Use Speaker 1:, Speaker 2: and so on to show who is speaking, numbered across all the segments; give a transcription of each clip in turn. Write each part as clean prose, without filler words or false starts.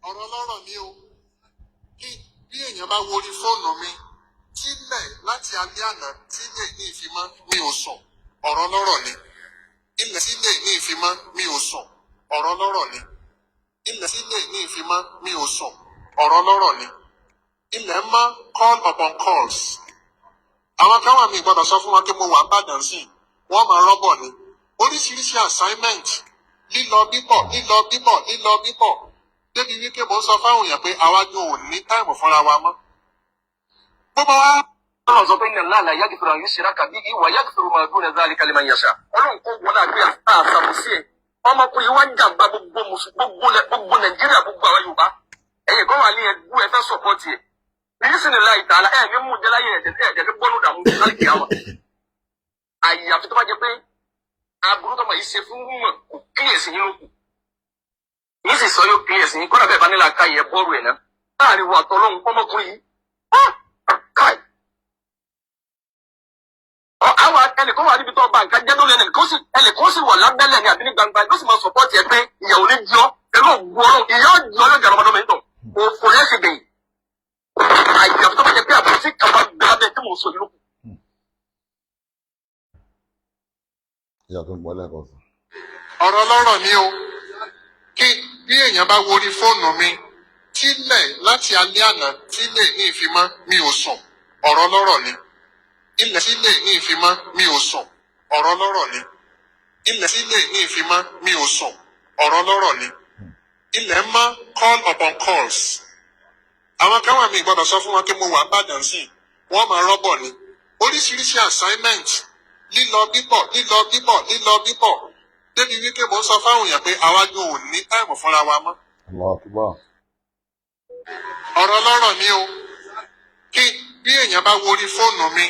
Speaker 1: Ọ̀rọ̀ lọ́rọ̀ ni o. Kí bí èèyàn bá wo orí fóònù mi tílẹ̀ láti alẹ́ àná tílẹ̀ ní ìfimọ́, mi ò sùn. Ọ̀rọ̀ lọ́rọ̀ ni. Ilẹ̀ tílẹ̀ ní ìfimọ́, mi ò sùn. Ọ̀rọ̀ lọ́rọ̀ ni. Ilẹ̀ tílẹ̀ ní ìfimọ́, mi ò sùn. Ọ̀rọ̀ lọ́rọ̀ ni. Ilẹ̀ mọ́, call upon calls. Àwọn kan wà mí gbọ́dọ̀ sọ fún wọn pé mo wà ń bàdàn sí i. Wọ́n máa rọ́bọ̀ ni. Oríṣiríṣi assignment, lílọ bíbọ̀, lílọ bíbọ̀, lílọ bíbọ̀. Débi wípé mo ń sọ fáwọn èèyàn pé àwa gan ò ní time fúnra wa mọ́. Bó bá wá
Speaker 2: Ọlọ́run sọ pé inna Allaha la yaghfiru an yushraka bihi wa yaghfiru ma duna dhalika liman yasha. Ọlọ́run kò wọlé àgbẹ̀ àṣàbòsí ẹ̀. Ọmọkùnrin wa ń jàǹbá gbogbo mùsùlùmí, gbogbo Nàìjíríà, gbogbo àwọn Yorùbá. Ẹ̀yìn kan wà ní ẹgbú ẹ fẹ́ support ẹ̀. Bi'iznillahi ta'ala ẹ̀ ní mú jẹ́ láyé ẹ̀jẹ̀ ní bọ́nú dààmú láti àwọn. Àyàfi tó bá jẹ pé aburú tó máa yìí ṣe fún mọ̀ kò kíyèsí yín lókù. Yín sì sọ yóò kíyèsí yín kọ́dà bẹ́ẹ̀ bá nílà ká yẹ bọ́ọ̀rù ẹ̀ náà. Láàrin wa àtọ́lọ́hún ọmọkùnrin yìí. Káì àwọn ẹnìkan wà níbi tó ọba nǹkan jẹ́ lórí, ẹnìkan sì wà lábẹ́lẹ̀ ní àbí ní gbangba, yóò sì máa support ẹ pé ìyàwó ní jọ́ pẹ̀lú ògùn Ọlọ́run. Ìyá ọjọ́ ọlọ́jà ọmọdé mi ń tọ̀ òfò lẹ́sìn gbẹ̀yìn. Àyàfi tó bá jẹ pé àbòsí kan bá gbé abẹ́ tí mò ń sọ yìí lókun.
Speaker 3: Ìyá tó ń gbọ́ lẹ́ẹ̀kan sí.
Speaker 1: Ọ̀rọ̀ lọ́rọ̀ ni o. Kí bí èèyàn bá wo orí fóònù mi tílẹ̀ láti alẹ́ àná tílẹ̀ ní ìfimọ́, mi ò sùn. Ọ̀rọ̀ lọ́rọ̀ ni. Ilẹ̀ tílẹ̀ ní ìfimọ́, mi ò sùn. Ọ̀rọ̀ lọ́rọ̀ ni. Ilẹ̀ tílẹ̀ ní ìfimọ́, mi ò sùn. Ọ̀rọ̀ lọ́rọ̀ ni. Ilẹ̀ mọ́, call upon calls. Àwọn kan wà mí gbọ́dọ̀ sọ fún wọn pé mo wà ń bàdàn sí i. Wọ́n máa rọ́bọ̀ ni. Oríṣiríṣi assignment, lílọ bíbọ̀, lílọ bíbọ̀, lílọ bíbọ̀. Débi wípé mo ń sọ fáwọn èèyàn pé àwa gan ò ní time fúnra wa mọ́.
Speaker 3: Allahu Akbar.
Speaker 1: Ọ̀rọ̀ lọ́rọ̀ ni o. Kí bí èèyàn bá wo orí fóònù mi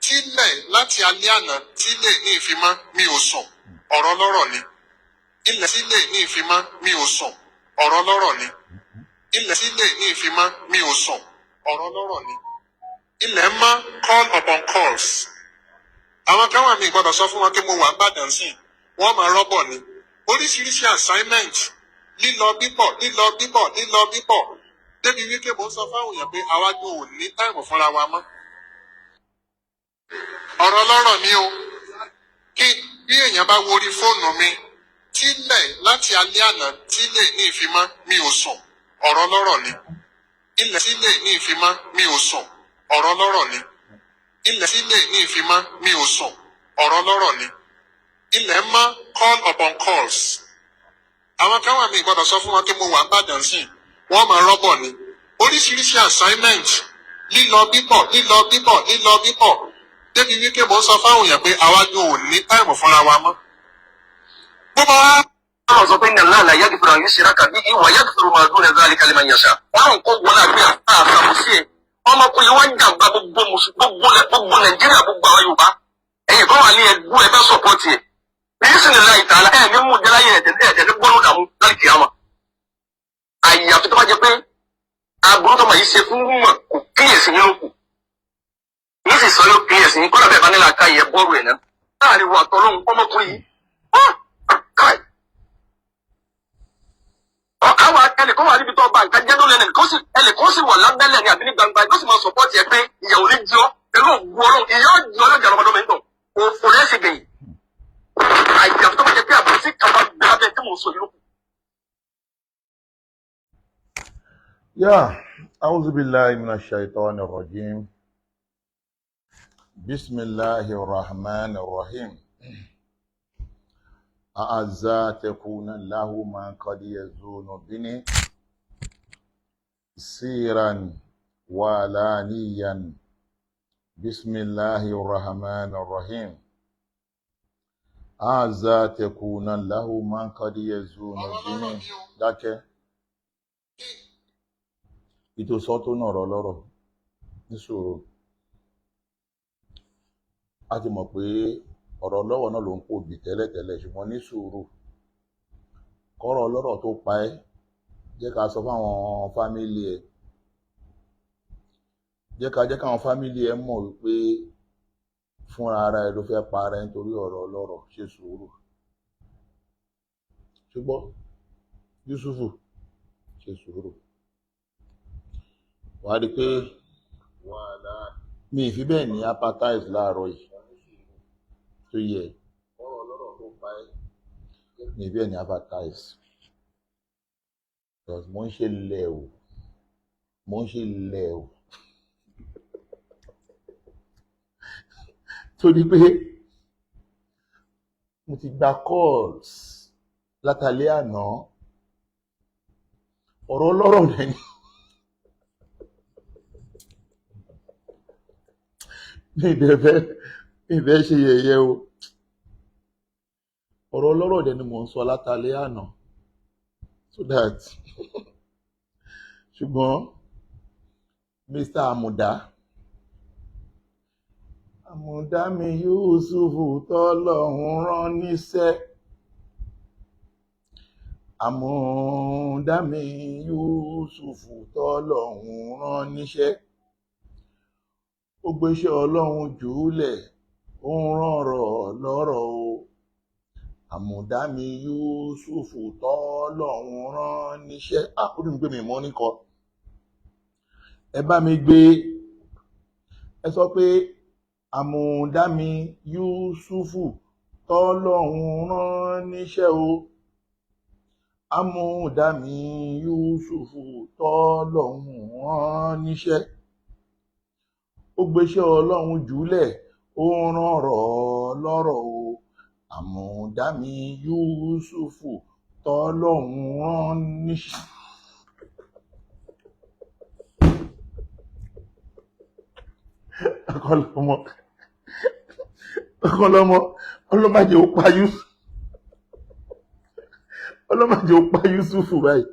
Speaker 1: tílẹ̀ láti alẹ́ àná tílẹ̀ ní ìfimọ́, mi ò sùn. Ọ̀rọ̀ lọ́rọ̀ ni. Ilẹ̀ tílẹ̀ ní ìfimọ́, mi ò sùn. Ọ̀rọ̀ lọ́rọ̀ ni. Ilẹ̀ tílẹ̀ ní ìfimọ́, mi ò sùn. Ọ̀rọ̀ lọ́rọ̀ ni. Ilẹ̀ mọ́, call upon calls. Àwọn kan wà mí gbọ́dọ̀ sọ fún wọn pé mo wà ń bàdàn sí i. Wọ́n máa rọ́bọ̀ ni. Oríṣiríṣi assignment, lílọ bíbọ̀, lílọ bíbọ̀, lílọ bíbọ̀. Débi wípé mo ń sọ fáwọn èèyàn pé àwa gan ò ní time fúnra wa mọ́. Ọ̀rọ̀ lọ́rọ̀ ni o. Kí bí èèyàn bá wo orí fóònù mi tílẹ̀ láti alẹ́ àná tílẹ̀ ní ìfimọ́, mi ò sùn. Ọ̀rọ̀ lọ́rọ̀ ni. Ilẹ̀ tílẹ̀ ní ìfimọ́, mi ò sùn. Ọ̀rọ̀ lọ́rọ̀ ni. Ilẹ̀ tílẹ̀ ní ìfimọ́, mi ò sùn. Ọ̀rọ̀ lọ́rọ̀ ni. Ilẹ̀ mọ́, call upon calls. Àwọn kan wà mí gbọ́dọ̀ sọ fún wọn pé mo wà ń bàdàn sí i. Wọ́n máa rọ́bọ̀ ni. Oríṣiríṣi assignment, lílọ bíbọ̀, lílọ bíbọ̀, lílọ bíbọ̀. Débi wípé mo ń sọ fáwọn èèyàn pé àwa gan ò ní time fúnra wa mọ́. Bó bá wá
Speaker 2: Ọlọ́run sọ pé inna Allaha la yaghfiru an yushraka bihi wa yaghfiru ma duna dhalika liman yasha. Ọlọ́run kò wọlé àgbẹ̀ àṣàbòsí ẹ̀. Ọmọkùnrin wa ń jàǹbá gbogbo mùsùlùmí, gbogbo Nàìjíríà, gbogbo àwọn Yorùbá. Ẹ̀yìn kan wà ní ẹgbú ẹ fẹ́ support ẹ̀. Bi'iznillahi ta'ala ẹ̀ ní mú jẹ́ láyé ẹ̀jẹ̀ ní bọ́nú dààmú láti àwọn. Àyàfi tó bá jẹ pé aburú tó máa yìí ṣe fún mọ̀ kò kíyèsí yín lókù. Yín sì sọ yóò kíyèsí yín kọ́dà bẹ́ẹ̀ bá nílà ká yẹ bọ́ọ̀rù ẹ̀ náà. Láàrin wa àtọ́lọ́hún ọmọkùnrin yìí. Káì àwọn ẹnìkan wà níbi tó ọba nǹkan jẹ́ lórí, ẹnìkan sì wà lábẹ́lẹ̀ ní àbí ní gbangba, yóò sì máa support ẹ pé ìyàwó ní jọ́ pẹ̀lú ògùn Ọlọ́run. Ìyá ọjọ́ ọlọ́jà ọmọdé mi ń tọ̀ òfò lẹ́sìn gbẹ̀yìn. Àyàfi tó bá jẹ pé àbòsí kan bá gbé abẹ́ tí mò ń sọ yìí lókun.
Speaker 3: Ya, a'udhu billahi minash shaitani rajim. Bismillahir rahmanir rahim. A'azza takuna lahu man qad yazunu bini siran wa alaniyan. Bismillahir rahmanir rahim. A'azza takuna lahu man qad yazunu
Speaker 1: Ọ̀rọ̀ lọ́rọ̀
Speaker 3: bini.
Speaker 1: ni o.
Speaker 3: Dákẹ́. Ìtòsọ́ tó nọ̀rọ̀ lọ́rọ̀ níṣòro. A ti mọ̀ pé ọ̀rọ̀ lọ́wọ́ náà ló ń pòbí tẹ́lẹ̀tẹ́lẹ̀, ṣùgbọ́n ní sùúrù kọ́rọ̀ ọlọ́rọ̀ tó pa ẹ́, jẹ́ ká sọ fáwọn fámílì ẹ̀, jẹ́ káwọn fámílì ẹ̀ mọ̀ wípé fúnra ara ẹ̀ ló fẹ́ pa ara ẹ̀ nítorí ọ̀rọ̀ ọlọ́rọ̀. Ṣe sùúrù, ṣùgbọ́n Yusufu ṣe Ṣe sùúrù, wàá rí i pé mi ì fi bẹ́ẹ̀ ní appetite láàárọ̀ yìí tó yẹ. Mi ì bẹ́ẹ̀ ní appetite because mo ń ṣe lẹ̀ o, mo ń ṣe lẹ̀ o, torí pé mo ti gba calls látàlẹ́ àná. Ọ̀rọ̀ ọlọ́rọ̀ rẹ̀ ni mi ìfẹ́ ṣe yẹ̀yẹ́ o. Ọ̀rọ̀ ọlọ́rọ̀ dẹ̀ ni mò ń sọ látàlẹ́ àná, so that, ṣùgbọ́n Mr. Amuda, Àmùdá mi Yusufu tọ́lọ́hún rán níṣẹ́, Àmùdá mi Yusufu tọ́lọ́hún rán níṣẹ́, ó gbéṣẹ́ Ọlọ́run jùúlẹ̀, ó ń rọ̀rọ̀ lọ́rọ̀ o. Àmùdá mi Yusufu tọ́lọ́hún rán níṣẹ́. Ah, ó dùn mí pé mi mọ́ níkọ. Ẹ bá mi gbé, ẹ sọ pé Àmùdá mi Yusufu tọ́lọ́hún rán níṣẹ́ o. Àmùdá mi Yusufu tọ́lọ́hún rán níṣẹ́, ó gbéṣẹ́ Ọlọ́run jùúlẹ̀, ó ń rọ̀rọ̀ lọ́rọ̀ o. Àmùdá mi Yusufu tọ́lọ́hún rán níṣẹ́. Ọkọlọmọ, ọkọlọmọ, ọlọmọdé ó pa Yusuf, ọlọmọdé ó pa Yusufu báyìí.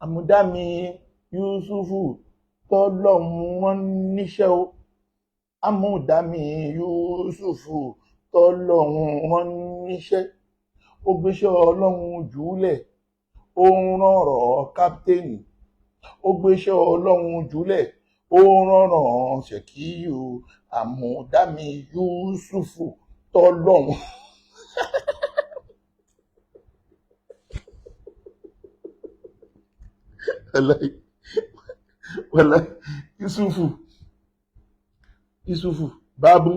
Speaker 3: Àmùdá mi Yusufu tọ́lọ́hún rán níṣẹ́ o. Àmùdá mi Yusufu tọ́lọ́hún rán níṣẹ́, ó gbéṣẹ́ Ọlọ́run jùúlẹ̀, ó ń rọ̀rọ̀ káptéènì, ó gbéṣẹ́ Ọlọ́run jùúlẹ̀, ó ń rọ̀rọ̀ ṣèkíyù. Àmùdá mi Yusufu tọ́lọ́hún. Wàláì, wàláì, Yusufu, Yusufu bábú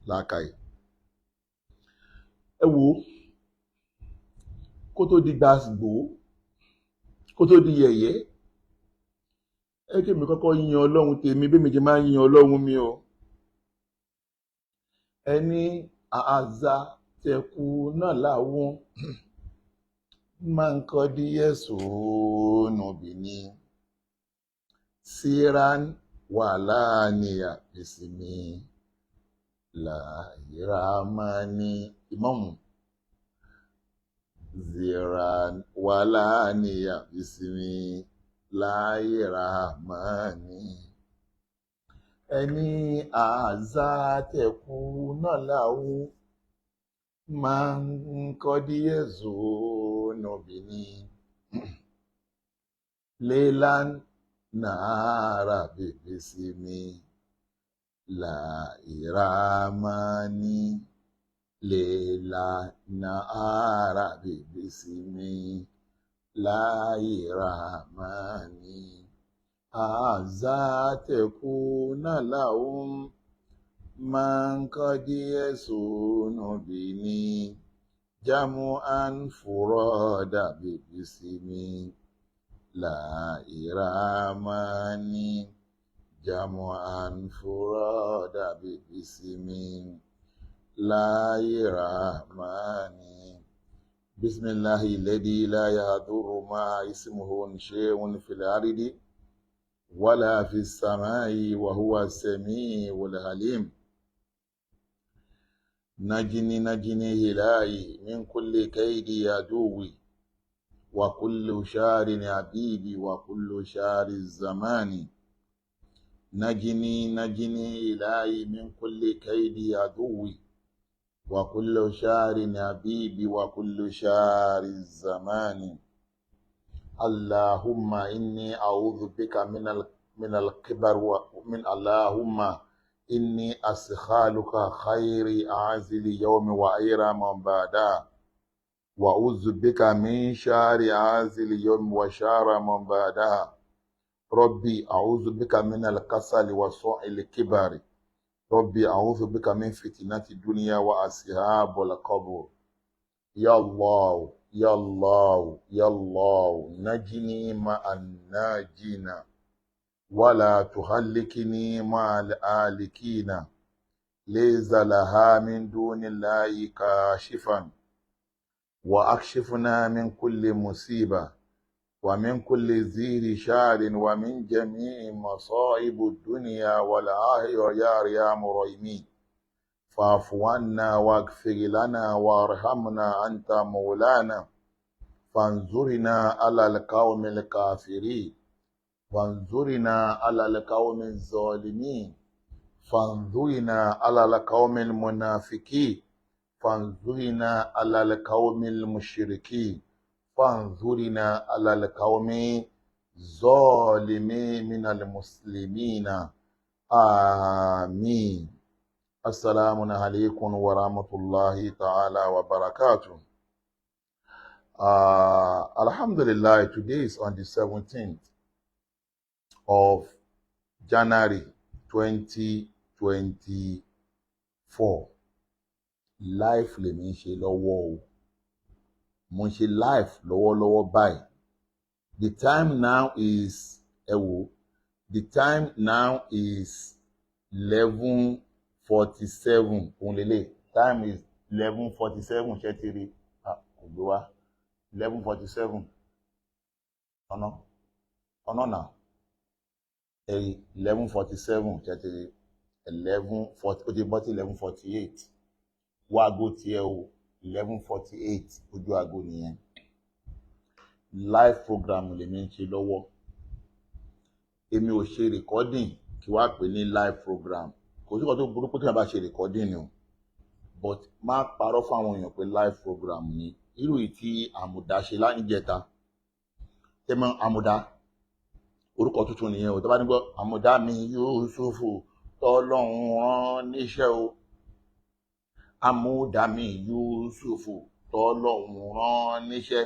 Speaker 3: làákàyè. Ẹ wò ó, kó tó di gbàgbó, kó tó di yẹ̀yẹ́, ẹ kí èmi kọ́kọ́ yin Ọlọ́run tèmi bí mi jẹ máa ń yin Ọlọ́run mi o. Ẹni àzá tẹkù náà làwọn máa ń kọ́ díẹ̀ sóònù bìíní síran wà láàníyà bísímì láìrámánì ìmọ̀mù ziran wà láàníyà bísímì láìrámánì. Ẹni àzá tẹkù náà làwọn máa ń kọ́ díẹ̀ sóònù bìíní lélan nàárà bèbè sí mi láìrámánì, léla nàárà bèbè sí mi láìrámánì. Àzá tẹkù náà làwọn máa ń kọ́ díẹ̀ sóònù bìíní jamu'an furada bèbè sí mi láìrámánì, jamu'an furada bèbè sí mi láìrámánì. Bismillahi alladhi la yadurru ma'a ismihi shay'un fil ardi wala fis samai wa huwa as-sami'ul alim. Najini najini ilahi min kulli kaidi aduwi wa kulli sharin habibi wa kulli shari zamani. Najini najini ilahi min kulli kaidi aduwi wa kulli sharin habibi wa kulli shari zamani. Allahumma inni a'udhu bika min al-kibar wa min Allahumma inni askhaluka khairi azili yawmi wa ayra man bada. وأعوذ بك من شر هذا اليوم وشر من بعدها. ربي أعوذ بك من الكسل وسوء الكبر. ربي أعوذ بك من فتنة الدنيا وأصحاب القبر. يا الله يا الله يا الله، نجني مع الناجين ولا تهلكني مع الآلكين. ليس لها من دون الله كاشفا. وأكشفنا من كل مصيبة ومن كل ذي شار ومن جميع مصائب الدنيا والآخرة يا أرحم الراحمين. فاعف عنا واغفر لنا وارحمنا أنت مولانا، فانظرنا على القوم الكافرين، وانظرنا على القوم الظالمين، فانظرنا على القوم المنافقين، فانظرنا على القوم المشركين، فانظرنا على القوم الظالمين من المسلمين. آمين. السلام عليكم ورحمة الله تعالى وبركاته. Alhamdulillah, today is on the 17th of January 2024. Live lèmi ń ṣe lọ́wọ́ o. Mo ń ṣe live lọ́wọ́lọ́wọ́ báyìí. The time now is, ẹ wò, the time now is 11:47. Òun lélẹ̀, time is 11:47. Ṣé ti rí? Ah, kò gbé wá. 11:47. Ọ̀nà ọ̀nà náà ẹ̀rí 11:47. Ṣé ti rí? 11:40, ó ti bọ́ sí 11:48. Wá aago tiẹ̀ o, 11:48 ojú aago nìyẹn. Live program lèmi ń ṣe lọ́wọ́. Èmi ò ṣe recording kí wàá pè ní live program. Kò sí kan tó burú pé kí wọ́n bá ṣe recording ni o, but má parọ́ fún àwọn èèyàn pé live program ni. Irú yìí tí Àmùdá ṣe láníjẹta, tẹmọ Àmùdá, orúkọ tuntun nìyẹn o. Tó bá ní gbọ́ Àmùdá mi Yusufu tọ́lọ́run rán níṣẹ́ o, Àmùdá mi Yusufu tọ́lọ́run rán níṣẹ́,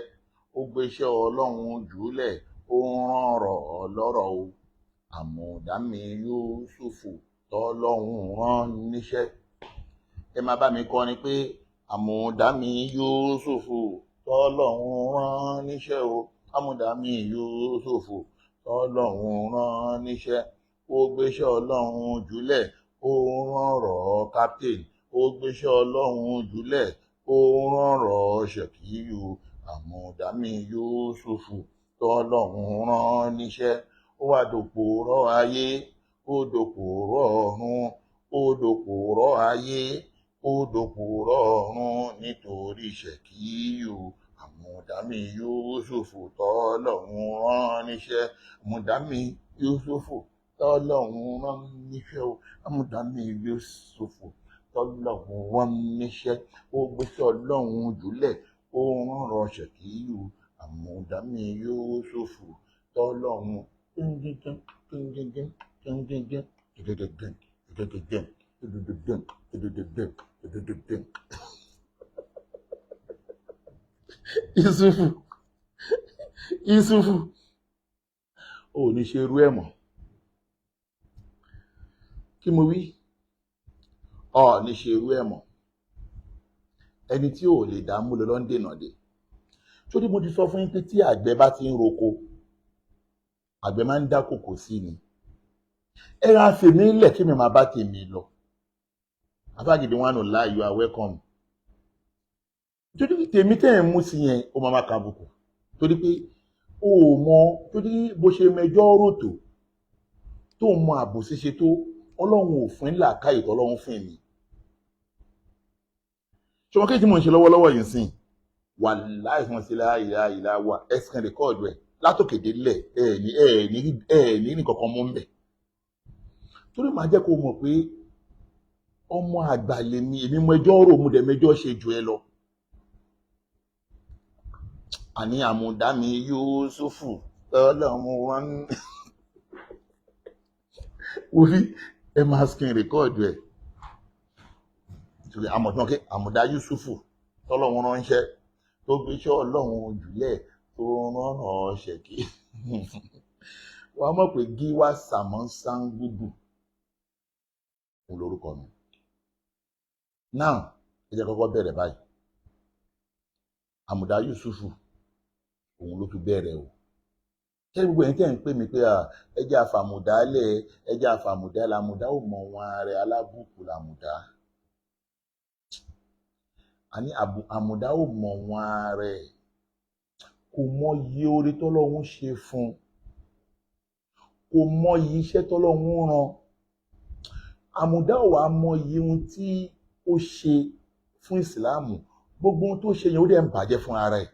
Speaker 3: ó gbéṣẹ́ Ọlọ́run jùlẹ̀, ó ń rán ọ̀rọ̀ lọ́rọ̀ o. Àmùdá mi Yusufu tọ́lọ́run rán níṣẹ́. Ẹ máa bá mi kọrin pé Àmùdá mi Yusufu tọ́lọ́run rán níṣẹ́ o. Àmùdá mi Yusufu tọ́lọ́run rán níṣẹ́, ó gbéṣẹ́ Ọlọ́run jùlẹ̀, ó ń rán ọ̀rọ̀ captain, ó gbéṣẹ́ Ọlọ́run jùlẹ̀, ó ń rán ọ̀rọ̀ ṣèkíyù. Àmùdá mi Yusufu tọ́lọ́run rán níṣẹ́, ó wá dòpòrọ̀ ayé, ó dòpòrọ̀ ọ̀run, ó dòpòrọ̀ ayé, ó dòpòrọ̀ ọ̀run nítorí ṣèkíyù. Àmùdá mi Yusufu tọ́lọ́run rán níṣẹ́. Àmùdá mi Yusufu tọ́lọ́run rán níṣẹ́ o. Àmùdá mi Yusufu tọ́lọ́run rán níṣẹ́, ó gbéṣẹ́ Ọlọ́run jùlẹ̀, ó rán ọ̀rọ̀ ṣèkíyù. Àmùdá mi Yusufu tọ́lọ́run gíngíngín gíngíngín gíngíngín gígígín gígígín gígígín gígígín gígígín. Yusufu, Yusufu, ò ní ṣe irú ẹ̀ mọ́. Kí mo wí? Ọ ní ṣe irú ẹ̀ mọ́. Ẹni tí ò lè dá mú lọ ló ń dènà dé. Torí mo ti sọ fún yín pé tí àgbẹ̀ bá ti ń roko, àgbẹ̀ máa ń dá kòkò sí ni. Ẹ ra fèmí lẹ̀ kí mi máa bá tèmi lọ. Afágídí wọn lie, you are welcome. Torí tèmi tẹ́ ẹ̀ ń mú sí yẹn, ó máa máa kàbùkù. Torí pé o ò mọ, torí bó ṣe mẹjọ́ rò tó mọ àbòsí ṣe tó, Ọlọ́run ò fún làákàyè tọ́lọ́run fún mi. Ṣé wọn kéjì mò ń ṣe lọ́wọ́lọ́wọ́ yìí sìn? Wàláì fún sí láàyè láàyè wà ẹ̀sìn record ẹ̀ látòkè délẹ̀, ẹ̀ ní ní kankan mú mbẹ̀. Torí màá jẹ́ kó mọ̀ pé ọmọ àgbà lèmi, èmi mọ ẹjọ́ rò, mo dẹ̀ mẹjọ́ ṣe jù ẹ lọ. Àní Àmùdá mi Yusufu tọ́lọ́run wọn wo bí ẹ máa screen record ẹ̀. Torí àmọ̀tán kí Àmùdá Yusufu tọ́lọ́run ránṣẹ́. Tó gbéṣẹ́ Ọlọ́run jùlẹ̀, tó rán ṣẹ̀kí, wàá mọ̀ pé Gíwá Sàmọ́ Sangudu òun lórúkọ mi. Now, ẹ jẹ́ kọ́kọ́ bẹ̀rẹ̀ báyìí. Àmùdá Yusufu, òun ló tún bẹ̀rẹ̀ o. Ṣé gbogbo ẹ̀yin tẹ́ ń pè mí pé ẹ jẹ́ àfàmùdálẹ̀, ẹ jẹ́ àfàmùdálẹ̀, Àmùdá ò mọ̀ wọn rẹ̀, alábùkù làmùdá. Àní Àmùdá ò mọ̀ wọn rẹ̀, kò mọ iye oore tọ́lọ́hún ṣe fún un, kò mọ iye iṣẹ́ tọ́lọ́hún rán. Àmùdá ò wá mọ iye ohun tí ó ṣe fún Ìsìláàmù. Gbogbo ohun tó ṣe yẹn, ó dẹ̀ ń bàjẹ́ fún ara ẹ̀.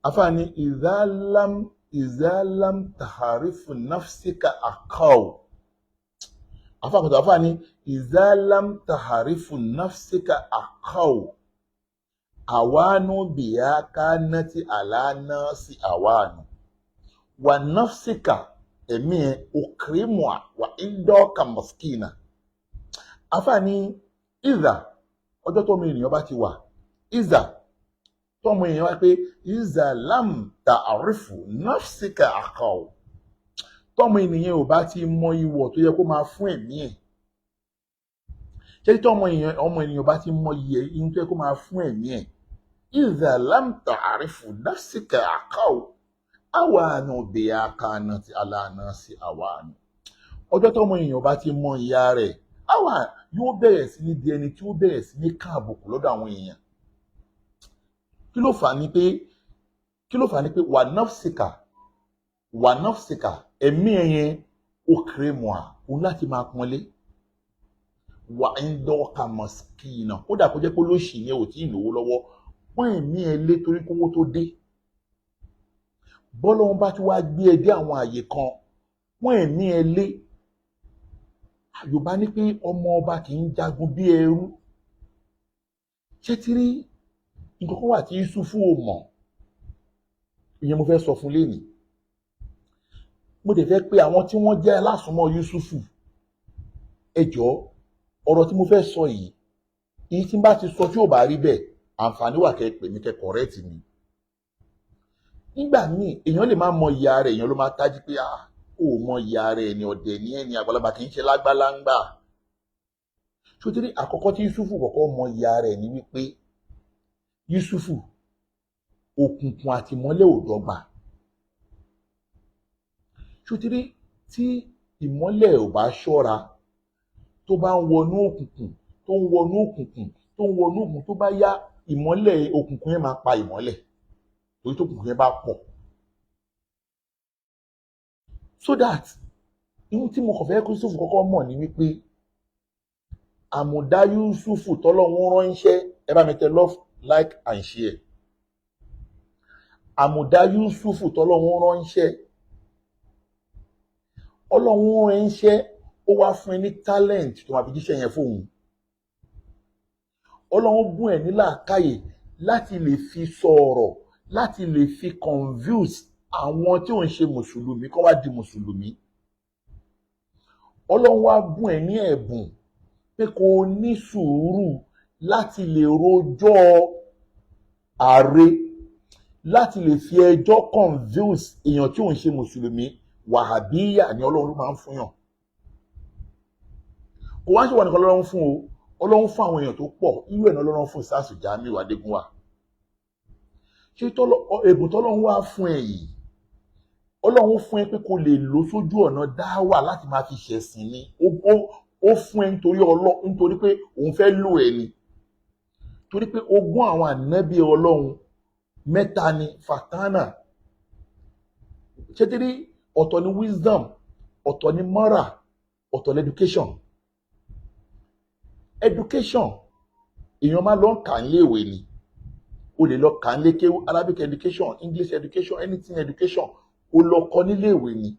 Speaker 3: Àfáàní ìzálám tàhàrífù nafsika àkàó. Àfáàkùtà, àfáàní ìzálám tàhàrífù nafsika àkàó àwánú bìyà kánátì àlànà sí àwánú wà nafsika ẹ̀mí ẹ̀ òkèrèmùà wà ìdọ́ọ̀kà mọ̀skínà. Àfáàní ìzà, ọjọ́ tọ́mọ ènìyàn bá ti wà, ìzà tọ́mọ èèyàn wá pé ìzà lam ta'rifu nafsika àkàó, tọ́mọ ènìyàn ò bá ti mọ ìwọ̀ tó yẹ kó máa fún ẹ̀mí ẹ̀, ṣé tí ọmọ èèyàn, ọmọ ènìyàn bá ti mọ iye ihun tó yẹ kó máa fún ẹ̀mí ẹ̀, ìzà lam ta'rifu nafsika àkàó àwàánù bìyà kanà ti àlànà sí àwàánù, ọjọ́ tọ́mọ èèyàn bá ti mọ ìyá rẹ̀, àwa yóò bẹ̀rẹ̀ sí ní di ẹni tí ó bẹ̀rẹ̀ sí ní káàbùkù lọ́dọ̀ àwọn èèyàn. Kí ló fà á ni pé wà nafsika, wà nafsika, ẹ̀mí ẹ̀yẹn ó kéré mọ́ à òun láti máa pọ́nlé, wà ń dọ́ka mọ̀síkìnà, kódà kó jẹ́ pé lóṣì yẹn ò tí ì lówó lọ́wọ́, pọ́n ẹ̀mí ẹ lé torí kówó tó dé. Bọ́lọ́hún bá ti wá gbé ẹ dé àwọn àyè kan, pọ́n ẹ̀mí ẹ lé. Yorùbá ní pé ọmọ ọba kì í jagun bí ẹrú. Ṣé ti rí nǹkan kan wà tí Yusufu ò mọ̀? Ìyẹn mo fẹ́ sọ fún lénìí. Mo dẹ̀ fẹ́ pé àwọn tí wọ́n jẹ́ alásùnmọ́ Yusufu, ẹ jọ̀ọ́, ọ̀rọ̀ tí mo fẹ́ sọ yìí, èyí tí n bá ti sọ tí ò bá rí bẹ́ẹ̀, àǹfààní wà kẹ́ pè mí, kẹ́ correct mi. Nígbà míì, èèyàn lè má mọ ìyá rẹ̀, èèyàn ló máa tájí pé, ah, ó mọ ìyá rẹ̀ ni, ọ̀dẹ̀ ní ẹni àgbàlagbà kì í ṣe lágbáláńgbà. Sotiri àkọ́kọ́ tí Yusufu kọ́kọ́ mọ ìyá rẹ̀ ni wípé Yusufu, òkùnkùn àti ìmọ́lẹ̀ ò dọ́gba. Sotiri tí ìmọ́lẹ̀ ò bá ṣọ́ra, tó bá ń wọnú òkùnkùn, tó ń wọnú òkùnkùn, tó ń wọnú òkùnkùn, tó bá yá, ìmọ́lẹ̀ òkùnkùn yẹn máa pa ìmọ́lẹ̀, torí tó òkùnkùn yẹn bá pọ̀. So that ihun tí mo kàn fẹ́ kí Yusufu kọ́kọ́ mọ̀ ni wípé Àmùdá Yusufu tọ́lọ́hún ránṣẹ́, ẹ bá mi tẹ love, like and share. Àmùdá Yusufu tọ́lọ́hún ránṣẹ́, Ọlọ́hún ránṣẹ́, ó wá fún ẹ ní talent tó máa fi jíṣẹ́ yẹn fóun. Ọlọ́hún bùn ẹ̀ ní làákàyè láti lè fi sọ̀rọ̀, láti lè fi convince àwọn tí ò ń ṣe mùsùlùmí kó wá di mùsùlùmí. Ọlọ́hún wá bùn ẹ̀ ní ẹ̀bùn pé kó o ní sùúrù láti lè rojọ́ ààrẹ, láti lè fi ẹjọ́ convince èèyàn tí ò ń ṣe mùsùlùmí. Wàhábíyà ni Ọlọ́run ló máa ń fún yàn. Kò wá ṣe wà nìkan Ọlọ́run fún o, Ọlọ́run fún àwọn èèyàn tó pọ̀. Irú ẹ̀ náà Ọlọ́run fún Sars Jamiu Adégúnwà. Ṣé ẹ̀bùn tọ́lọ́run wá fún ẹ yìí, Ọlọ́run fún ẹ pé kó lè lò sójú ọ̀nà dáwà láti máa fi ṣẹ̀sìn ni. Ó fún ẹ nítorí ọlọ́, nítorí pé òun fẹ́ lò ẹ ni, torí pé ogún àwọn ànábì Ọlọ́run mẹ́ta ni fatana. Ṣé tí rí, ọ̀tọ̀ ni wisdom, ọ̀tọ̀ ni moral, ọ̀tọ̀ ni education. Education, èèyàn máa lọ ń kà ń léèwé ni. O lè lọ kà ń lékéwú, Arabic education, English education, anything education, o lọ kọ́ níléèwé ni.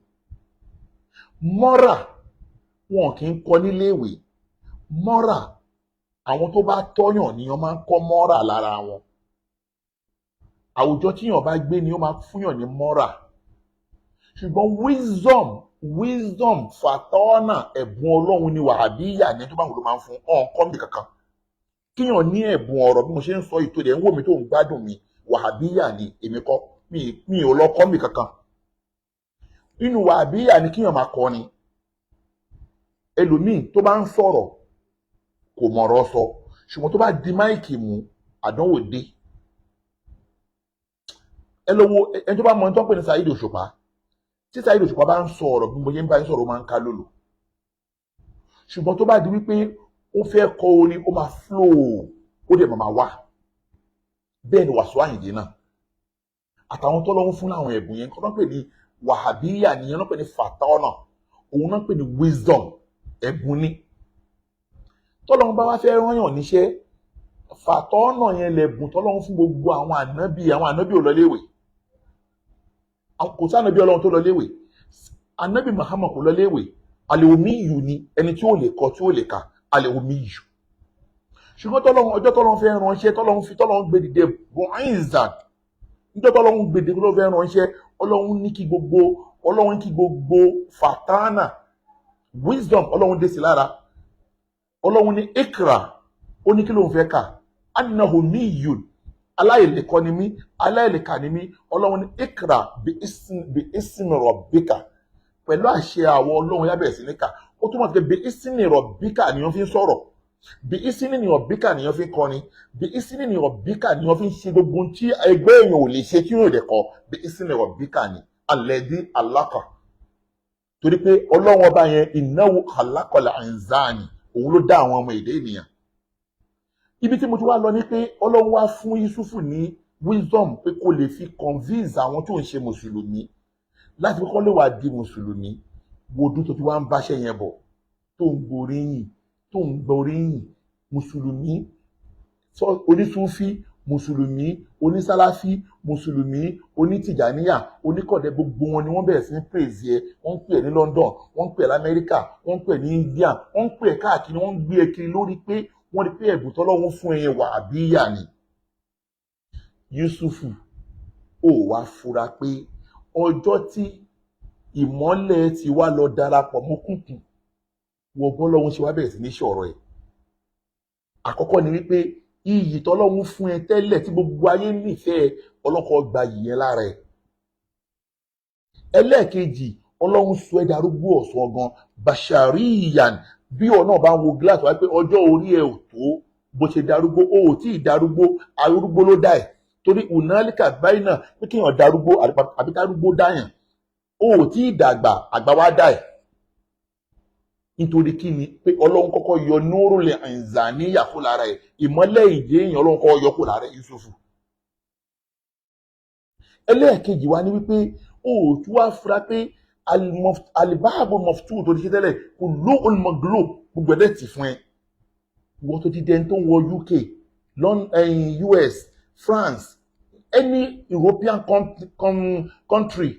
Speaker 3: Moral, wọn kì í kọ́ níléèwé. Moral, àwọn tó bá tọ́yàn ni wọ́n máa ń kọ́ moral lára wọn. Àwùjọ tíyàn bá gbé ni ó máa fúnyàn ní moral. Ṣùgbọ́n wisdom, wisdom fatọ́nà, ẹ̀bùn Ọlọ́run ni, wàhábíyà ní, tó bá wù ló máa ń fún ọ̀n kọ́ mi kankan. Kíyàn ní ẹ̀bùn ọ̀rọ̀ bí mo ṣe ń sọ ìtò rẹ̀ ń wò mí tó ń gbádùn mi, wàhábíyà ni. Èmi kọ́, mi ò lọ kọ́ mi kankan. Inú wàhábíyà ni kíyàn máa kọ́ ni. Ẹlòmíì tó bá ń sọ̀rọ̀ kò mọ̀rọ̀ sọ, ṣùgbọ́n tó bá di mic mú, àdánwò dé. Ẹ lọ wo ẹni tó bá mọ ẹni tó ń pè ní Saheed Òṣùpá. Tí Saheed Òṣùpá bá ń sọ ọ̀rọ̀ bí mo ṣe ń bá yín sọ̀rọ̀, ó máa ń ká lòlò, ṣùgbọ́n tó bá di wípé ó fẹ́ kọ orin, ó máa flow, ó dẹ̀ máa wá. Bẹ́ẹ̀ ni Wàsíù Àyìndé náà àtàwọn tó lọ́wọ́ fún láwọn ẹ̀bùn yẹn kọ́ ló ń pè ní wàhábíyà nìyẹn, ló ń pè ní fatọ́nà, òun náà ń pè ní wisdom, ẹ̀bùn ni. Tọ́lọ́run bá wá fẹ́ rányàn níṣẹ́, fàtọ́nà yẹn lẹ̀bùn tọ́lọ́run fún gbogbo àwọn ànábì. Àwọn ànábì ò lọ léèwé, kò sí ànábì Ọlọ́run tó lọ léèwé. Ànábì Muhammad kò lọ léèwé. Àlèwòmíyù ni, ẹni tí ó lè kọ, tí ó lè kà, àlèwòmíyù. Ṣùgbọ́n tọ́lọ́run, ọjọ́ tọ́lọ́run fẹ́ ránṣẹ́, tọ́lọ́run fi, tọ́lọ́run gbé dìde bọ̀ọ́ìnzàn, níjọ́ tọ́lọ́run gbé dìde tó fẹ́ ránṣẹ́, Ọlọ́run ní kí gbogbo fatana, wisdom, Ọlọ́run dé sí lára. Ọlọ́run ní ikra. Ó ní kí lóun fẹ́ kà? Annahu miyun, aláìlẹ̀kọ́ ni mí, aláìlẹ̀kà ni mí. Ọlọ́run ní ikra bi ismi rabbika, pẹ̀lú àṣẹ àwọ̀ Ọlọ́run yábẹ̀ sí ní kà. Ó túmọ̀ sí pé bi ismi rabbika ni wọ́n fi ń sọ̀rọ̀, bi ismi rabbika ni wọ́n fi ń kọrin, bi ismi rabbika ni wọ́n fi ń ṣe gbogbo ohun tí ẹgbẹ́ èèyàn ò lè ṣe tí yóò dẹ̀ kọ. Bi ismi rabbika ni alladhi alaka, torí pé Ọlọ́run ọba yẹn, innahu khalaqal insani, òun ló dá àwọn ọmọ èdè ènìyàn. Ibi tí mo ti wá lọ ni pé Ọlọ́run wá fún Yusufu ní wisdom pé kó lè fi convince àwọn tó ń ṣe mùsùlùmí láti kọ́kọ́ lè wá di mùsùlùmí. Wo ọdún tó ti wá ń báṣẹ́ yẹn bọ̀, tó ń gboríyìn, tó ń gboríyìn, mùsùlùmí onísúfí, mùsùlùmí onísálàfí, mùsùlùmí onítìjàníyà, oníkọ̀dẹ́, gbogbo wọn ni wọ́n bẹ̀rẹ̀ sí ní praise ẹ. Wọ́n ń pè ẹ́ ní London, wọ́n ń pè ẹ́ lamẹ́ríkà, wọ́n ń pè ẹ́ ní India, wọ́n ń pè ẹ́ káàkiri, wọ́n ń gbé ẹ kiri lórí pé wọ́n rí pé ẹ̀bùn tọ́lọ́run fún ẹ yẹn, wàhábíyà ni. Yusufu, ó wá fura pé ọjọ́ tí ìmọ́lẹ̀ ti wá lọ darapọ̀ mọ́ kùnkùn, wọ bọ́lọ́run ṣe wá bẹ̀rẹ̀ sí ní sọ̀rọ̀ ẹ̀. Àkọ́kọ́ ni wípé iyì tọ́lọ́run fún ẹ tẹ́lẹ̀ tí gbogbo ayé nífẹ̀ẹ́, ọlọ́kọ̀ gba yìí yẹn lára ẹ̀. Ẹlẹ́ẹ̀kejì, Ọlọ́run sọ ẹ́ darúgbó ọ̀sán gan, bashariyan. Bí ọ náà bá ń wo gíláàsì wáyé pé ọjọ́ orí ẹ ò tó bó ṣe darúgbó, o ò tí ì darúgbó, arúgbó ló dá ẹ̀, torí unalika báyìí náà pé kéèyàn darúgbó àbí darúgbó dáyàn. O ò tí ì dàgbà, àgbà wá dá ẹ̀. Nítorí kí ni? Pé Ọlọ́run kọ́kọ́ yọ nurul inzaniya kó lára ẹ̀, ìmọ́lẹ̀ ìdí èèyàn, Ọlọ́run kọ́kọ́ yọ kó lára ẹ̀, Yusufu. Ẹlẹ́ẹ̀kejì wa ni wípé o ò tún wá fura pé alibaabo mọ̀fútù tó ti ṣe tẹ́lẹ̀ kò ló olùmọ̀gló, gbogbo ẹ̀dẹ̀ tì fún ẹ. Wọ́n tó ti dẹni tó ń wọ UK, US, France, any European country,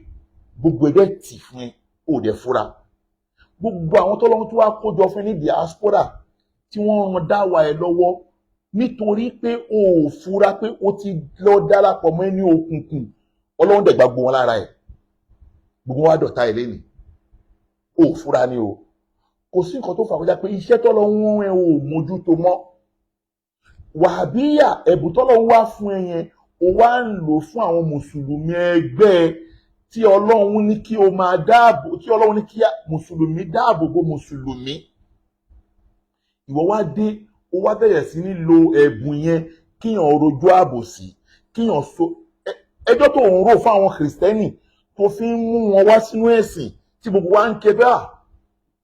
Speaker 3: gbogbo ẹ̀dẹ̀ tì fún ẹ, ò dẹ̀ fura. Gbogbo àwọn tọ́lọ́run tó wá kójọ fún ẹ ní diaspora tí wọ́n ràn dáwà ẹ lọ́wọ́, nítorí pé o ò fura pé o ti lọ darapọ̀ mọ́ ẹni òkùnkùn, Ọlọ́run dẹ̀ gba gbogbo wọn lára ẹ̀, gbogbo wa dọ̀tá ẹ̀ lẹ́nìí. O ò fura ni o. Kò sí nǹkan tó fà kọjá pé iṣẹ́ tọ́lọ́run ẹ ò mójútó mọ́. Wàhábíyà, ẹ̀bùn tọ́lọ́run wá fún ẹ yẹn, o wá ń lò fún àwọn mùsùlùmí ẹgbẹ́ ẹ tí Ọlọ́run ní kí o máa dáàbò, tí Ọlọ́run ní kí mùsùlùmí dáàbò bo mùsùlùmí. Ìwọ wá dé, o wá bẹ̀rẹ̀ sí ní lo ẹ̀bùn yẹn kíyàn rojú àbòsí, kíyàn so ẹjọ́ tó ń rò fún àwọn kìrìsìtẹ́nì tó fi ń mú wọn wá sínú ẹ̀sìn tí gbogbo wa ń ké bẹ́ẹ̀.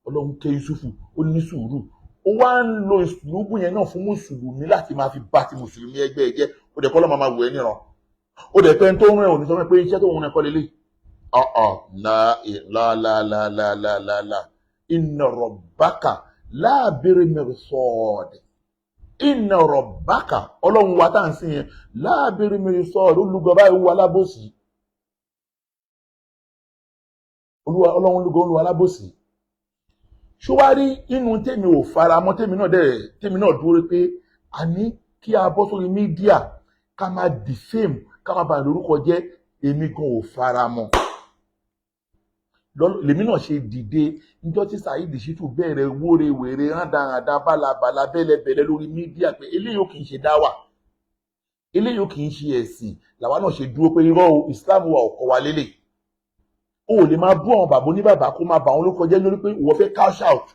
Speaker 3: Ọlọ́run ké Yusufu, ó ní sùúrù. Ó wá ń lo ìsùlùbù yẹn náà fún mùsùlùmí láti máa fi bá ti mùsùlùmí ẹgbẹ́ ẹ jẹ́. Ó dẹ̀ kọ́ lọ́ máa wù ẹ́ níran. Ó dẹ̀ pẹ́ tó ń rìn òní sọ pé iṣẹ́ tó ń rìn kọ́ lélẹ̀. Ọ̀ọ̀ la la la la la la la, inna rabbaka láàbẹ̀rẹ̀ mirsad, inna rabbaka, Ọlọ́run wa tá à ń sìn yẹn, láàbẹ̀rẹ̀ mirsad, olùgọ́ báyìí wà lábòsí. Ọlọ́run lúgọ, olúwa alábòsí. Ṣó wá rí inú tèmi ò fara mọ́, tèmi náà dẹ̀, tèmi náà dúró pé àní kí a bọ́ sórí media ká máa defame, ká máa bà lórúkọ jẹ́, èmi gan ò fara mọ́. Lèmi náà ṣe dìde níjọ́ tí Saheed Shittu bẹ̀rẹ̀ wóre wèrè rádaràda bálabàla bẹ́lẹ̀bẹ̀lẹ̀ lórí media, pé eléyìí ò kì í ṣe dáwà, eléyìí ò kì í ṣe ẹ̀sìn. Làwa náà ṣe dúró pé irọ́ o, Islam wa ò kọ́ wa lélẹ̀. O ò lè máa bú àwọn bàbá oníbàbà, kó máa bà wọn lórúkọ jẹ́ lórí pé ìwọ fẹ́ cash out.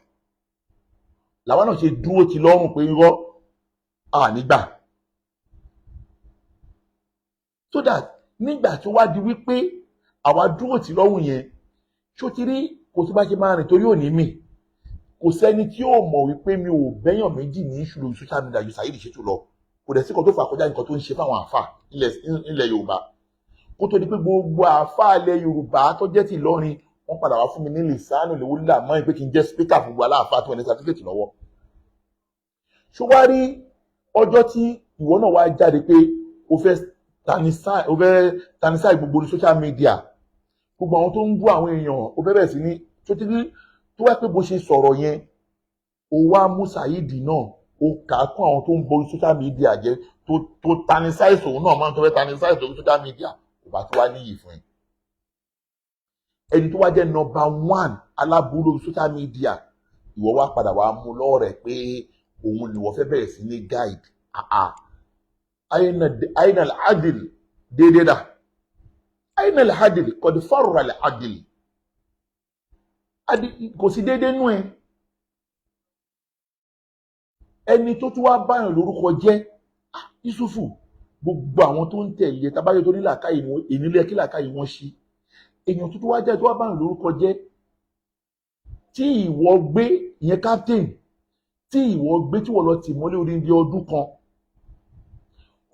Speaker 3: Làwa náà ṣe dúró ti lọ́rùn pé irọ́, à nígbà. So that nígbà tó wá di wípé àwa dúró ti lọ́rùn yẹn, ṣó ti rí? Kò sí bá ṣe máa rìn torí òní mi, kò sẹ́ni tí ó mọ̀ wípé mi ò bẹ́yàn méjì ní ìṣòro social media ju Saheed Shittu lọ. Kò dẹ̀ sí kan tó fà kọjá nǹkan tó ń ṣe fáwọn àáfà ilẹ̀ Yorùbá, kó tó di pé gbogbo àáfà ilẹ̀ Yorùbá tó jẹ́ ti Ìlọrin, wọ́n padà wá fún mi ní lìsánù lèwúlà mọ́ pé kí n jẹ́ speaker fún gbogbo aláàfáà tó wà ní certificate lọ́wọ́. Ṣó wá rí ọjọ́ tí ìwọ náà wá jáde pé o fẹ́ tanisá gbogbo ní social media, gbogbo àwọn tó ń bú àwọn èèyàn, o fẹ́ bẹ̀rẹ̀ sí ní tó ti rí tó wá pé bó ṣe sọ̀rọ̀ yẹn, o wá mú Saheed náà, o kà á kún àwọn tó ń borí social media jẹ́, tó tanisá òun náà máa ń tó fẹ́ tanisá lórí social media, kò bá tó wá níyì fún ẹ. Ẹni tó wá jẹ́ number one aláburú lórí social media, ìwọ wá padà wá mú lọ́rẹ̀ pé òun ni wọ́n fẹ́ bẹ̀rẹ̀ sí ní guide. Àà, aina al-adil? Déédéé dà? Aina al-adil? Qad farra al-adil. Kò sí déédéé nú ẹ. Ẹni tó tún wá báyàn lórúkọ jẹ́, Yusufu, gbogbo àwọn tó ń tẹ̀lé tabájọ́ tó ní làákàyè wọn, èyí lé kí làákàyè wọn ṣí. Èèyàn tó tún wá jẹ́ tó wá báyàn lórúkọ jẹ́, tí ìwọ gbé ìyẹn captain, tí ìwọ gbé, tí wọ́n lọ tì mọ́lé orí ọdún kan,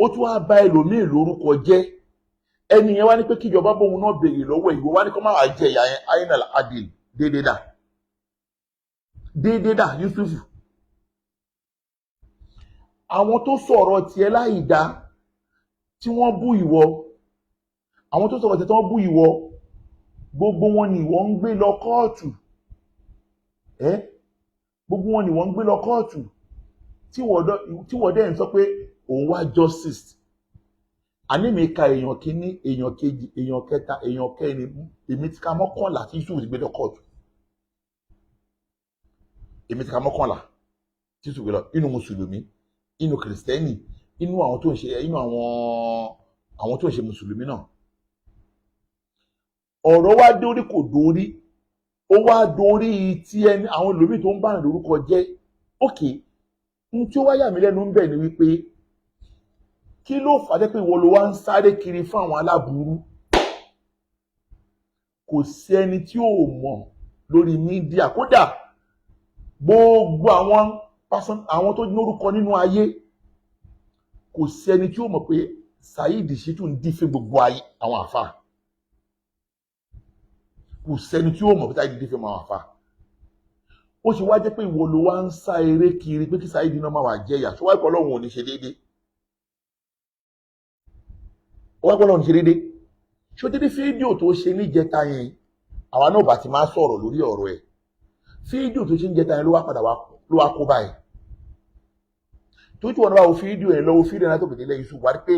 Speaker 3: ó tún wá bá ẹlòmíì lórúkọ jẹ́. Ẹni yẹn wá ní pé kíjọba bóun náà béèrè lọ́wọ́ ìwọ, wá ní kó má wàá jẹ ìyá yẹn. Ainal adil? Déédéé dà? Déédéé dà, Yusufu? Àwọn tó sọ̀rọ̀ tiẹ̀ láì dá tí wọ́n bú ìwọ, àwọn tó sọ̀rọ̀ tiẹ̀ tí wọ́n bú ìwọ, gbogbo wọn ni ìwọ ń gbé lọ kóòtù ẹ́. Gbogbo wọn ni ìwọ ń gbé lọ kóòtù, tí wọ́n dẹ̀ ń sọ pé òun wá justice. Àní mi ka èèyàn kínní, èèyàn kejì, èèyàn kẹta, èèyàn kẹrin, èmi ti ka 11 tí Yusuf ti gbé lọ kóòtù. Èmi ti ka 11 tí Yusuf gbé lọ, inú mùsùlùmí, inú kìrìsìtẹ́nì, inú àwọn tó ń ṣe, inú àwọn tó ń ṣe mùsùlùmí náà. Ọ̀rọ̀ wá dórí kò dórí, ó wá dórí tí ẹni àwọn ẹlòmíì tó ń bá lórúkọ jẹ́. Ókè, n tí ó wá yà mí lẹ́nu ń bẹ̀ ni wípé kí ló fà á jẹ́ pé ìwọ ló wá ń sáré kiri fún àwọn aláburú? Kò sí ẹni tí ò mọ̀ lórí media, kódà gbogbo àwọn person, àwọn tó lórúkọ nínú ayé, kò sí ẹni tí ó mọ̀ pé Saheed Shittu ń dífẹ́ gbogbo ayé àwọn àfa. Kò sẹ́ni tí ó mọ̀ pé Saheed dífẹ́ àwọn àfa. Ó ṣe wá jẹ́ pé ìwọ ló wá ń sá eré kiri pé kí Saheed náà máa wà jẹ́yà? Ṣé wáá pọ̀ Ọlọ́run ò ní ṣe déédéé? Ó wá pọ̀ Ọlọ́run ní ṣe déédéé. Ṣó déédéé? Fídíò tó ṣe níjẹta yẹn, àwa náà bá ti máa sọ̀rọ̀ lórí ọ̀rọ̀ ẹ̀. Fídíò tó ṣe níjẹta yẹn ló wá padà wá, ló wá kó báyìí. Tó tí wọn bá wo fídíò yẹn lọ́wọ́, fídíò yẹn látòkè délẹ̀, Yusuf, wá rí pé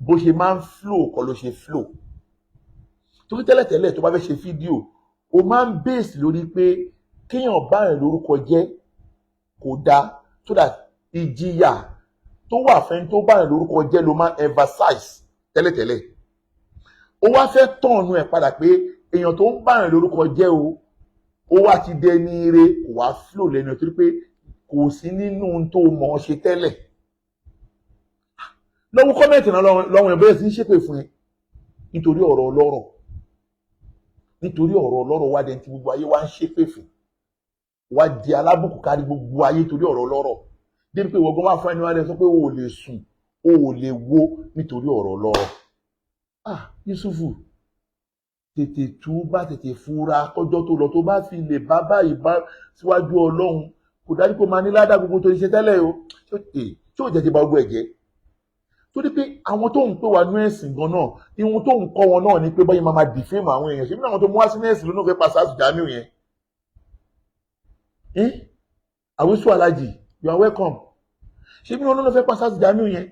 Speaker 3: bó ṣe máa ń flow kọ́ ló ṣe flow. Torí tẹ́lẹ̀tẹ́lẹ̀, tó bá fẹ́ ṣe fídíò, o máa ń base lórí pé kéèyàn bá yẹn lórúkọ jẹ́ kò dáa, so that ìjìyà tó wà fẹ́ni tó bá yẹn lórúkọ jẹ́ ló máa ń emphasize tẹ́lẹ̀tẹ́lẹ̀. Ó wá fẹ́ tọ̀nù ẹ̀ padà pé èèyàn tó ń bá yẹn lórúkọ jẹ́ o, ó wá ti dẹni ire. Kò wá flow lẹ́nu ẹ̀, torí pé kò sí nínú ohun tó mọ̀ ọ́ ṣe tẹ́lẹ̀. Lọ́wọ́ comment náà, lọ́wọ́ ẹ̀ bẹ́ẹ̀ sí ń ṣépè fún ẹ nítorí ọ̀rọ̀ ọlọ́rọ̀. Nítorí ọ̀rọ̀ ọlọ́rọ̀, wá dẹni tí gbogbo ayé wá ń ṣépè fún, wá di alábùkù kárí gbogbo ayé torí ọ̀rọ̀ ọlọ́rọ̀, débi pé ìwọ gan wá fún ẹni wá lẹ sọ pé o ò lè sùn, o ò lè wo nítorí ọ̀rọ̀ ọlọ́rọ̀. Ah, Yusufu, tètè tú bá, tètè fura kọjọ́ tó lọ. Tó bá fi lè bá báyìí bá síwájú Ọlọ́run, kò dájú pé ó máa ní ládàá gbogbo tó ṣe tẹ́lẹ̀ o. Tí ò jẹ́ ti ba gbogbo ẹ̀ jẹ́, torí pé àwọn tó ń pè wá ní ẹ̀sìn gan náà, ihun tó ń kọ́ wọn náà ni pé báyìí máa defame àwọn èèyàn. Ṣé bí àwọn tó mú wá sí ẹ̀sìn lónà fẹ́ pa Sars Jamiu yẹn? Àwísù Alájì, you are welcome. Ṣé bí wọn lónà fẹ́ pa Sars Jamiu yẹn?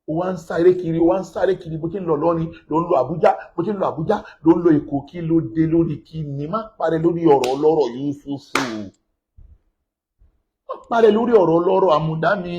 Speaker 3: Ó wá ń sáré kiri, ó wá ń sáré kiri. Bó ti ń lọ lọ́rin ló ń lọ Àbújá, bó ti ń lọ Àbújá ló ń lọ Èkó. Kí ló dé? Lórí kí ni? Má parẹ́ lórí ọ̀rọ̀ ọlọ́rọ̀, Yusufu. Má parẹ́ lórí ọ̀rọ̀ ọlọ́rọ̀. Àmúdámi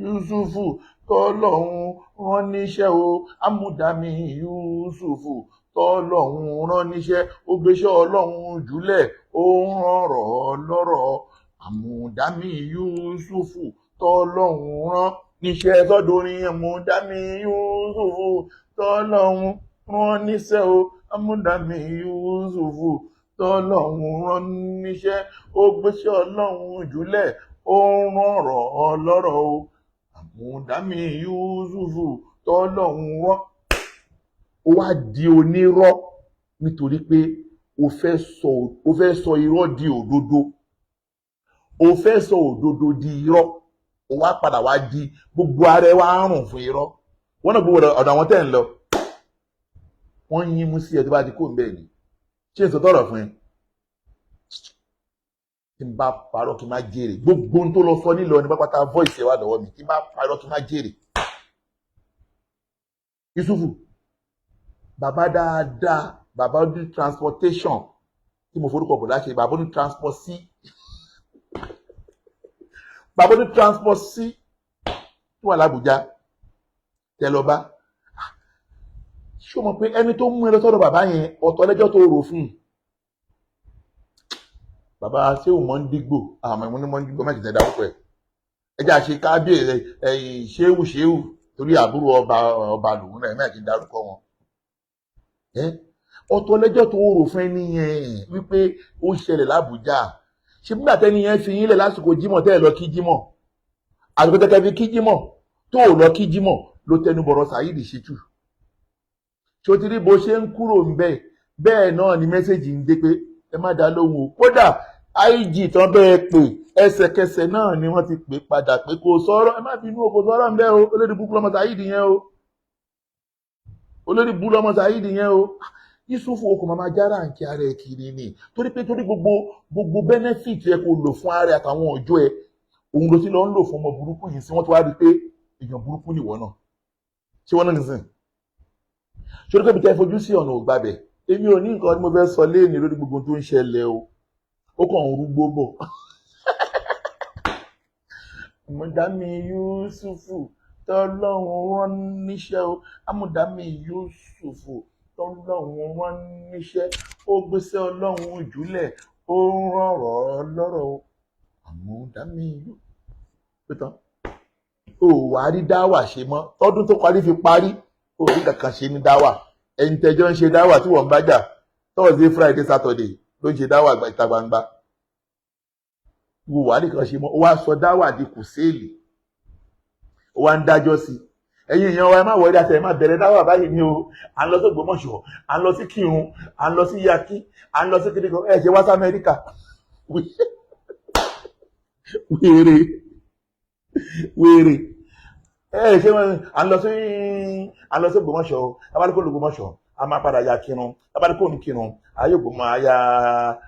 Speaker 3: Yusufu tọ́lọ́hún rán níṣẹ́ o. Àmúdámi Yusufu tọ́lọ́hún rán níṣẹ́, ó gbéṣẹ́ Ọlọ́hun jùlẹ̀, ó ń rọ̀rọ̀ lọ́rọ̀. Àmúdámi Yusufu tọ́lọ́hún rán níṣẹ́ sọ́dọ̀rin. Àmúdámi Yusufu tọ́lọ́hún rán níṣẹ́ o. Àmúdámi Yusufu tọ́lọ́hún rán níṣẹ́, ó gbéṣẹ́ Ọlọ́hun jùlẹ̀, ó ń rọ̀rọ̀ lọ́rọ̀ o. Àmúdámi Yusufu tọ́lọ́hún rán. Ó wá di onírọ́ nítorí pé o fẹ́ sọ irọ́ di òdodo, o fẹ́ sọ òdodo di irọ́. O wá padà wá di gbogbo ara ẹ wá rùn fún irọ́. Wọ́n náà gbogbo ọ̀dọ̀ àwọn tẹ́ ń lọ, wọ́n yín mú sí ẹ tó bá ti kó ń bẹ́ẹ̀ ni. Ṣé n sọ tọrọ fún ẹ? Tí n bá parọ́, kí n má jèrè. Gbogbo ohun tó lọ sọ nílò ní pápátá, voice ẹ wà lọ́wọ́ mi. Tí n bá parọ́, kí n má jèrè. Yusufu, bàbá dáadáa, bàbá ní transportation tí mo forúkọ bò láṣẹ, bàbá ní transport sí, bàbá ní transport sí tó wà lábújá tẹ lọ bá. Ṣé o mọ̀ pé ẹni tó mú ẹ lọ sọ́dọ̀ bàbá yẹn, ọ̀tọ̀ lẹ́jọ́ tó rò fún un? Bàbá ṣé ò mọ̀ ń dígbò àmọ́ ìmú ní mọ̀ ń dígbò má ti tẹ̀ dárúkọ ẹ̀. Ẹ jẹ́ àṣe kábíyèsí ẹ̀yìn ṣéwù ṣéwù torí àbúrò ọba ọba lòun náà, ẹ̀ má ti dárúkọ wọn. Ọ̀tọ̀ lẹ́jọ́ tó rò fún ẹni yẹn wípé ó ṣẹlẹ̀ lábújá. Ṣé nígbà tẹ́ni yẹn fi yín lẹ̀ lásìkò jímọ̀ tẹ́ ẹ lọ kí jímọ̀, àsìkò tẹ́tẹ́ fi kí jímọ̀ tó ò lọ kí jímọ̀, ló tẹnu bọ̀rọ̀ Saheed Shittu? Ṣé o ti rí bó ṣe ń kúrò ń bẹ́ẹ̀? Bẹ́ẹ̀ náà ni message ń dé pé ẹ má dá lóhùn o. Kódà IG tán bẹ́ẹ̀ pè, ẹsẹ̀kẹsẹ̀ náà ni wọ́n ti pè padà pé kò sọ̀rọ̀, ẹ má bínú o, kò sọ̀rọ̀ ń bẹ́ o, olórí burúkú lọ́mọ Saheed yẹn o, olórí burúkú lọ́mọ Saheed yẹn o. Yusufu, okùn máa jára nkí ara ẹ kiri ni, torí pé torí gbogbo benefit yẹ kó lò fún ara ẹ àtàwọn ọjọ́ ẹ, òun ló ti lọ ń lò fún ọmọ burúkú yìí sí. Wọ́n ti wá rí i pé èèyàn burúkú nìwọ náà. Ṣé wọ́n náà nìsín ṣé orí pé tẹ́ fojú sí ọ̀nà ògbàbẹ̀? Èmi ò ní nǹkan tí mo fẹ́ sọ léèní lórí gbogbo tó ń ṣẹlẹ̀ o. Ó kàn ń rúgbó bọ̀. Àmúdámi Yusufu tọ́lọ́run rán níṣẹ́ o. Àmúdámi Yusufu tọ́lọ́run rán níṣẹ́, ó gbéṣẹ́ Ọlọ́run jùlẹ̀, ó ń rọ̀rọ̀ lọ́rọ̀ o. Àmúdámi Yusufu tán o wà á rí dáwà ṣe mọ́. Tọdún tó parí fi parí, o rí kankan ṣe ní dáwà. Ẹni tẹjọ́ ń ṣe dáwà tí wọ́n ń bá jà, Thursday, Friday, Saturday ló ń ṣe dáwà ìta gbangba. Wo wàá rí kan ṣe mọ́. Ó wá sọ dáwà di kùsẹ́ẹ̀lì, ó wá ń dájọ́ sí ẹ̀yin èèyàn wa. Ẹ má wọlé àti ẹ má bẹ̀rẹ̀ dáwà báyìí ni o. À ń lọ sí Ògbómọ̀ṣọ́, à ń lọ sí Kírun, à ń lọ sí Yakí, à ń lọ sí kíndìnkàn. Ẹ ṣe wá sí Amẹ́ríkà. Wèrè wèrè, ẹ ṣe wọn. À ń lọ sí Ògbómọ̀ṣọ́. Abáríkó l'Ògbómọ̀ṣọ́, a máa padà ya Kírun. Abáríkó ní Kírun, ayé Ògbómọ̀, aya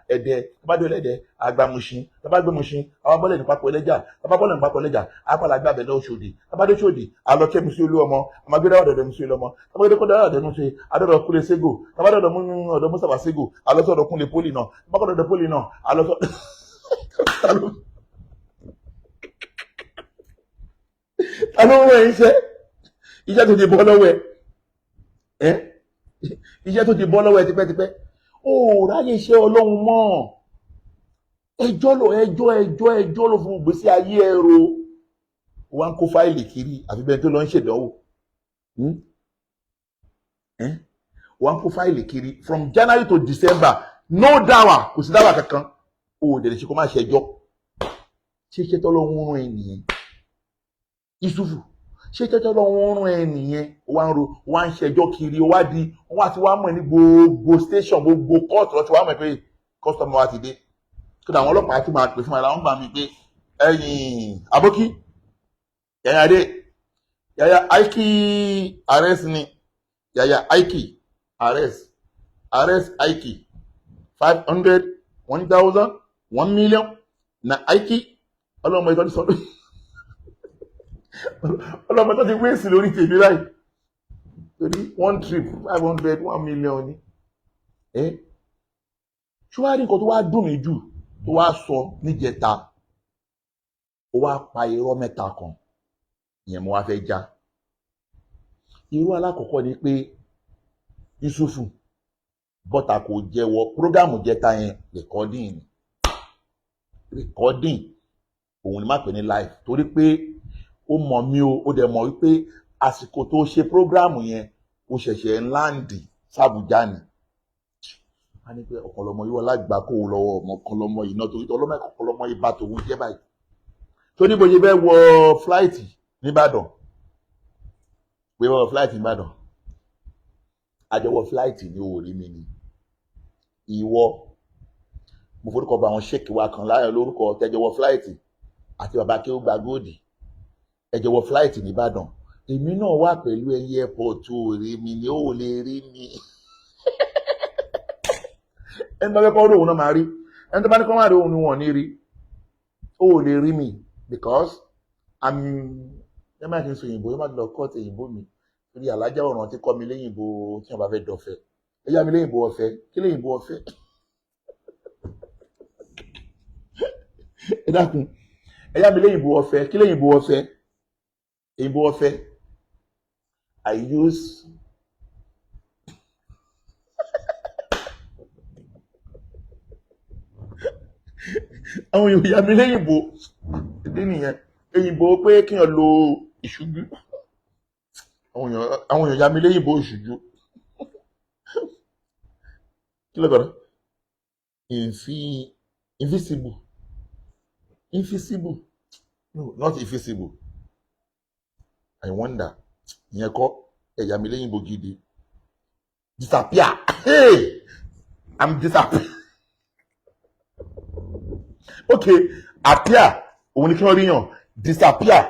Speaker 3: Ẹdẹ, abádé Ẹdẹ, àgbà Mùṣín, tabá gbé Mùṣín, àwọn bọ́lẹ̀ ní pápọ̀ ẹlẹ́jà, tabá bọ́lẹ̀ ní pápọ̀ ẹlẹ́jà, apàlà gbàbẹ̀ lọ Òṣòdì. Tabádé Òṣòdì, alọ kẹ́mi sí olú ọmọ àmàgbéra ọ̀dọ̀dọ̀ mi sí olú ọmọ. Tabádé kọ́dọ̀ ọ̀dọ̀ mi sí adọ́dọ̀ Kúlẹ̀ Ségò, tabádọ́dọ̀ mú ọ̀dọ̀ Mustapha Ségò, alọ́sọ̀dọ̀ Kúnlẹ̀ Pólì náà, tabákọ̀dọ̀ Pólì náà, alọ́sọ̀. Ta ló ń rán iṣẹ́? Iṣẹ́ tó ti bọ́ lọ́wọ́ ẹ, iṣẹ́ tó ti bọ́ lọ́wọ́ ẹ tipẹ́tipẹ́, ó ráyè iṣẹ́ Ọlọ́run mọ́. Ẹjọ́ ló ẹjọ́ ẹjọ́ ẹjọ́ ló fún gbèsè ayé ẹ ro. Wọ́n á kó fáìlì kiri àfi bẹ́ẹ̀ tó lọ ń ṣèdánwò. Wọ́n á kó fáìlì kiri from January to December, no dáwà, kò sí dáwà kankan. O ò dẹ̀ lè ṣe kó má ṣe ẹjọ́. Ṣé iṣẹ́ tọ́lọ́run rán ẹ nìyẹn, Yusufu? Ṣé tọ́lọ́run rán ẹ nìyẹn? Wọ́n á ń ro, wọ́n á ń ṣẹjọ́ kiri. Wọ́n á di wọ́n á ti wá mọ̀ ní gbogbo station, gbogbo kóòtù lọ́ti wá mọ̀ pé customer wa ti dé. Kódà àwọn ọlọ́pàá ti máa pè fún ara wọn gbà mí pé ẹ̀yìn abókí yàyà dé, yàyà aiki arrest ni, yàyà aiki arrest, arrest aiki 500, 1,000, 1 million na aiki. Ọlọ́mọ ìtọ́jú sọ́dọ̀. Ọlọ́mọ tó ti wéèsì lórí tèmi báyìí, torí one trip 500, 1 million ni. Ẹ ṣùwárí, nǹkan tó wá dùn mí jù tó wá sọ níjẹta, ó wá pa irọ́ mẹ́ta kan. Ìyẹn mo wá fẹ́ já. Irú alákọ̀ọ́kọ́ ni pé Yusufu bọ́ta kò jẹ́wọ́ program jẹta yẹn. Recording ni, recording òun ni, má pè ní live, torí pé ó mọ̀ mí o. Ó dẹ̀ mọ̀ wípé àsìkò tó ṣe program yẹn, ó ṣẹ̀ṣẹ̀ ń land sàbújá ni. A ní pé ọ̀pọ̀lọmọ yìí wọ́n lágbàá kó o lọ́wọ́ ọmọ ọ̀pọ̀lọmọ yìí náà, torí ọlọ́mọ ọ̀pọ̀lọmọ yìí bá tòun jẹ́ báyìí. Tó ní bó ṣe fẹ́ wọ flight nìbàdàn, pé wọ flight nìbàdàn, àjọwọ́ flight ní òòrí mi ni ìwọ. Mo forúkọ bá àwọn sheik wa kan láyọ̀ lórúkọ tẹjọwọ́ flight àti bàbá kí ó gba góòdì ẹjọwọ́ flight nìbàdàn. Èmi náà wà pẹ̀lú ẹyẹ airport, òòrí mi ni ó lè rí mi. Ẹni tó bá fẹ́ kọ́ rí òun náà máa rí, ẹni tó bá ní kọ́ máa rí òun ni wọ́n ní rí. Ó lè rí mi because I'm, ẹ má kí n sọ òyìnbó, ẹ má lọ kọ́ ti òyìnbó mi, torí alájà ọ̀ràn ti kọ́ mi léyìnbó. Tí wọ́n bá fẹ́ dọ̀fẹ́, ẹ yá mi léyìnbó ọ̀fẹ́. Kí léyìnbó ọ̀fẹ́? Ẹ dákun, ẹ yá mi léyìnbó ọ̀fẹ́. Kí léyìnbó ọ̀fẹ́? Òyìnbó ọ̀fẹ́, I use àwọn èèyàn yá mi léyìnbó. Ìdí nìyẹn, òyìnbó pé kíyàn lo ìṣújú. Àwọn èèyàn yá mi léyìnbó ìṣújú. Kí ló gbọ́dọ̀ invisible, invisible, no, not invisible. I wonder. Ìyẹn kọ́, ẹ̀yà mi léyìnbó gidi. Disappear. Hey, I'm disappear. Okay, appear òun ni kí wọ́n rí yàn. Disappear,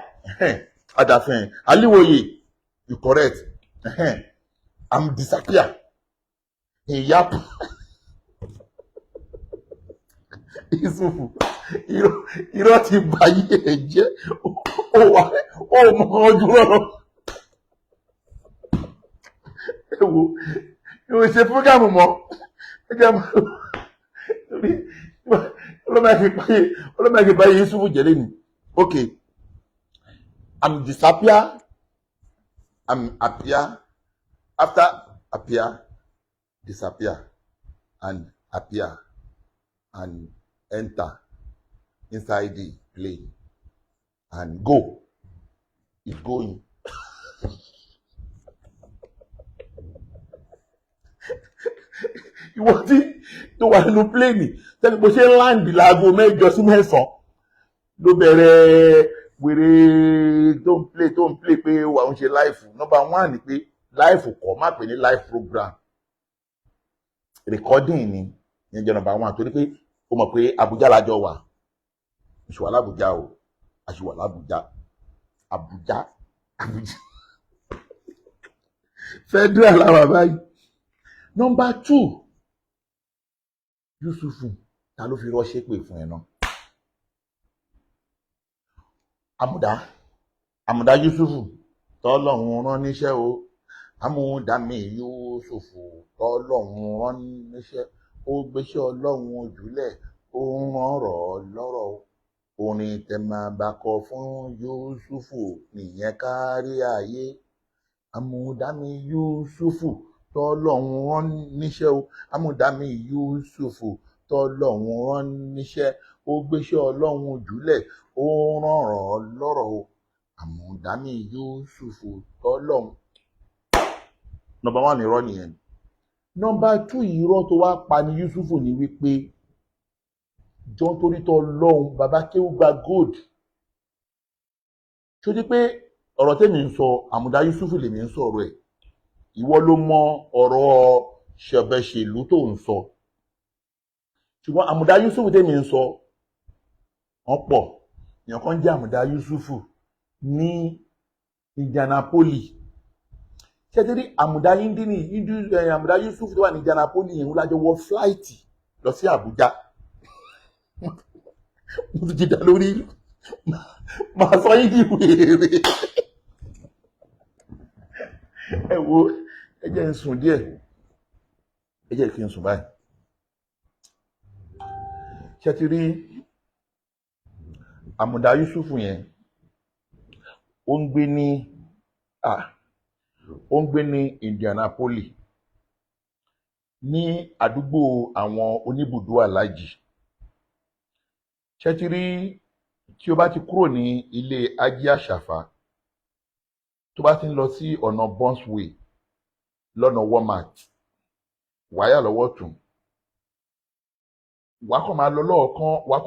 Speaker 3: adàfẹ́ aliwoye, you correct. I'm disappear. Ìyá Yusufu, irọ́ ti báyé ẹ̀ jẹ́. Ó wà ó mọ ọdún rọrọ. Ẹ wo, yóò ṣe program mọ́. Ẹ jẹ́ mọ́ torí ọlọ́mọ ẹ̀kí báyé Yusufu jẹ́ lẹ́nu. Okay, I'm disappear, I'm appear. After appear, disappear and appear and enter inside the plane and go. It's going. Ìwọ tí tó wà nínú pléènì tẹ́lẹ̀, bó ṣe ń land láago 8 sí 9 ló bẹ̀rẹ̀ wèrè tó ń play, tó ń play pé wà ń ṣe live. Number one ni pé live kọ́, má pè ní live program, recording ni. Ìyẹn jẹ́ number one, torí pé ó mọ̀ pé Abuja lájọ wà. Ìṣòwò l'Abuja o, àṣìwà l'Abuja, Abuja, Abuja federal làwà báyìí. Number two, Yusufu, ta ló fi rọ́ṣẹ́ pè fún ẹ náà? Àmùdá, Àmùdá Yusufu tọ́lọ́hún rán níṣẹ́ o. Àmùdá mi Yusufu tọ́lọ́hún rán níṣẹ́, ó gbéṣẹ́ Ọlọ́run ojúlẹ̀, ó ń rán ọ̀rọ̀ lọ́rọ̀ o. Orin tẹ máa bá kọ fún Yusufu nìyẹn kárí ayé. Àmùdá mi Yusufu tọ́lọ́hún rán níṣẹ́ o. Àmùdá mi Yusufu tọ́lọ́hún rán níṣẹ́, ó gbéṣẹ́ Ọlọ́run ojúlẹ̀, ó ń rán ọ̀rọ̀ lọ́rọ̀ o. Àmùdá mi Yusufu tọ́lọ́hún. Number one, irọ́ nìyẹn. Number two, irọ́ tó wá pa ni Yusufu ni wípé jọ torí tọ́ lọ́hùn bàbá kéwú gba gold. Ṣó di pé ọ̀rọ̀ tèmi ń sọ, Àmùdá Yusufu lèmi ń sọ̀rọ̀ ẹ̀. Ìwọ ló mọ ọ̀rọ̀ ṣẹ̀bẹ̀ṣèlú tó ń sọ, ṣùgbọ́n Àmùdá Yusufu tèmi ń sọ wọ́n pọ̀. Èèyàn kan jẹ́ Àmùdá Yusufu ní Indianapolis. Ṣé ti rí Àmùdá Yíndínì, Àmùdá Yusufu tó wà ní Indianapolis yẹn, ń lájọ wọ flight lọ sí Àbújá. Mo ti dá lórí, màá sọ yín di wèrè. Ẹ wo, ẹ jẹ́ n sùn díẹ̀, ẹ jẹ́ kí n sùn báyìí. Ṣé ti rí Àmùdá Yusufu yẹn? Ó ń gbé ní Indianapolis, ní àdúgbò àwọn oníbùdó alájì. Ṣé ti rí, tí o bá ti kúrò ní ilé Ají Àṣàfà, tó bá ti ń lọ sí ọ̀nà Bonsway, lọ́nà Walmart, wáyà lọ́wọ́ tún, wàá kàn máa lọ lọ́ọ̀kan, wàá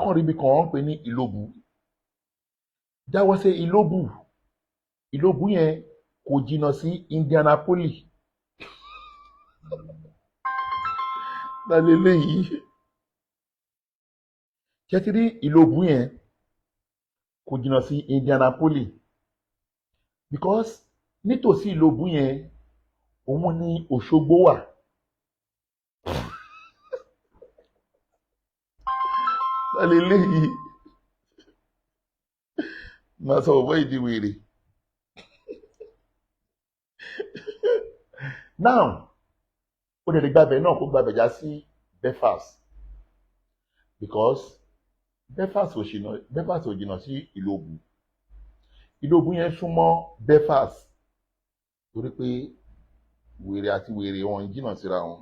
Speaker 3: kàn rí ibi kan wọ́n ń pè ní Ìlóbù. Dáwọ́ sí Ìlóbù. Ìlóbù yẹn kò jìnnà sí Indianapolis lálẹ́ léyìí. Ṣé ti rí Ìlóbù yẹn kò jìnnà sí Indianapolis, because nítòsí Ìlóbù yẹn òun ní Òṣogbo wà. Lálẹ́ léyìí, máa sọ ọ̀bọ ìdí wèrè. Now, ó dẹ̀ lè gbàbẹ̀ náà, kó gbàbẹ̀ já sí Belfast, because Belfast ò jìnnà sí Ìlóbù. Ìlóbù yẹn súnmọ́ Belfast, torí pé wèrè àti wèrè wọn ń jìnnà síra wọn.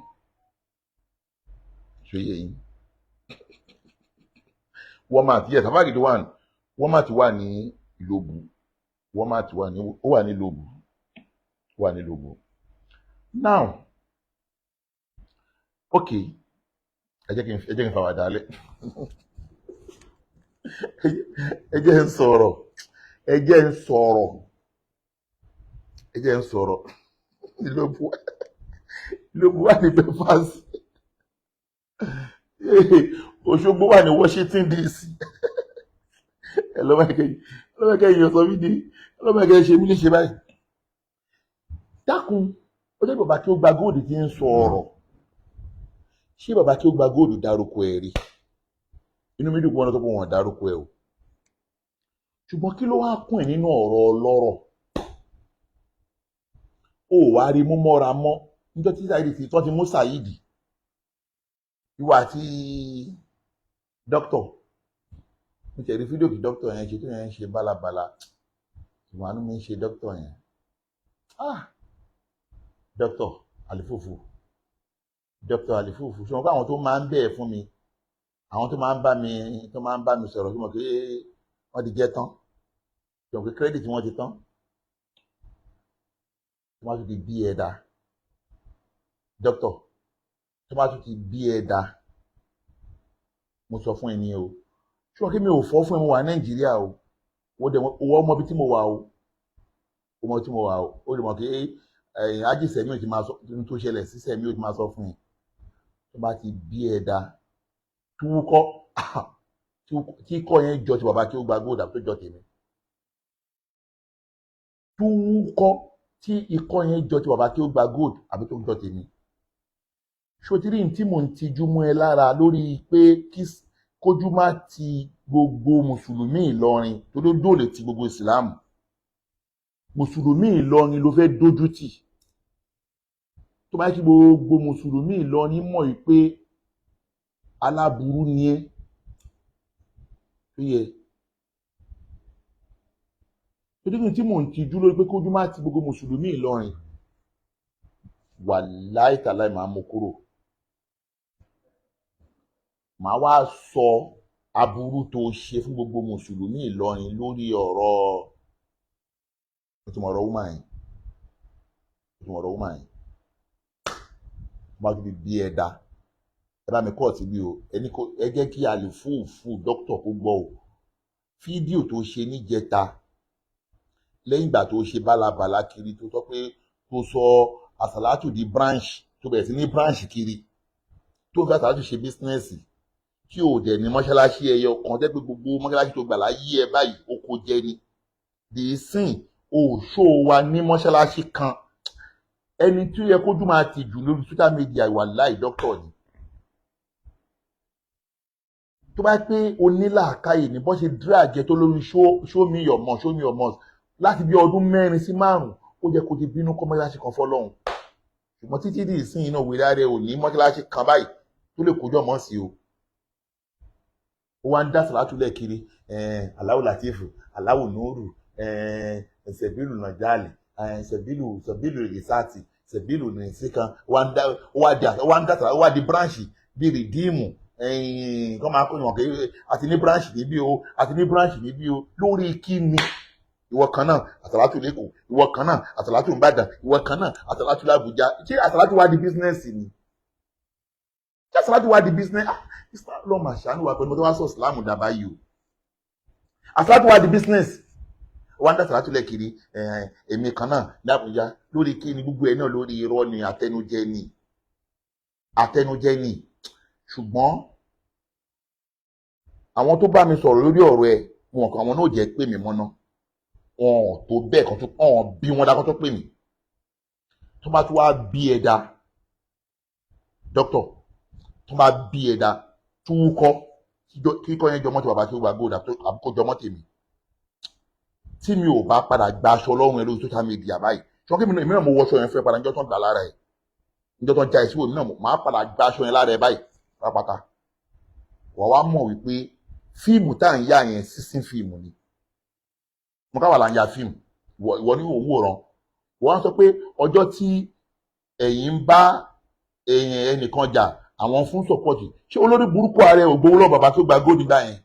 Speaker 3: Ṣé yẹ yín? Walmart, yes, Afagidi one. Walmart wà ní Ìlóbù. Walmart wà ní, ó wà ní Ìlóbù, ó wà ní Ìlóbù. Now, okay, ẹ jẹ́ kí n fàwàdà dálẹ̀. Ẹ jẹ́ n sọ̀rọ̀, ẹ jẹ́ n sọ̀rọ̀, ẹ jẹ́ n sọ̀rọ̀. Ìlóbù, Ìlóbù wà ní Belfast, Òṣogbo wà ní Washington DC. Ẹ lọ́mọ ẹ̀kẹ́ yìí sọ mí di ọlọ́mọ ẹ̀kẹ́ ṣe mí léṣe báyìí. Dákun, ó jẹ́ bàbá kí ó gba góòdù tí ń sọ ọ̀rọ̀. Ṣé bàbá kí ó gba góòdù dárúkọ ẹ̀ rí? Inú mi dùn kí wọ́n tó pé wọ́n dárúkọ ẹ̀ o. Ṣùgbọ́n kí ló wá kún ẹ̀ nínú ọ̀rọ̀ ọlọ́rọ̀? Ó wàá rí mú mọ́ra mọ́ níjọ́ tí Saheed ti tọ́ ti mú Saheed, ìwà àti dókítọ̀. Mo tẹ̀lé fídíò kí dókítà yẹn ṣe tó yẹn ń ṣe bálabàla. Ìwà àánú mi ń ṣe dókítà yẹn. Ah, dókítà Àlìfòfò, dókítà Àlìfòfò, ṣé wọn kó àwọn tó máa ń bẹ̀ẹ̀ fún mi, àwọn tó máa ń bá mi sọ̀rọ̀, ṣé wọn pé wọ́n ti jẹ́ tán? Ṣé wọn pé credit wọn ti tán? Tó máa tún ti bí ẹ dá, dókítà, tó máa tún ti bí ẹ dá, mo sọ fún ẹ ní o. Ṣé wọn kí mi ò fọ́ fún ẹ? Mo wà Nàìjíríà o. Wọ́n dẹ̀ wọ́n mọ ibi tí mo wà o, ó mọ tí mo wà o. Ó lè mọ̀ pé ẹ̀yìn ájísẹ̀mí ò ti máa sọ tó ṣẹlẹ̀ sí sẹ̀mí, ò ti máa sọ fún ẹ. Tó bá ti bí ẹ dá, túwúkọ́ tí kọ́ yẹn jọ ti bàbá kí ó gba góòdà tó jọ tèmi, túwúkọ́ tí ikọ́ yẹn jọ ti bàbá kí ó gba gold àbí tó jọ tèmi. Ṣòtírì tí mò ń tijú mú ẹ lára lórí pé kí kójú má ti gbogbo mùsùlùmí Ìlọrin, tó ló dòlè ti gbogbo ìsìláàmù. Mùsùlùmí Ìlọrin ló fẹ́ dójú tì. Tó bá yẹ kí gbogbo mùsùlùmí Ìlọrin mọ̀ yìí pé aláburú ni ẹ́, tó yẹ torí kí n tí mò ń tijú lórí pé kójú má ti gbogbo mùsùlùmí Ìlọrin, wàláì tàláì, máa mú kúrò, màá wá sọ aburú tó ṣe fún gbogbo mùsùlùmí Ìlọrin lórí ọ̀rọ̀ ìtumọ̀ ọ̀rọ̀ woman yẹn, ìtumọ̀ ọ̀rọ̀ woman yẹn. Tó bá tún fi bí ẹ dá, ẹ bá mi kọ́ ọ̀tí bí o. Ẹni kò ẹ jẹ́ kí a lè fúùfù dókítà kó gbọ́ o. Fídíò tó ṣe níjẹta, lẹ́yìn ìgbà tó ṣe bálabàla kiri, tó sọ pé tó sọ àsàlátù di branch, tó bẹ̀rẹ̀ sí ní branch kiri, tó fi àsàlátù ṣe business, tí ò dẹ̀ ní mọ́ṣáláṣí ẹyọ kan, tẹ́ pé gbogbo mọ́ṣáláṣí tó gbà láyé ẹ báyìí, ó kó jẹ ni. The sin òṣó wa ní mọ́ṣáláṣí kan. Ẹni tí ó yẹ kójú máa tì jù lórí social media, ìwà láì dókítà ni. Tó bá pé onílàákàyè ní bọ́n ṣe drag ẹ tó lórí show me your mosque, show me your mosque, Láti bí ọdún 4 sí 5, ó jẹ́ kó ti bínú kọ́ mọ́ṣáláṣí kan fọ́lọ́hun. Ṣùgbọ́n títí di ìsìn iná wèrè ààrẹ ò ní mọ́ṣáláṣí kan báyìí tó lè kójọ mọ́ sí o. Ó wá ń dá sàlátù lẹ̀ kiri, Aláwù Látìfù, Aláwù Núrù, Sẹ̀bílù Nàjálì, Sẹ̀bílù Rìsáàtì, Sẹ̀bílù Nìsíkan. Ó wá ń dá ó wá di branch bíi rìdíìmù kọ́ máa kó ìwọ̀n kiri. Àti ní branch níbí o, àti ní branch níbí o. Lórí kí ni? Ìwọ kan náà àsàlátù lẹ́kọ̀ọ́, ìwọ kan náà àsàlátù Ìbàdàn, ìwọ kan náà àsàlátù l'Àbújá. Ṣé àsàlátù wá di business ni? Ṣé àsàlátù wá di business? Ah, Islam lọ mà ṣàánú wa pẹ̀lú mọ́tò wá sọ Islam dàbá yìí o. Àsàlátù wá di business, wọ́n á dá àsàlátù lẹ̀ kiri. Èmi kan náà l'Àbújá, lórí kí ni? Gbogbo ẹ̀ náà lórí irọ́ ni, àtẹnujẹ ni, àtẹnujẹ ni. Ṣùgbọ́n àwọn tó bá mi sọ̀rọ̀ lórí ọ̀rọ̀ ẹ̀ wọn kan, àwọn náà jẹ́ pé mi mọ́ná, wọn ò tó bẹ́ẹ̀ kan tó ọ̀hún bí wọ́n dákọ́ tó pè mí. Tó bá tó wá bí ẹ dá dókítọ̀, tó bá bí ẹ dá tó wúkọ́ kíkọ́ yẹn jọmọ́ ti bàbá tí ó gba gold àbúkọ́ jọmọ́ tèmi, tí mi ò bá padà gba aṣọ ọlọ́run ẹ lórí social media báyìí, ṣùgbọ́n kí èmi náà mo wọṣọ yẹn fẹ́ padà níjọ́ tó ń gbà lára ẹ̀, níjọ́ tó ń já ẹ síwò, èmi náà máa padà gba aṣọ yẹn lára ẹ báyìí pátápátá. Wà wá mọ̀ wípé fíìmù tá à ń yà yẹn, sísín fíìmù ni. Mo ká wà là ń ya fíìmù, ìwọ ní òun wòran. Wọ́n á sọ pé ọjọ́ tí ẹ̀yin ń bá ẹnìkan jà, àwọn fún support. Ṣé olórí burúkú ààrẹ ò gbowó lọ́wọ́ bàbá tó gba góòdì gbà yẹn?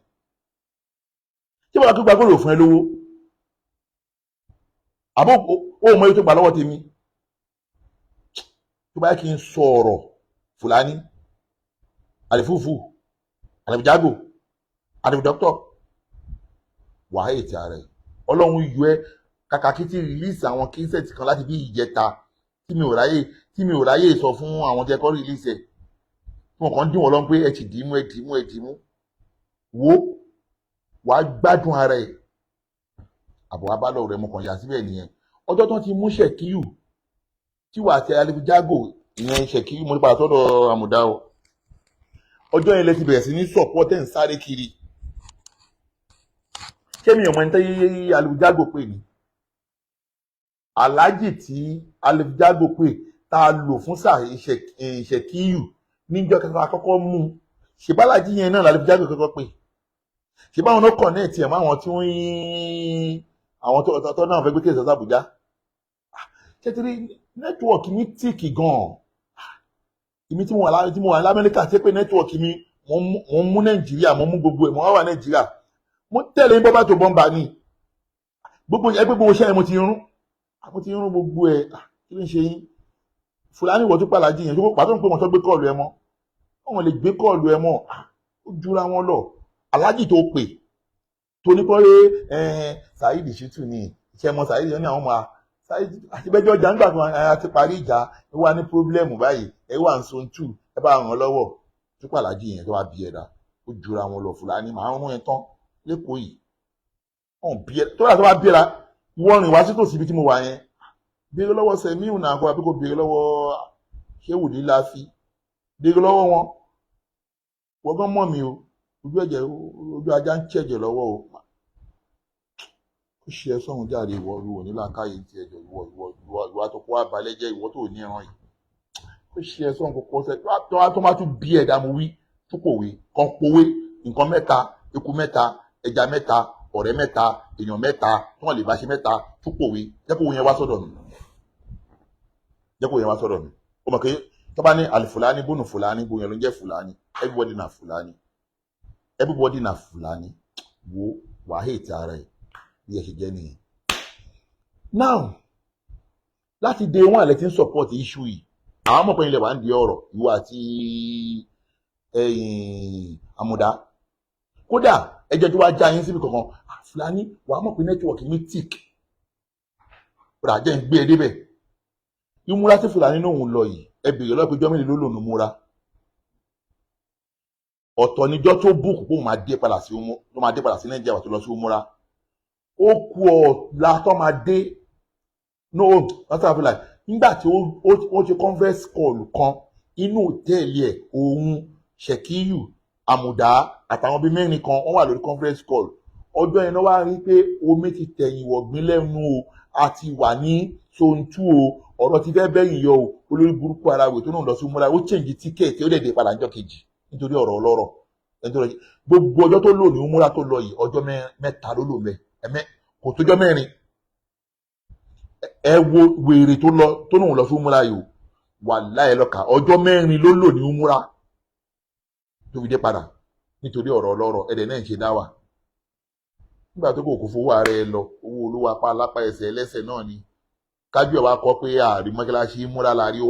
Speaker 3: Ṣé bàbá tó gba góòdì ò fún ẹ lówó? Àbó ó mọ iye tó gbà lọ́wọ́ tèmi? Tó bá yẹ kí n sọ ọ̀rọ̀ Fúlàní àlefúfú, àlefújágò, àlefúdọ́kítọ̀, wàá ètì ààrẹ Ọlọ́run yọ ẹ́. Kàkà kí ti release àwọn cassette kan láti bí ìjẹta tí mi ò ráyè sọ fún àwọn tí ẹ kọ́ release ẹ̀, tí wọn kàn ń dín wọn lọ pé ẹ ti dì í mú, ẹ dì í mú, ẹ dì í mú. Wo, wàá gbádùn ara ẹ̀. Àbọ̀ abálọ̀ rẹ̀ mo kàn yà síbẹ̀ nìyẹn. Ọjọ́ tó ti mú Ṣẹ̀kíyù tí wàá ti Alifujago ìyẹn Ṣẹ̀kíyù, mo ní padà sọ́dọ̀ Àmùdá o. Ọjọ́ yẹn lẹ ti bẹ̀rẹ̀ sí ní support ẹ̀ ń sáré kiri. Ṣé mi ò mọ ẹni tẹ́ Alifujago pè ní aláàjì tí Alifujago pè tá a lò fún Ṣẹ̀kíyù níjọ́ kẹta àkọ́kọ́ mú? Ṣèbálàjì yẹn náà l'Alifujago kọ́kọ́ pè. Ṣèbáwọn náà connect ẹ̀ mọ́ àwọn tí wọ́n ń àwọn tó náà fẹ́ gbé case sí Àbújá? Ṣé tí network mi thick gan-an. Èmi tí mo wà l'Amẹ́ríkà, ṣé pé network mi, mo ń mú Nàìjíríà, mo ń mú gbogbo ẹ̀, mo wá wà Nàìjíríà, mo tẹ̀lé bọ́bá tó bọ́m̀bà ni. Gbogbo ẹgbẹ́, gbogbo iṣẹ́ yẹn mo ti rún gbogbo ẹ̀. Kí ló ń ṣe yín, Fúlàní? Ìwọ tó pàlàjì yẹn tó pàtó ń pè wọ́n tó gbé call ẹ mọ́, wọ́n lè gbé call ẹ mọ́. Ó jura wọn lọ. Aláàjì tó pè tó ní kọ́ Saheed Shittu ni iṣẹ́ mọ́ Saheed ní àwọn ọmọ Saheed àti bẹ́jọ́ ọjà ńgbà kan a ti parí ìjà, ẹ wà ní problem báyìí, ẹ wà ń so tù, ẹ bá ràn án lọ́wọ́. Tó pàlàjì yẹn tó wá bí ẹ̀dá, ó jura wọn lọ. Fúlàní màá rún ẹ tán lẹ́kọ̀ọ́ yìí. Ọ̀n bí ẹ tó bá tó bá bí ẹ la, wọ́n rìn wá sí tòsí ibi tí mo wà yẹn, béèrè lọ́wọ́ Sẹ̀míù náà kọ́, àbí kò béèrè lọ́wọ́ Ṣéwù Líláfi, béèrè lọ́wọ́ wọn. Wọ́n gan mọ̀ mí o. Ojú ẹ̀jẹ̀, ojú ajá ń ṣẹ̀jẹ̀ lọ́wọ́ o. Ó ṣe ẹ sọ́run jáde. Ìwọ, ìwọ ní làákàyè ti ẹ̀jọ̀. Ìwọ, ìwọ, ìwọ, ìwọ tó kó abalẹ̀ jẹ́, ìwọ tó ní ẹran yìí, ó ṣe ẹ sọ́run kókó ọ̀sẹ̀ tó má tún bí ẹ̀dá mo wí tó pòwe kan, pòwe nǹkan mẹ́ta: eku mẹ́ta, ẹja mẹ́ta, ọ̀rẹ́ mẹ́ta, èèyàn mẹ́ta tí wọ́n lè bá ṣe mẹ́ta. Tó pòwe, jẹ́ kó yẹn wá sọ́dọ̀ mi, jẹ́ kó yẹn wá sọ́dọ̀ mi. Ó mọ̀ pé tó bá ní àlìfùlání bónú fùlání bóyá ló ń jẹ́ fùlání. Everybody na fùlání, everybody na fùlání. Wo, wàá hate ara ẹ̀ bí ẹ ṣe jẹ́ nìyẹn. Now, láti day one àlẹ́ tí ń support issue yìí, àwọn ọmọ pẹ̀lú ilẹ̀ wà ń di ọ̀rọ̀ ìwọ àti Àmùdá. Kódà ẹjọ́ tó wá já yín síbi kankan, fúlàní, wàá mọ̀ pé network mi thick. Rà jẹ́ ń gbé e débẹ̀. Ìmúra tí fúlàní náà ń lọ yìí, ẹ bèrè lọ́pẹ́ ọjọ́ mélòó ló lò ní múra. Ọ̀tọ̀ níjọ́ tó book pé òun máa dé padà sí, tó máa dé padà sí Nàìjíríà, tó lọ sí múra. Ó kú ọ̀la tó máa dé. No, that's how I feel like. Nígbà tí ó ṣe conference call kan inú hòtẹ́ẹ̀lì ẹ̀, òun, Ṣèkíyù, Àmùdá àtàwọn bíi mẹ́rin kan, wọ́n wà lórí conference call. Ọjọ́ yẹn náà wá rí pé omi ti tẹ̀yìn wọ̀gbìn lẹ́nu o, a ti wà ní zone 2 o, ọ̀rọ̀ ti fẹ́ bẹ́yìn yọ o. Olórí burúkú ara wò tó náà lọ sí múra, ó change ticket, ó dẹ̀ dé padà níjọ́ kejì nítorí ọ̀rọ̀ ọlọ́rọ̀. Nítorí gbogbo ọjọ́ tó lò ní múra tó lọ yìí, ọjọ́ 3 ló lò mẹ́ ẹ̀mẹ́, kò tójọ́ 4. Ẹ wo wèrè tó lọ tó náà lọ sí múra yìí o, wàláhì lọ́ka, ọjọ́ 4 ló lò ní múra tó fi dé padà nítorí ọ̀rọ̀ ọlọ́rọ̀. Ẹ̀dẹ̀ náà ń ṣe dáwà nígbà tó kò fowó ara ẹ lọ, owó olówó apá alápá ẹsẹ̀ ẹlẹ́sẹ̀ náà ni. Kájú ẹ̀ wá kọ́ pé ààrí mọ́ṣáláṣí múra láàrí,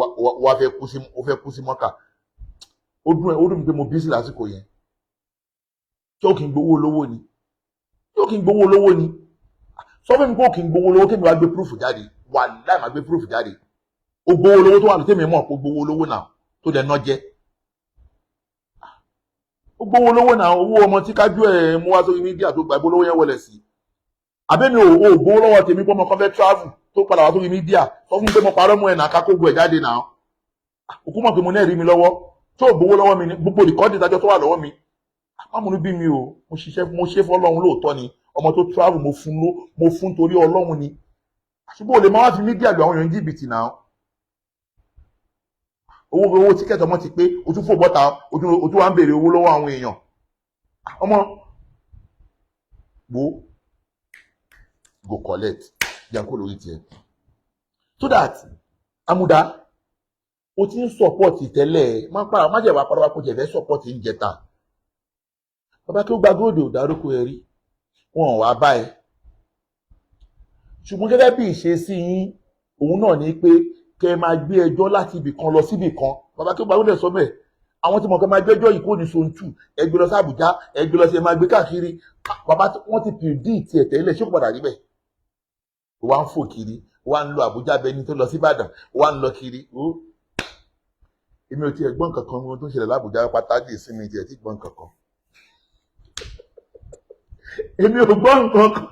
Speaker 3: wá fẹ́ kú sí, ó fẹ́ kú sí mọ́kà. Ó dùn ẹ̀, ó dùn mí pé mo bí sí lásìkò yẹn. Tí ó kì í gbowó olówó ni, tí ó kì í gbowó olówó ni. Sọ fún mi pé ó kì í gbowó olówó, kí mi wá gbé proof jáde. Wàláì, máa gbé proof jáde. Ó gbowó olówó tó wà lótẹ́mi mọ̀ kó gbowó olówó náà tó dẹ̀ ná jẹ́. Ó gbowó olówó náà, owó ọmọ tí kájú ẹ̀ mú wá sórí media tó gba ìbólówó yẹn wọlé sí. Àbẹ́mi ò gbowó lọ́wọ́ tèmi pé ọmọ kan fẹ́ travel tó padà wá sórí media. Sọ fún mi pé mo parọ́ mọ́ ẹ̀ náà, ká kó gbọ́ ẹ̀ jáde náà. Òkú mọ̀ pé mo náà rí mi lọ́wọ́ tó gbowó lọ́wọ́ mi ní gbogbo record ìdájọ́ tó wà lọ́wọ́ mi. Mámúnú bí mi o, mo ṣiṣẹ́, mo ṣe fọlọ́run lóòótọ́ ni. Ọmọ tó travel, mo fún ló, mo fún torí Ọlọ́run ni. Ṣùgbọ́n o lè máa wá fi media lu àwọn èèyàn jìbìtì náà. Owó ticket ọmọ ti pé, o tún fò bọ́ta, o tún wá ń béèrè owó lọ́wọ́ àwọn èèyàn. Ọmọ wo go collect janko lórí tiẹ̀ so that Amuda o ti ń support tẹ́lẹ̀, má para má jẹ́ wàá para wá kó jẹ́ fẹ́ support ń jẹta. Bàbá tó gba góòdù ò dárúkọ ẹ rí, wọn ò wá bá ẹ. Ṣùgbọ́n gẹ́gẹ́ bí ìṣesí yín, òun náà ní pé kẹ́ ẹ máa gbé ẹjọ́ láti ibì kan lọ síbì kan. Bàbá tó gba góòdù sọ bẹ́ẹ̀, àwọn tí mo kẹ́ máa gbẹ́jọ́ yìí kó ní zone 2, ẹ gbé lọ sí Àbújá, ẹ gbé lọ sí, ẹ máa gbé káàkiri. Bàbá, wọ́n ti predict ẹ̀ tẹ́lẹ̀, ṣé kò padà rí bẹ́ẹ̀? Wà ń fò kiri, wà ń lọ Àbújá bẹni tó lọ sí Ìbàdàn, wà ń lọ kiri. Ó èmi ò tiẹ̀ gbọ́ nǹkan kan ohun tó ń ṣẹlẹ̀ l'Àbújá pátá dì sí mi tiẹ̀ tí gbọ́ nǹkan kan. Èmi ò gbọ́ nǹkan kan.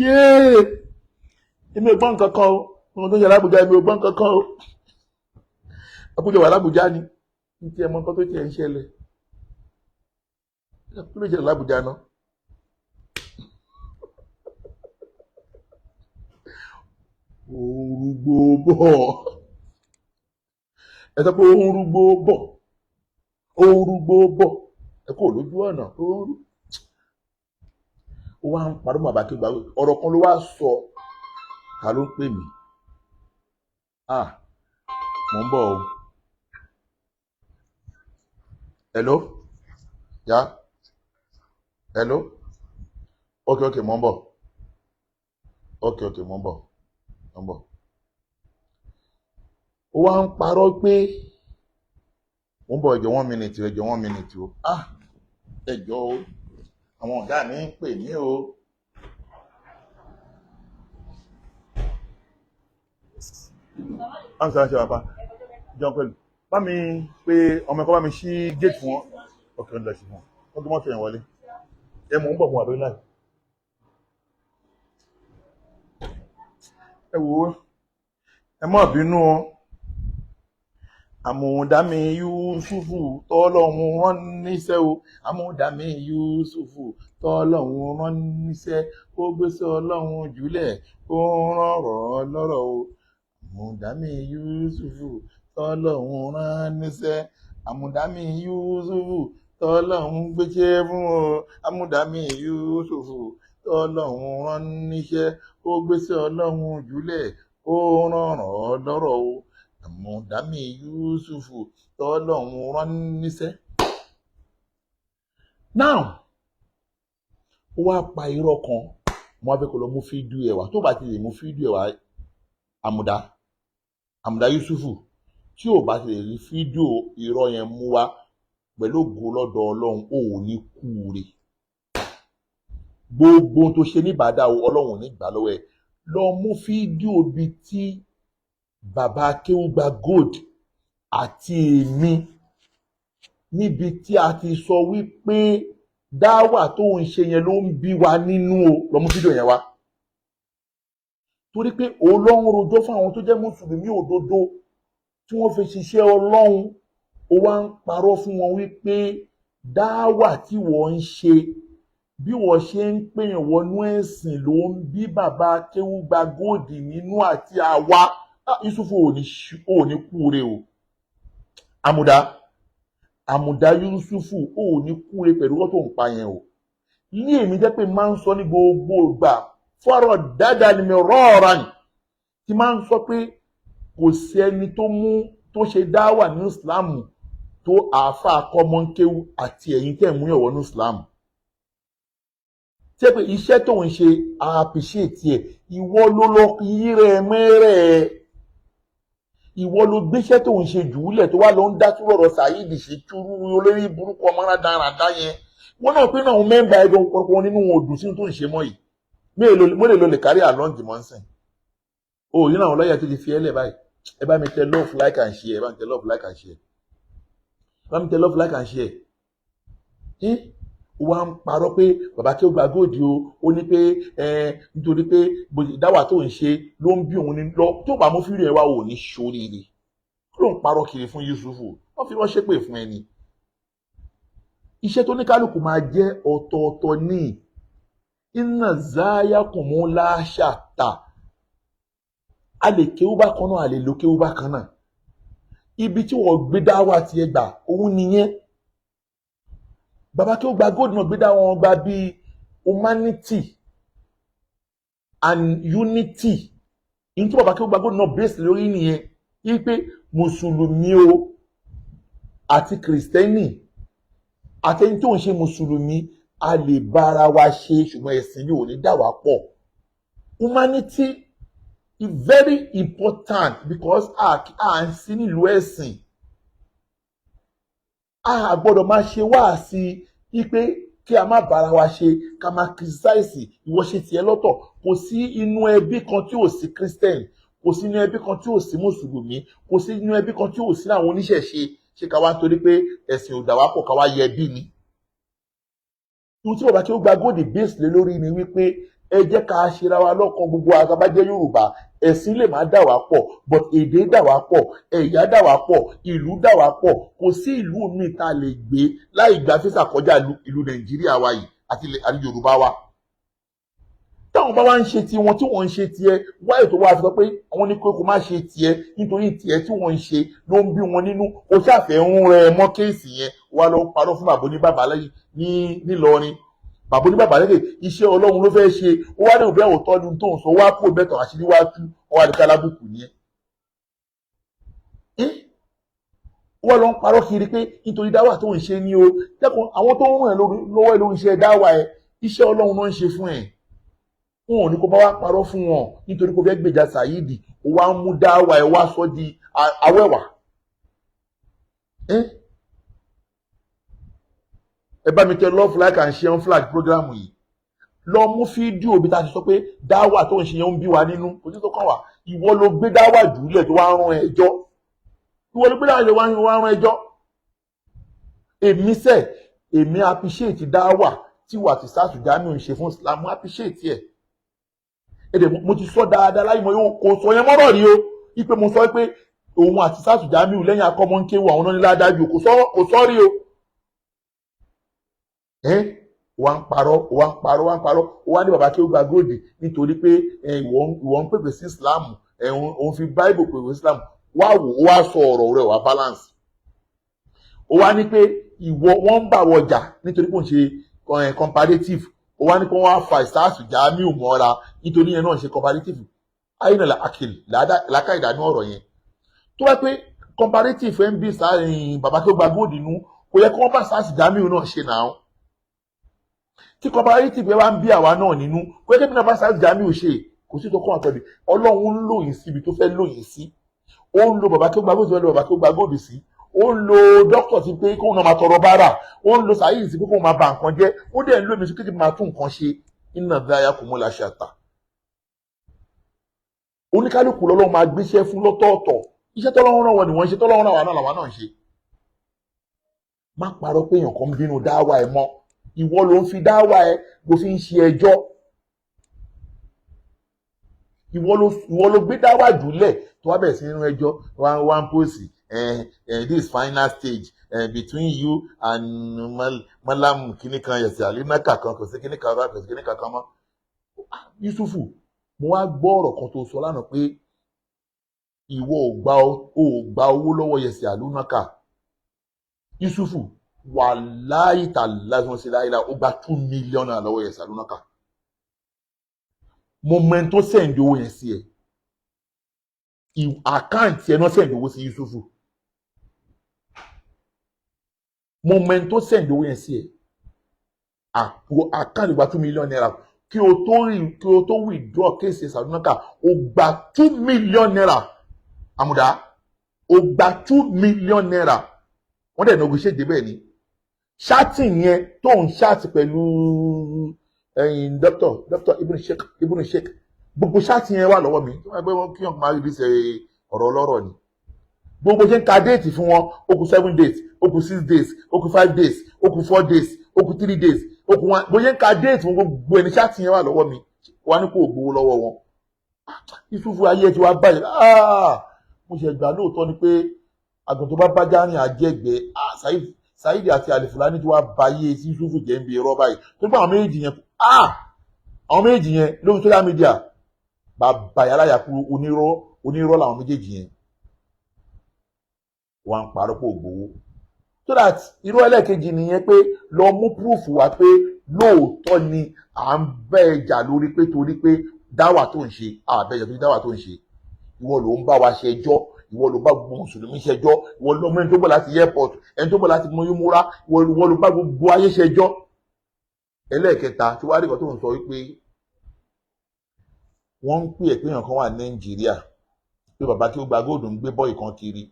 Speaker 3: Yéé, èmi ò gbọ́ nǹkan kan o. Ohun tó ń ṣẹlẹ̀ l'Àbújá, èmi ò gbọ́ nǹkan kan o. Àbújá wà l'Àbújá ni ní tiẹ̀ mọ nǹkan tó tiẹ̀ ń ṣẹlẹ̀. Kí ló ṣẹlẹ̀ l'Àbújá náà? Orúgbó bọ̀, ẹ sọ pé orúgbó bọ̀, orúgbó bọ̀, ẹ kò lójú ọ̀nà orú. Ó wá ń parọ́ mọ́ àbáké gbàgbé ọ̀rọ̀ kan ló wá sọ. Ta ló ń pè mí? Ah, mò ń bọ̀ o. Hello, ya, hello, ok ok, mò ń bọ̀, ok ok, mò ń bọ̀, mò ń bọ̀. Ó wá ń parọ́ pé mò ń bọ̀. Ẹjọ́ 1 minute, ẹjọ́ 1 minute o. Ah, ẹjọ́ o, àwọn ọ̀gá mi ń pè mí o. Báwo ṣe wà pa jẹun pẹ̀lú bá mi pé ọmọ ẹ̀kọ́ bá mi ṣí gate fún wọn. Ok, ń lọ sí fún wọn, wọ́n gbé mọ́tò yẹn wọlé. Ẹ mò ń bọ̀, mo wà lórí láì. Ẹ wò ó, ẹ má bínú o. Àmùdámi Yusufu tọ́lọ́hun rán níṣẹ́ o, àmùdámi Yusufu tọ́lọ́hun rán níṣẹ́, ó gbéṣẹ́ Ọlọ́run jùlẹ̀, ó rọ̀rọ̀ lọ́rọ̀ o. Àmùdámi Yusufu tọ́lọ́hun rán níṣẹ́, àmùdámi Yusufu tọ́lọ́hun gbéṣẹ́ fún o, àmùdámi Yusufu tọ́lọ́hun rán níṣẹ́, ó gbéṣẹ́ Ọlọ́run jùlẹ̀, ó rọ̀rọ̀ lọ́rọ̀ o. Àmùdámi Yusufu tọ́lọ́hun rán níṣẹ́. Now, ó wá pa irọ́ kan, mo wá fẹ́ kó lọ mú fídíò ẹ̀ wá. Tó bá ti lè mú fídíò ẹ̀ wá, Àmùdá Yusufu, tí ò bá ti lè rí fídíò irọ́ yẹn mú wá pẹ̀lú ògo lọ́dọ̀ Ọlọ́run, ò ní kúure. Gbogbo ohun tó ṣe ní ìbàdà o, Ọlọ́run ò ní gbà lọ́wọ́ ẹ̀. Lọ mú fídíò bíi tí bàbá Akéwùgbà Gold àti èmi níbi tí a ti sọ wípé dáwà tó ń ṣe yẹn ló ń bí wa nínú o. Lọ mú fídíò yẹn wá, torí pé òun ló ń rojọ́ fún àwọn tó jẹ́ mùsùlùmí òdodo tí wọ́n fi ṣiṣẹ́ Ọlọ́run. Ó wá ń parọ́ fún wọn wípé Dáwà tí wọ́n ń ṣe, bí wọ́n ṣe ń pèèyàn wọnú ẹ̀sìn ló ń bí bàbá Akéwúgba Gold nínú àti àwa. Yusufu, ò ní kúre o. Àmùdá, Àmùdá Yusufu, ò ní kúre pẹ̀lú wọ́n tó ń pa yẹn o. Ní èmi jẹ́ pé máa ń sọ ní gbogbo ìgbà fọ́rọ̀ dáadáa ni mi rọ́ọ̀rọ̀ ni tí máa ń sọ pé kò sí ẹni tó mú tó ṣe dáwà ní Islam tó àáfàá kọ́mọ́nkéwú àti ẹ̀yin tẹ̀ mú yàn wọnú Islam, tí ẹ pé iṣẹ́ tó ń ṣe appreciate ẹ̀. Ìwọ ló lọ yírẹ̀ mẹ́rẹ̀, ìwọ ló gbéṣẹ́ tó ń ṣe jùúlẹ̀ tó wá lọ ń dá túrọ̀ ọ̀rọ̀ Saheed Shittu, olórí burúkú ọmọ rádaràdá yẹn. Wọn náà pé náà member ẹgbẹ́ ọ̀pọ̀lọpọ̀ nínú wọn ò dùn sínú tó ń ṣe mọ́ yìí. Mélòó ló lè kárí àlọ́ǹgì mọ́ ń sìn o yìí náà? Àwọn lọ́ọ̀yà tó ti fi ẹ́ lẹ̀ báyìí. Ẹ bá mi tẹ love, like and share. Ẹ bá mi tẹ love, like and share. Ẹ bá mi tẹ love, like and share. Ẹ wá ń parọ́ pé bàbá kí ó gba gold o. Ó ní pé ẹ nítorí pé dáwà tó ń ṣe ló ń bí òun ní lọ. Tó bá mú fídíò ẹ wá, ò ní ṣoríire. Ó ló ń parọ́ kiri fún Yusufu. Wọ́n fi wọ́n ṣépè fún ẹni. Iṣẹ́ tó ní kálukú máa jẹ́ ọ̀tọ̀ọ̀tọ̀ ní iná záyàkùnmú láṣàtà. A lè kéwú bákan náà, a lè lo kéwú bákan náà. Ibi tí wọ́n gbé dáwà tiẹ̀ gbà, òun nìyẹn. Bàbá kí ó gba gold náà gbé dáwà wọn gba bíi humanity and unity. Ní tí bàbá kí ó gba gold náà base lórí nìyẹn, wípé mùsùlùmí o àti kìrìsìtẹ́nì àtẹni tó ń ṣe mùsùlùmí, a lè bára wa ṣe, ṣùgbọ́n ẹ̀sìn yóò ní dà wá pọ̀. Humanity is very important because a ń sí nílùú ẹ̀sìn. A gbọ́dọ̀ máa ṣe wáàsí wípé kí a má bára wa ṣe, ká máa criticize. Ìwọ ṣe tiẹ̀ lọ́tọ̀. Kò sí inú ẹbí kan tí ò sí Christian, kò sí inú ẹbí kan tí ò sí mùsùlùmí, kò sí inú ẹbí kan tí ò sí àwọn oníṣẹ̀ṣe. Ṣé ká wá nítorí pé ẹ̀sìn ò dà wá pọ̀, ká wá yẹ ẹbí ni? Ohun tí bàbá kí ó gba gold base lé lórí ni wípé ẹ jẹ́ ká ṣera wa lọ́kan. Gbogbo àtàbájẹ́ Yorùbá, ẹ̀sìn lè má dà wá pọ̀, but èdè dà wá pọ̀, ẹ̀yà dà wá pọ̀, ìlú dà wá pọ̀. Kò sí ìlú míì tá a lè gbé láì gba físà kọjá ìlú Nàìjíríà wa yìí àti Yorùbá wa. Táwọn bá wá ń ṣe tiwọn tí wọ́n ń ṣe tiẹ̀, wáyé tó wá fi sọ pé àwọn ní kó má ṣe tiẹ̀ nítorí tiẹ̀ tí wọ́n ń ṣe ló ń bí wọn nínú. O ṣàfẹ́ ń rẹ mọ́ case yẹn, wá lọ parọ́ fún bàbá oníbàbá lẹ́yìn ní nílọrin. Bàbá oníbàbá lẹ́yìn, iṣẹ́ Ọlọ́run ló fẹ́ ṣe. Ó wá ní òbí òótọ́ ní tó ń sọ, wá kó mẹ́tọ̀, àṣírí wá tú, wọ́n wá ní kálábùkù nìyẹn. Wọ́n lọ ń parọ́ kiri pé nítorí dáwà tó ń ṣe ní o. Dẹ́kun àwọn tó ń ràn ẹ́ lọ́wọ́ lórí iṣẹ́ dáwà ẹ. Iṣẹ́ Ọlọ́run náà ń ṣe fún ẹ. Wọn ò ní kó bá wá parọ́ fún wọn nítorí kó fẹ́ gbèjà Saheed. Ó wá ń mú dáwà ẹ wá sọ di awẹ́wà. Ẹ bá mi tẹ love, like and share on flag program yìí. Lọ mú fídíò bí ta ti sọ pé dáwà tó ń ṣe yẹn ń bí wa nínú. Kò sí tó kàn wá. Ìwọ ló gbé dáwà jùlẹ̀ tó wá ń rún ẹjọ́. Ìwọ ló gbé dáwà jùlẹ̀ wá ń rún ẹjọ́. Èmi sẹ́, èmi appreciate dáwà tí wà tí Sátù Jamiu ń ṣe fún Islam. Appreciate ẹ̀. Èdè mo ti sọ dáadáa láyé mo yóò kò sọ yẹn mọ́rọ̀ rí o, ipe mo sọ pé òun àti Sátù Jamiu lẹ́yìn akọ́mọ́nkéwò àwọn náà ní ládájú. Kò sọ rí o. Ẹ́ wà ń parọ́, wà ń parọ́, wà ń parọ́. Wà ní bàbá kí ó gba gold nítorí pé ìwọ ń pèpè sí Islam, òun fi Bible pèpè sí Islam. Wá wò ó, wá sọ ọ̀rọ̀ rẹ̀, wá balance. Ó wá ní pé ìwọ wọ́n ń bà wọjà nítorí pé òun ṣe comparative. Ó wá ní pé wọ́n á fa ìsáàsù Jamiu mọ́ra nítorí yẹn náà ṣe comparative. Ayinala akil làákà ìdánú ọ̀rọ̀ yẹn tó wá pé comparative ẹ̀ ń bí bàbá kí ó gba gold nú, kò yẹ kí wọ́n bá ìsáàsù Jamiu náà ṣe náà. Tí comparative yẹn wá ń bí àwa náà nínú, kò yẹ kí náà bá ìsáàsù Jamiu ṣe. Kò sí tó kọ́ àtọ́bi. Ọlọ́run ń lò yín síbi tó fẹ́ lò yín sí. Ó ń lo bàbá kí ó gba gold, bàbá kí ó gba gold sí. Ó ń lo dókítà sí pé kóun náà máa tọrọ bára. Ó ń lo Saheed sí pé kóun máa ba nǹkan jẹ́. Ó dẹ̀ ń lo èmi sí kékeré máa tún nǹkan ṣe. Iná dáyà kò mú la ṣe àtà. Oníkálukú lọ́lọ́run máa gbéṣẹ́ fún lọ́tọ̀ọ̀tọ̀. Iṣẹ́ tọ́lọ́run rán wọn ni wọ́n ń ṣe, tọ́lọ́run rán wa náà làwa náà ń ṣe. Má parọ́ pé èèyàn kan ń bínú dáwà ẹ mọ́. Ìwọ ló ń fi dáwà ẹ ló fi ń ṣe ẹjọ́. Ìwọ ló gbé dáwà jùlẹ̀ tó wá bẹ̀rẹ̀ sí nínú ẹjọ́. One one post, this final stage. Between you and Malam kíní kan yẹ̀sẹ̀ àlínàkà kan, kò sí kíní kan bá, kò sí kíní kan kan mọ́. Yusufu, mo wá gbọ́ ọ̀rọ̀ kan tó sọ lánàá pé ìwọ ò gba owó lọ́wọ́ yẹ̀sẹ̀ àlúnákà. Yusufu, wàláyì tàláyì wọn sí láyìlá, ó gba ₦2 million lọ́wọ́ yẹ̀sẹ̀ àlúnákà. Mo mọ ẹni tó send owó yẹn sí ẹ. Account ẹ náà send owó sí. Yusufu, mo mọ ẹni tó send owó yẹn sí ẹ. Àpò account gba ₦2 million. Kí o tó rí, kí o tó withdraw case Sàdúnákà, o gba ₦2 million. Àmùdá, o gba ₦2 million. Wọ́n dẹ̀ negotiate débẹ̀ ni. Chatting yẹn tó ń chat pẹ̀lú ẹ̀yìn doctor Ibn Sheikh, Ibn Sheikh, gbogbo chatting yẹn wà lọ́wọ́ mi. Tí wọ́n gbé wọn kí wọ́n máa rí ṣe ọ̀rọ̀ ọlọ́rọ̀ ni. Gbogbo ṣe ń ka date fún wọn, ó kù 7 days, ó kù 6 days, ó kù 5 days, ó kù 4 days, ó kù 3 days, ó kù one. Bó ṣe ń ka date fún gbogbo ẹni, chatting yẹn wà lọ́wọ́ mi. Wọ́n á ní kó o gbowó lọ́wọ́ wọn. Yusufu, ayé ti wá báyìí. Ah, mo ṣe gbà lóòótọ́ ni pé àgùntàn tó bá bá já rìn àjẹgbẹ́. Ah, Saheed àti Alifulani tí wàá báyé sí Yusufu jẹ́ ń bi irọ́ báyìí tó gbọ́. Àwọn méjì yẹn, ah, àwọn méjì yẹn lórí social media, bàbá yàrá yàkú, onírọ́, onírọ́ làwọn méjèèjì yẹn. Wọ́n á parọ́ pò gbowó. So that irú ẹlẹ́ẹ̀kejì nìyẹn, pé lọ mú proof wá pé lóòótọ́ ni à ń bẹ́ ẹ jà lórí pé torí pé dáwà tó ń ṣe àbẹ̀yẹ, torí dáwà tó ń ṣe. Ìwọ ló ń bá wa ṣẹjọ́, ìwọ ló bá gbogbo mùsùlùmí ṣẹjọ́, ìwọ ló mú ẹni tó bọ̀ láti airport, ẹni tó bọ̀ láti mú múra, ìwọ ló bá gbogbo ayé ṣẹjọ́. Ẹlẹ́ẹ̀kẹta tí wàá rí kan tó ń sọ wípé wọ́n ń pè é pé èèyàn kan wà ní Nàìjíríà, pé bàbá tí ó gba góòdù ń gbé boy kan kiri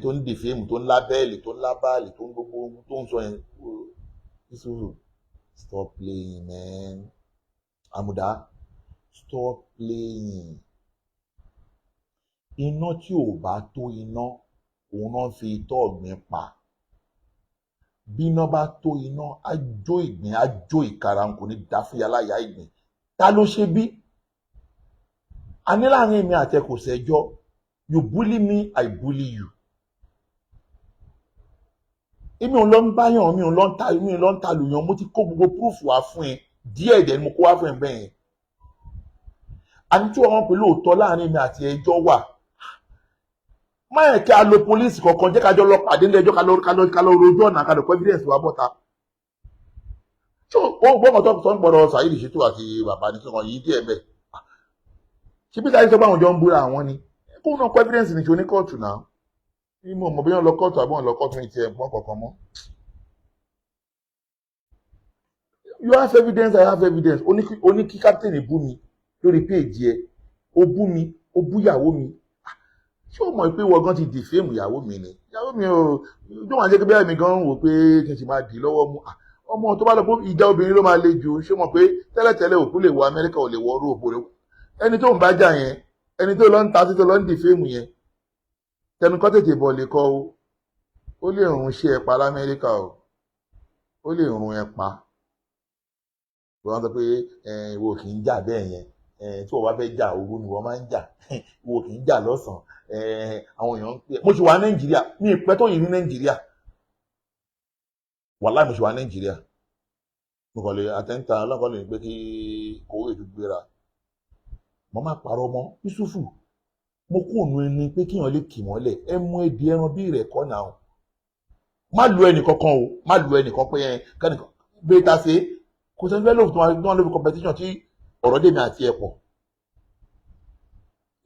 Speaker 3: tó ń dì fíìmù, tó ń lá bẹ́ẹ̀lì, tó ń lá báàlì, tó ń gbogbo tó ń sọ yẹn. Yusufu, stop playing, man. Àmùdá, stop playing. Iná tí ò bá tó iná, òun náà fi itọ́ ọ̀gbìn pa. Bí iná bá tó iná, á jó ìgbín, á jó ìkarahun, kò ní dá fún yàrá ìgbín. Ta ló ṣe bí a ní láàrin èmi àti ẹ? Kò sẹ́jọ́. You bully me, I bully you. Èmi ò lọ ń báyàn, mi ò lọ ń ta, mi ò lọ ń ta lùyàn. Mo ti kó gbogbo proof wá fún ẹ. Díẹ̀ dẹ̀ ni mo kó wá fún ẹ bẹ́ẹ̀ yẹn. Àní tí wọ́n pè lóòótọ́, láàrin èmi àti ẹjọ́ wà. Má yẹ kí a lo police kankan, jẹ́ ká jọ lọ pàdé ní ẹjọ́, ká lọ rojọ́ ọ̀nà, ká lọ kó evidence wa bọ́ta. Ṣé o gbọ́ kan tó ń gbọ́dọ̀ Saheed Shittu àti bàbá ní kíkan yìí díẹ̀ bẹ́ẹ̀? Ṣé bí Saheed sọ pé àwọn jọ ń búra àwọn ni, kó náà kó evidence ní ṣe oní kóòtù náà. Ní mo mọ̀ bí wọ́n lọ kóòtù àbí wọ́n lọ kóòtù, ní tiẹ̀ gbọ́n kankan mọ́. You have evidence, I have evidence. Oní kí captain bú mi lórí péèjì ẹ, ó bú mi, ó bú ìyàwó mi. Ṣé o mọ̀ pé wọ́n gan ti defame ìyàwó mi ni? Ìyàwó mi ò tó wà jẹ́ pé bẹ́ẹ̀ mi gan wò pé kí n sì máa dì lọ́wọ́ mú. Ọmọ tó bá lọ pé ìjà obìnrin ló máa le jù. Ṣé o mọ̀ pé tẹ́lẹ̀tẹ́lẹ̀ òkú lè wọ Amẹ́ríkà, ò lè wọ orú òbò rẹ̀? Ẹni tó ń bá jà yẹn, ẹni tó lọ ń ta sí, tó lọ ń defame yẹn, tẹnu kọ́ tètè bọ̀ lè kọ́ o. Ó lè rún ṣe ẹ̀ pa lamẹ́ríkà o, ó lè rún ẹ pa. Wọ́n sọ pé ìwọ kì í jà bẹ́ẹ̀ yẹn. Tí wọ́n bá fẹ́ jà, òru ni wọ́n máa ń jà, ìwọ kì í jà lọ́sàn-án. Àwọn èèyàn ń pè é. Mo ṣì wà Nàìjíríà, mi ì pẹ́ tó yìí ní Nàìjíríà. Wàláì, mo ṣì wà Nàìjíríà. Mo kàn lè àtẹ́ńtà ọlọ́kọ̀ lè pé kí kòwé ètò gbéra. Mo máa parọ́ mọ́ Yusufu. Mo kún òun ẹni pé kíyàn lè kì mọ́lẹ̀ ẹ mú ẹdì ẹran bí rẹ̀ kọ́ náà. Má lu ẹnì kankan o, má lu ẹnì kan pé ẹ kẹ́nìkan gbé ta ṣe kò sẹ́ni fẹ́ lóòótọ́ wọn lóbi competition tí ọ̀rọ̀ dèmi àti ẹ̀ pọ̀.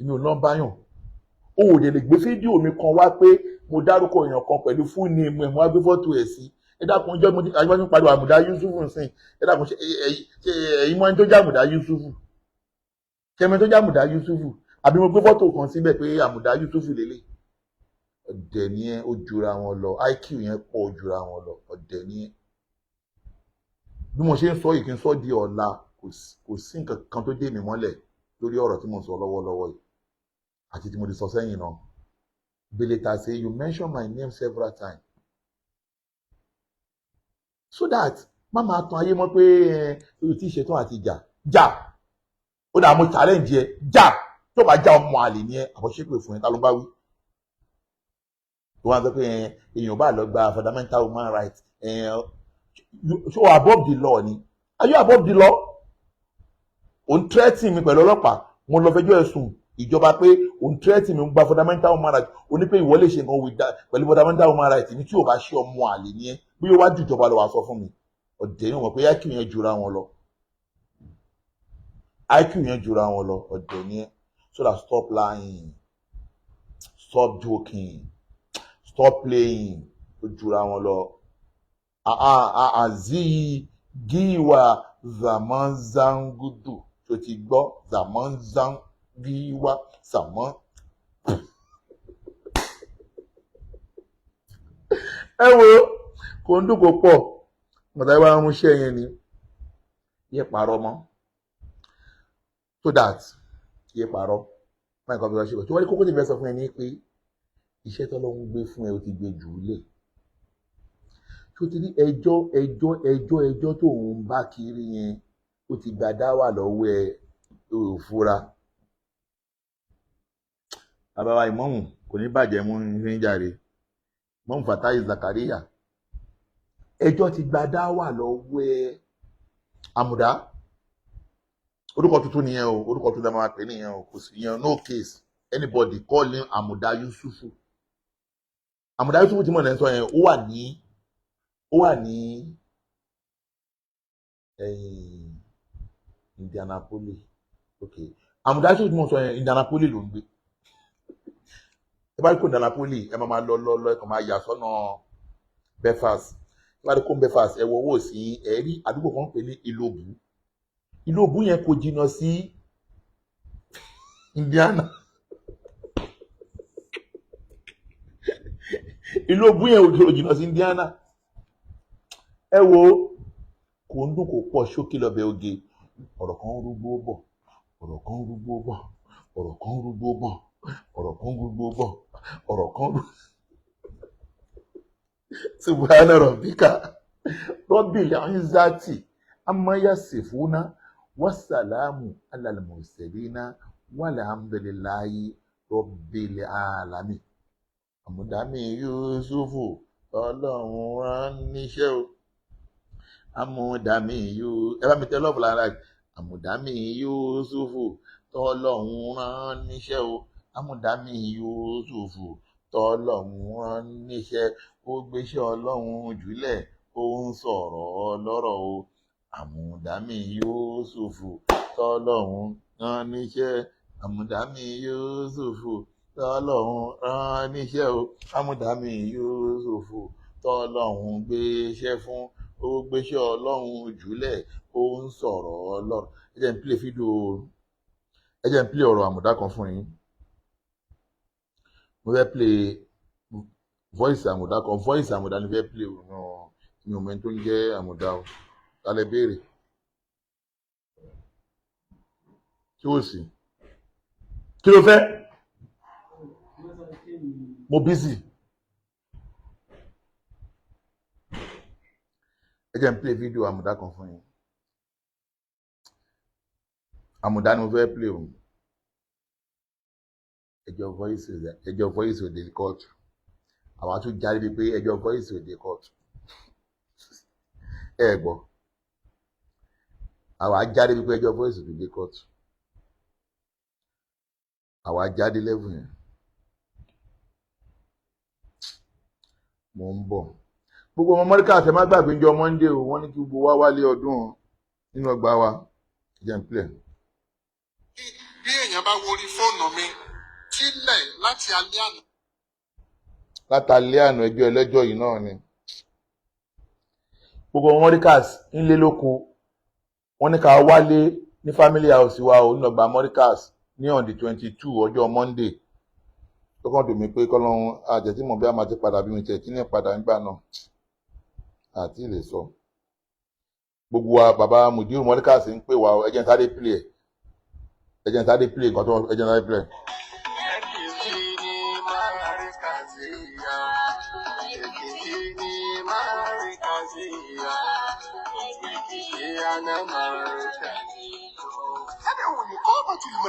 Speaker 3: Èmi ò lọ báyàn. O ò dẹ̀ lè gbé fídíò mi kan wá pé mo dárúkọ èèyàn kan pẹ̀lú full name ẹ̀, mo wá gbé fọ́tò ẹ̀ sí. Ẹ dákun, ọjọ́ mo ti àjọ ń pariwo Àmùdá Yusufu nsìn. Ẹ dákun, ṣe ẹ̀yin mọ́ ẹni tó jẹ́ Àmùdá Yusufu? Ṣẹ́mi tó jẹ́ Àmùdá Yusufu? Àbí mo gbé fọ́tò kan síbẹ̀ pé Àmùdá Yusufu lélẹ̀? Ọ̀dẹ̀ ni ẹ́, ó jura wọn lọ. IQ yẹn pọ̀, ó jura wọn lọ. Ọ̀dẹ̀ ni ẹ́. Bí mo ṣe ń sọ yìí, kí n sọ di ọ̀la, kò sí nǹkan kan tó dé mi mọ́lẹ̀ lórí ọ̀rọ̀ tí mo ń sọ lọ́wọ́lọ́wọ́ yìí àti tí mo ti sọ sẹ́yìn náà. Beleta say you mention my name several times, so that má máa tan ayé mọ́ pé ẹ o ti ṣetán àti jà jà. Ó dà, mo challenge ẹ, jà. Tó bá já, ọmọ àlè ni ẹ. Àbọ̀ ṣépè fún ẹ, ta ló ń bá wí? Tó wá sọ pé èèyàn bá lọ gba fundamental human rights, so above the law ni? Are you above the law? Ò ń threaten mi pẹ̀lú ọlọ́pàá. Mo lọ fẹjọ́ ẹ̀sùn ìjọba pé ò ń threaten mi gba fundamental human rights. Ó ní pé ìwọ lè ṣe nǹkan with that pẹ̀lú fundamental human rights mi. Tí ò bá ṣe ọmọ àlè ni ẹ, bí ó wá ju ìjọba lọ, wá sọ fún mi. Ọ̀dẹ̀ yìí, wọ́n pé IQ yẹn jura wọn lọ, IQ yẹn jura wọn lọ. Ọ̀dẹ̀ ni ẹ. So that, stop lying, stop joking, stop playing. Ó jura wọn lọ. Àzí gíwà zamanzangudu tó ti gbọ́ zamanzangiwa zaman. Ẹ wo, kò ń dùn kó pọ̀ mọ̀tàbí wàá mú iṣẹ́ yẹn ni yé parọ́ mọ́, so that yé parọ́ máa nǹkan bí wọ́n ṣe bọ̀ tí wọ́n ní kókó tí ìfẹ́ sọ fún ẹ ní pé iṣẹ́ tọ́lọ́run gbé fún ẹ, ó ti gbé jù ú lẹ̀. Tó ti rí ẹjọ́ ẹjọ́ ẹjọ́ ẹjọ́ tó ń bá kiri yẹn, ó ti gba dáwà lọ́wọ́ ẹ, ò fura. Bàbá wa ìmọ̀mù, kò ní bàjẹ́ mú ní jàre. Mọ́mù Fatai Zakaria, ẹjọ́ ti gba dáwà lọ́wọ́ ẹ. Àmùdá, orúkọ tuntun nìyẹn o, orúkọ tuntun máa pè nìyẹn o. Kò sí yẹn, no case. Anybody call him Àmùdá Yusufu. Àmùdá Yusufu tí mo lè sọ yẹn, ó wà ní ẹ̀yìn Indianapolis. Ok, Àmùdá Yusufu tí mo sọ yẹn, Indianapolis ló ń gbé. Ẹ bá rí kó Indianapolis, ẹ máa lọ lọ lọ, ẹ kàn máa yà sọ́nà Belfast. Ẹ bá rí kó Belfast, ẹ wọ owó sí, ẹ rí àdúgbò kan pè ní Ìlòbù. Ìlòbù yẹn kò jìnnà sí Indiana. Ìlòbù yẹn kò jìnnà sí Indiana. Ẹ wo, kò ń dùn kò pọ̀, ṣókí lọ́bẹ̀ oge. Ọ̀rọ̀ kan ń rúgbó bọ̀, ọ̀rọ̀ kan ń rúgbó bọ̀, ọ̀rọ̀ kan ń rúgbó bọ̀, ọ̀rọ̀ kan ń rúgbó bọ̀, ọ̀rọ̀ kan rú. Subhana rabbika rabbil izzati amma yasifuna, wassalamu alal mursalina, walhamdulillahi rabbil alamin. Àmùdámì Yusufu, Ọlọ́run rán níṣẹ́ o. Àmùdámì yóò, ẹ bá mi tẹ lọ́ọ̀fù lára. Àmùdámì Yusufu tọ́lọ́run rán níṣẹ́ o. Àmùdámì Yusufu tọ́lọ́run rán níṣẹ́, ó gbéṣẹ́ Ọlọ́run jùlẹ̀, ó ń sọ̀rọ̀ ọlọ́rọ̀ o. Àmùdámì Yusufu tọ́lọ́run rán níṣẹ́. Àmùdámì Yusufu tọ́lọ́run rán níṣẹ́ o. Àmùdámì Yusufu tọ́lọ́run gbéṣẹ́ fún, ó gbéṣẹ́ Ọlọ́run jùlẹ̀, ó ń sọ̀rọ̀ ọlọ́rọ̀. Ẹ jẹ́ n play fídíò, ẹ jẹ́ n play ọ̀rọ̀ àmùdá kan fún yín. Mo fẹ́ play voice àmùdá kan. Voice àmùdá ni fẹ́ play o. Mi ò mọ ẹni tó ń jẹ́ àmùdá o. Tálẹ̀ béèrè tí ó sì kí ló fẹ́. Mo busy. Ẹ jẹ́ n play fídíò àmùdá kan fún yín. Àmùdá ni mo fẹ́ play o. Ẹjọ́ voice, ẹjọ́ voice òde court. Àwa tún jáde bíi pé ẹjọ́ voice òde court. Ẹ gbọ́, àwa jáde bíi pé ẹjọ́ voice òde court. Àwa jáde level yẹn. Mo ń bọ̀. Gbogbo ọmọ Amẹ́ríkà, tẹ má gbàgbé jọ Monday o. Wọ́n ní kí gbogbo wa wálé ọdún nínú ọgbà wa. Jẹ́ n play.
Speaker 1: Bí èèyàn bá wo orí fóònù mi tílẹ̀ láti alẹ́ àná.
Speaker 3: Látàlẹ́ àná, ẹjọ́ ẹlẹ́jọ́ yìí náà ni. Gbogbo ọmọ Mọ́ríkàs ńlé lóko, wọ́n ní ká wálé ní family house wa o, nínú ọgbà Mọ́ríkàs ní on the 22, ọjọ́ Monday. Tó kàn dùn mí pé kọ́lọ́run àjẹtí mọ̀ bí a máa ti padà bí mi tiẹ̀ kí ní padà nígbà náà àti lè sọ. Gbogbo wa, bàbá Mudiru Mọ́ríkàs ń pè wá o. Ẹ jẹ́ n sáré play ẹ̀. Ẹ jẹ́ n sáré play nǹkan tó, ẹ jẹ́ n sáré play ẹ̀.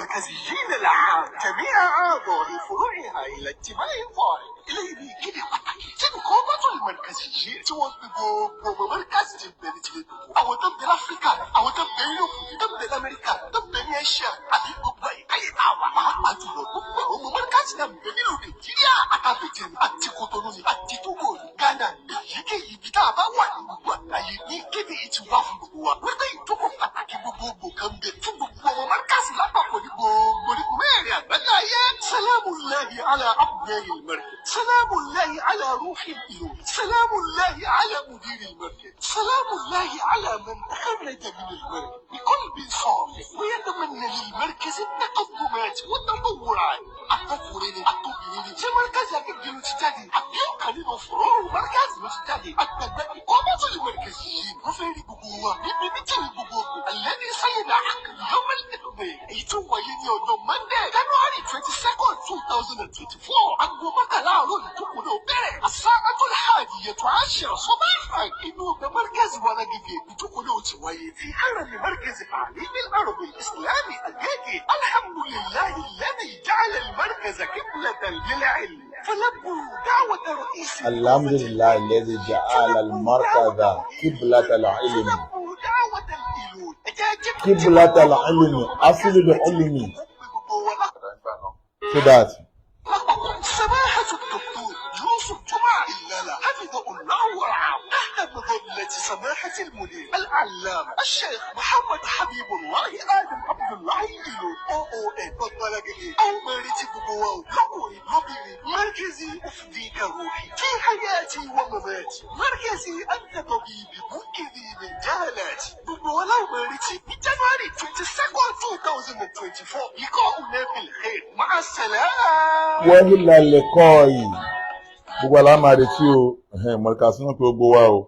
Speaker 4: المركزيين العام جميع أعضاء فروعها إلى اجتماع طارئ eléyìí ní ìkéde pàtàkì tí nǹkan المركزيين tí wọ́n gbé gbogbo ọmọ mọ́ríkàsì ti bẹ̀rẹ̀ ní tilẹ̀ dòkó àwọn tó ń bẹ láfíríkà, àwọn tó ń bẹ yúròpù, tó ń bẹ lamẹ́ríkà, tó ń bẹ ní Asia àti gbogbo àyíkáyé tá a wà, pàápàá jùlọ gbogbo àwọn ọmọ mọ́ríkàsì náà ń bẹ nílùú Nàìjíríà, àtàbíjẹ àti Kotonu ni àti Togo ní Ghana, èyíkéyìí ibi tá a bá wà ní gbogbo àgbáyé ní ìkéde yìí ti wá fún gbogbo wa wípé ìjókòó pàtàkì gbogbogbò kan bẹ fún gbogbo ọmọ mọ́ríkàsì lápapọ̀ ní gbogbo ní mẹ́rin àgbáláyé. سلام الله على أبناء المركز، سلام الله على روح الإيمان، سلام الله على مدير المركز، سلام الله على من تخرج من المركز بقلب صافي ويتمنى للمركز التقدمات والتطورات. Àtọkùnrin ni àtobìnrin ni, ṣé mọ́ríkàsì Agége ló ti jáde àbí ọ̀kan nínú fọ̀rọ̀ mọ́ríkàsì ló ti jáde, àgbàgbà kọ́mọ́tò lè mọ́ríkàsì yìí wọ́n fẹ́ rí gbogbo wa níbi mítìrì gbogbogbò alẹ́ sáyẹ̀dá àkàlùyọ́mẹ́lẹ́dẹ̀ èyí tó wáyé ní ọjọ́ Monday, January 22nd, 2024, aago 11 àárọ̀ ìjókòó náà bẹ̀rẹ̀. الساعة 11 صباحا inú ọgbà mọ́ríkàsì wa lágége ìjókòó náà ti wáyé في حرم مركز تعليم العربي الإسلامي أجاجي. الحمد لله الذي جعل المركز قبلة للعلم. فلبوا دعوة رئيس
Speaker 3: الحمد لله الذي جعل المركز قبلة العلم.
Speaker 4: فلبوا دعوة الإلون.
Speaker 3: قبلة العلم، أصل العلم، so that
Speaker 4: سماحة الدكتور يوسف جمعة اللالا حفظه الله ورعاه، تحت مظلة سماحة المدير العلامة الشيخ محمد حبيب الله آدم عبد الله ìlú OON بطلقه أو مارتي بقواه لقوري لبيري. مركزي أفديك روحي في حياتي ومماتي، مركزي أنت طبيبي منقذي من جهلاتي. gbogbo wa láwọn máa retí ní January 22nd, 2024. لقاؤنا بالخير، مع السلامة.
Speaker 3: وإلى اللقاء. Gbogbo àlá máa retí o. Mọ̀ríkàsí náà pé gbogbo wa o.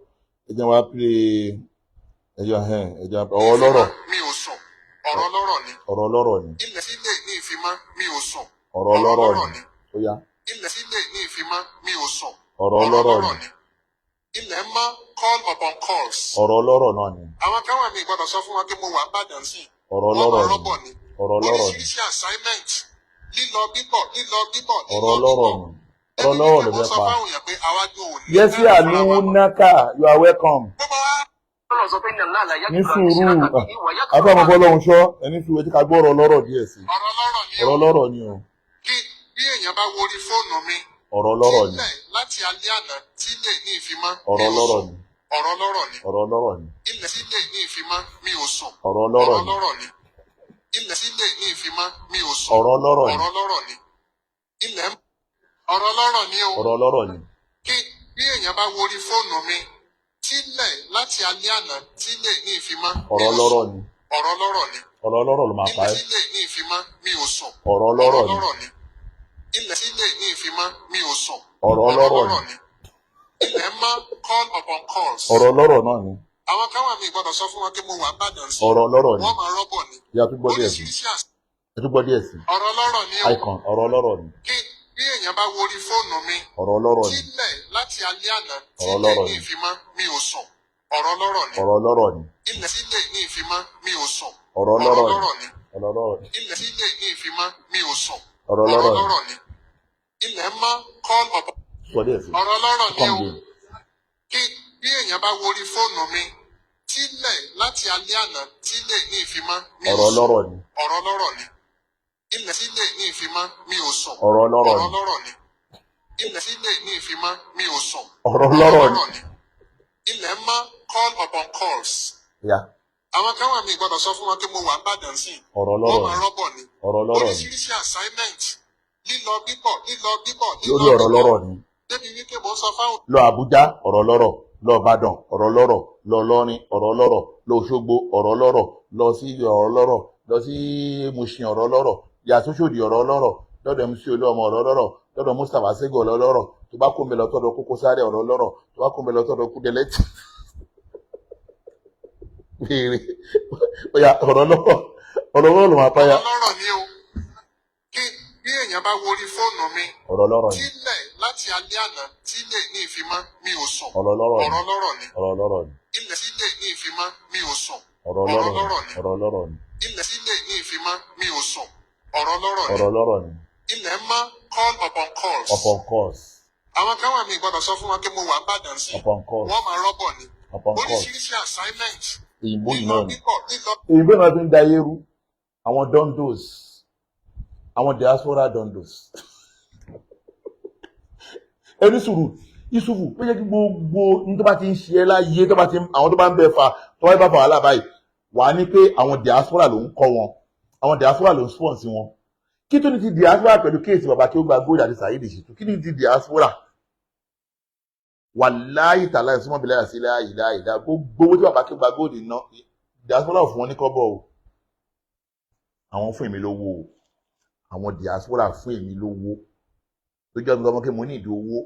Speaker 3: Ẹ jẹ́ wá pé ẹjọ́ ẹjọ́ ọ̀rọ̀ ọlọ́rọ̀.
Speaker 1: Mi ò sùn, ọ̀rọ̀ ọlọ́rọ̀ ni.
Speaker 3: Ọ̀rọ̀ ọlọ́rọ̀ ni.
Speaker 1: Ilẹ̀ sílẹ̀ ní ìfimọ́, mi ò sùn.
Speaker 3: Ọ̀rọ̀ ọlọ́rọ̀ ni. Ó yá.
Speaker 1: Ilẹ̀ sílẹ̀ ní ìfimọ́, mi ò sùn.
Speaker 3: Ọ̀rọ̀ ọlọ́rọ̀ ni.
Speaker 1: Ilẹ̀ mọ́, call upon calls.
Speaker 3: Ọ̀rọ̀ ọlọ́rọ̀ náà ni.
Speaker 1: Àwọn kan wà mí gbọ́dọ̀ sọ fún wọn pé mo wà Ìbàdàn sí.
Speaker 3: Ọ̀rọ̀
Speaker 1: Wọ́n
Speaker 3: ọlọ́rọ̀
Speaker 1: máa
Speaker 3: ni.
Speaker 1: rọ́bọ̀ ni.
Speaker 3: Ọ̀rọ̀ ọlọ́rọ̀ ni.
Speaker 1: Oríṣiríṣi assignment, lílọ bíbọ̀, lílọ bíbọ̀,
Speaker 3: Ọ̀rọ̀
Speaker 1: lílọ
Speaker 3: ọlọ́rọ̀
Speaker 1: bíbọ̀.
Speaker 3: ni. Ọ̀rọ̀ ọlọ́rọ̀ ló
Speaker 1: Mo
Speaker 3: fẹ́
Speaker 1: sọ
Speaker 3: pa.
Speaker 1: fáwọn èèyàn pé àwa gbọ́ òní.
Speaker 3: Yẹ́sí àlùnákà, you are welcome.
Speaker 1: Gbogbo wa
Speaker 2: Ọlọ́run sọ pé ní Allah
Speaker 3: Ní sùúrù, afẹ́mọ̀fọ́ lọ́hún ṣọ́ ẹni sùúrù, ẹ jẹ́ ká gbọ́ ọ̀rọ̀ ọlọ́rọ̀ díẹ̀ sí.
Speaker 1: Ọ̀rọ̀ ọlọ́rọ̀ ni
Speaker 3: Ọ̀rọ̀
Speaker 1: o.
Speaker 3: ọlọ́rọ̀ ni o.
Speaker 1: Kí bí èèyàn bá wo orí fóònù mi
Speaker 3: Ọ̀rọ̀ ọlọ́rọ̀ ni.
Speaker 1: tílẹ̀ láti alẹ́ àná tílẹ̀ ní ìfimọ́,
Speaker 3: Ọ̀rọ̀
Speaker 1: mi ò
Speaker 3: ọlọ́rọ̀
Speaker 1: sùn.
Speaker 3: ni.
Speaker 1: Ọ̀rọ̀ ọlọ́rọ̀ ni.
Speaker 3: Ọ̀rọ̀ ọlọ́rọ̀ ni.
Speaker 1: Ilẹ̀ sílẹ̀ ní ìfimọ́, mi ò sùn.
Speaker 3: Ọ̀rọ̀ ọlọ́rọ̀
Speaker 1: Ọ̀rọ̀
Speaker 3: ni.
Speaker 1: ọlọ́rọ̀ ni. Ilẹ̀ sílẹ̀ ní ìfimọ́, mi ò sùn.
Speaker 3: Ọ̀rọ̀ ọlọ́rọ̀ ni.
Speaker 1: Ọ̀rọ̀ ọlọ́rọ̀ ni. Ilẹ̀ ọ̀rọ̀ ọlọ́rọ̀ ni o.
Speaker 3: Ọ̀rọ̀ ọlọ́rọ̀ ni.
Speaker 1: Kí bí èèyàn bá wo orí fóònù mi tílẹ̀ láti alẹ́ àná tílẹ̀ ní ìfimọ́, mi
Speaker 3: Ọ̀rọ̀
Speaker 1: ò
Speaker 3: ọlọ́rọ̀
Speaker 1: sùn.
Speaker 3: ni.
Speaker 1: Ọ̀rọ̀ ọlọ́rọ̀ ni.
Speaker 3: Ọ̀rọ̀ ọlọ́rọ̀ ló máa pa
Speaker 1: Ilẹ̀
Speaker 3: ẹ́.
Speaker 1: sílẹ̀ ní ìfimọ́, mi ò sùn.
Speaker 3: Ọ̀rọ̀
Speaker 1: Ọ̀rọ̀
Speaker 3: ọlọ́rọ̀ ni.
Speaker 1: ọlọ́rọ̀ ni. Ilẹ̀ sílẹ̀ ní ìfimọ́, mi ò sùn.
Speaker 3: Ọ̀rọ̀
Speaker 1: Ọ̀rọ̀
Speaker 3: ọlọ́rọ̀ ni.
Speaker 1: ọlọ́rọ̀ ni. Ilẹ̀ mọ́, call upon calls.
Speaker 3: Ọ̀rọ̀ ọlọ́rọ̀ náà ni.
Speaker 1: Àwọn kan wà mí gbọ́dọ̀ sọ fún wọn pé mo wà Ìbàdàn sí.
Speaker 3: Ọ̀rọ̀ ọlọ́rọ̀ ni.
Speaker 1: Wọ́n máa rọ́bọ̀ ni.
Speaker 3: Ìyá tún gbọ́ díẹ̀ sí.
Speaker 1: Oríṣiríṣi àṣà.
Speaker 3: Ẹ tún gbọ́ díẹ̀ sí.
Speaker 1: Ọ̀rọ̀ ọlọ́rọ̀ ni o.
Speaker 3: Icon, ọ̀rọ̀ ọlọ́rọ̀ ni.
Speaker 1: Kí bí èèyàn bá wo orí fóònù mi
Speaker 3: Ọ̀rọ̀ ọlọ́rọ̀ ni.
Speaker 1: tílẹ̀ láti alẹ́ àná
Speaker 3: Ọ̀rọ̀
Speaker 1: tílẹ̀
Speaker 3: ọlọ́rọ̀
Speaker 1: ní
Speaker 3: ni.
Speaker 1: ìfimọ́, mi ò sùn. Ọ̀rọ̀ ọlọ́rọ̀ ni.
Speaker 3: Ọ̀rọ̀ ọlọ́rọ̀ ni.
Speaker 1: Ilẹ̀ sílẹ̀ ní ìfimọ́, mi ò sùn.
Speaker 3: Ọ̀rọ̀
Speaker 1: Ọ̀rọ̀
Speaker 3: ọlọ́rọ̀ ni.
Speaker 1: ọlọ́rọ̀ ni.
Speaker 3: Ọ̀rọ̀ ọlọ́rọ̀ ni.
Speaker 1: Ilẹ̀ sílẹ̀ ní ìfimọ́, mi ò sùn.
Speaker 3: Ọ̀rọ̀
Speaker 1: Ọ̀rọ̀
Speaker 3: ọlọ́rọ̀ ni.
Speaker 1: ọlọ́rọ̀ ni. Ilẹ̀ mọ́, call upon
Speaker 3: Gbọ́ díẹ̀ sí.
Speaker 1: ọ̀rọ̀ ọlọ́rọ̀ ni
Speaker 3: Come
Speaker 1: o.
Speaker 3: again.
Speaker 1: Kí bí èèyàn bá wo orí fóònù mi tílẹ̀ láti alẹ́ àná tílẹ̀ ní ìfimọ́, mi ò
Speaker 3: Ọ̀rọ̀
Speaker 1: sùn.
Speaker 3: ọlọ́rọ̀ ni.
Speaker 1: Ọ̀rọ̀ ọlọ́rọ̀ ni. Ilẹ̀ sílẹ̀ ní ìfimọ́, mi ò sùn.
Speaker 3: Ọ̀rọ̀ ọlọ́rọ̀
Speaker 1: Ọ̀rọ̀
Speaker 3: ni.
Speaker 1: ọlọ́rọ̀ ni. Ilẹ̀ sílẹ̀ ní ìfimọ́, mi ò sùn.
Speaker 3: Ọ̀rọ̀
Speaker 1: Ọ̀rọ̀
Speaker 3: ọlọ́rọ̀ ni.
Speaker 1: ọlọ́rọ̀ ni. Ilẹ̀ mọ́, call upon calls.
Speaker 3: Ìyá.
Speaker 1: Àwọn kan wà mí gbọ́dọ̀ sọ fún wọn pé mo wà Ìbàdàn sí.
Speaker 3: Ọ̀rọ̀
Speaker 1: Wọ́n
Speaker 3: ọlọ́rọ̀
Speaker 1: máa
Speaker 3: ni.
Speaker 1: rọ́bọ̀ ni.
Speaker 3: Ọ̀rọ̀ ọlọ́rọ̀ ni.
Speaker 1: Oríṣiríṣi assignment, lílọ bíbọ̀, lílọ bíbọ̀, lílọ
Speaker 3: Lórí ọ̀rọ̀
Speaker 1: bíbọ̀.
Speaker 3: ọlọ́rọ̀ ni.
Speaker 1: Débi wípé mo sọ fáwọn
Speaker 3: Lọ Àbújá, ọ̀rọ̀ ọlọ́rọ̀. Lọ Ìbàdàn, ọ̀rọ̀ ọlọ́rọ̀. Lọ Ìlọrin, ọ̀rọ̀ ọlọ́rọ̀. Lọ Òṣogbo, ọ̀rọ̀ ọlọ́rọ̀. Lọ sí ọ̀rọ̀ ọlọ́rọ̀. Lọ sí Mushin, ọ̀rọ̀ ọlọ́rọ̀. Yà sóṣòdì, ọ̀rọ̀ ọlọ́rọ̀. Lọ́dọ̀ MC Olúọmọ, ọ̀rọ̀ ọlọ́rọ̀. Lọ́dọ̀ Mustapha Sego, ọ̀rọ̀ ọlọ́rọ̀. Tó bá kó mi lọ tọ́dọ̀ Kókó Sáré, ọ̀rọ̀ ọlọ́rọ̀. Tó bá kó mi lọ tọ́dọ̀ Kúdẹ̀lẹ́tì béèrè. Ó yá, ọ̀rọ̀ ọlọ́rọ̀, ọ̀rọ̀ ọlọ́rọ̀ ló máa pa ya.
Speaker 1: Ọ̀rọ̀ ọlọ́rọ̀ ni o. Kí bí èèyàn bá wo orí fóònù mi
Speaker 3: Ọ̀rọ̀ ọlọ́rọ̀ ni.
Speaker 1: tílẹ̀ láti alẹ́ àná tílẹ̀ ní ìfimọ́, mi ò sùn.
Speaker 3: Ọ̀rọ̀ ọlọ́rọ̀ ni.
Speaker 1: Ọ̀rọ̀ ọlọ́rọ̀ ni.
Speaker 3: Ọ̀rọ̀ ọlọ́rọ̀ ni.
Speaker 1: Ilẹ̀ sílẹ̀ ní ìfimọ́, mi ò sùn.
Speaker 3: Ọ̀rọ̀
Speaker 1: Ọ̀rọ̀
Speaker 3: ọlọ́rọ̀ ni.
Speaker 1: ọlọ́rọ̀ ni.
Speaker 3: Ọ̀rọ̀ ọlọ́rọ̀ ni.
Speaker 1: Ilẹ̀ sílẹ̀ ní ìfimọ́, mi ò sùn. Ọ̀rọ̀ lọ́rọ̀ ni.
Speaker 3: Ọ̀rọ̀ lọ́rọ̀ ni.
Speaker 1: Ilẹ̀ mọ́, call upon calls.
Speaker 3: Upon course.
Speaker 1: Àwọn kan wà, mí gbọ́dọ̀ sọ fún wọn pé mo wà n'Ìbàdàn sí.
Speaker 3: Upon course.
Speaker 1: Wọ́n máa rọ́bọ̀ ni.
Speaker 3: Upon course.
Speaker 1: Oríṣiríṣi assignment.
Speaker 3: Òyìnbó yìí
Speaker 1: Lílọ
Speaker 3: náà ni.
Speaker 1: bíbọ̀, lílọ.
Speaker 3: Òyìnbó náà fi ń da ayé rú. Àwọn dondos, àwọn diaspora dondos. Ẹni sùúrù, Yusufu, ó yẹ kí gbogbo ní tó bá ti ń ṣe ẹ́ láyé, tó bá ti àwọn tó bá ń bẹ fa, tó bá bá fa wàhálà báyìí, wà á ní pé àwọn diaspora ló ń kọ́ wọn, àwọn diaspora ló ń sponsor wọn. Kí tó ní ti diaspora pẹ̀lú case bàbá kí ó gba gold àti Saheed Shittu? Kí ní ti diaspora? Wàláyì tàlá ìsúnmọ́ bílẹ̀ àti ilẹ̀ àyílá àyílá, gbogbo owó tí bàbá kí ó gba gold ná, diaspora ò fún wọn ní kọ́bọ̀ o. Àwọn fún èmi lówó o, àwọn diaspora fún èmi lówó tó jẹ́ ọmọ kí mo ní ìdí owó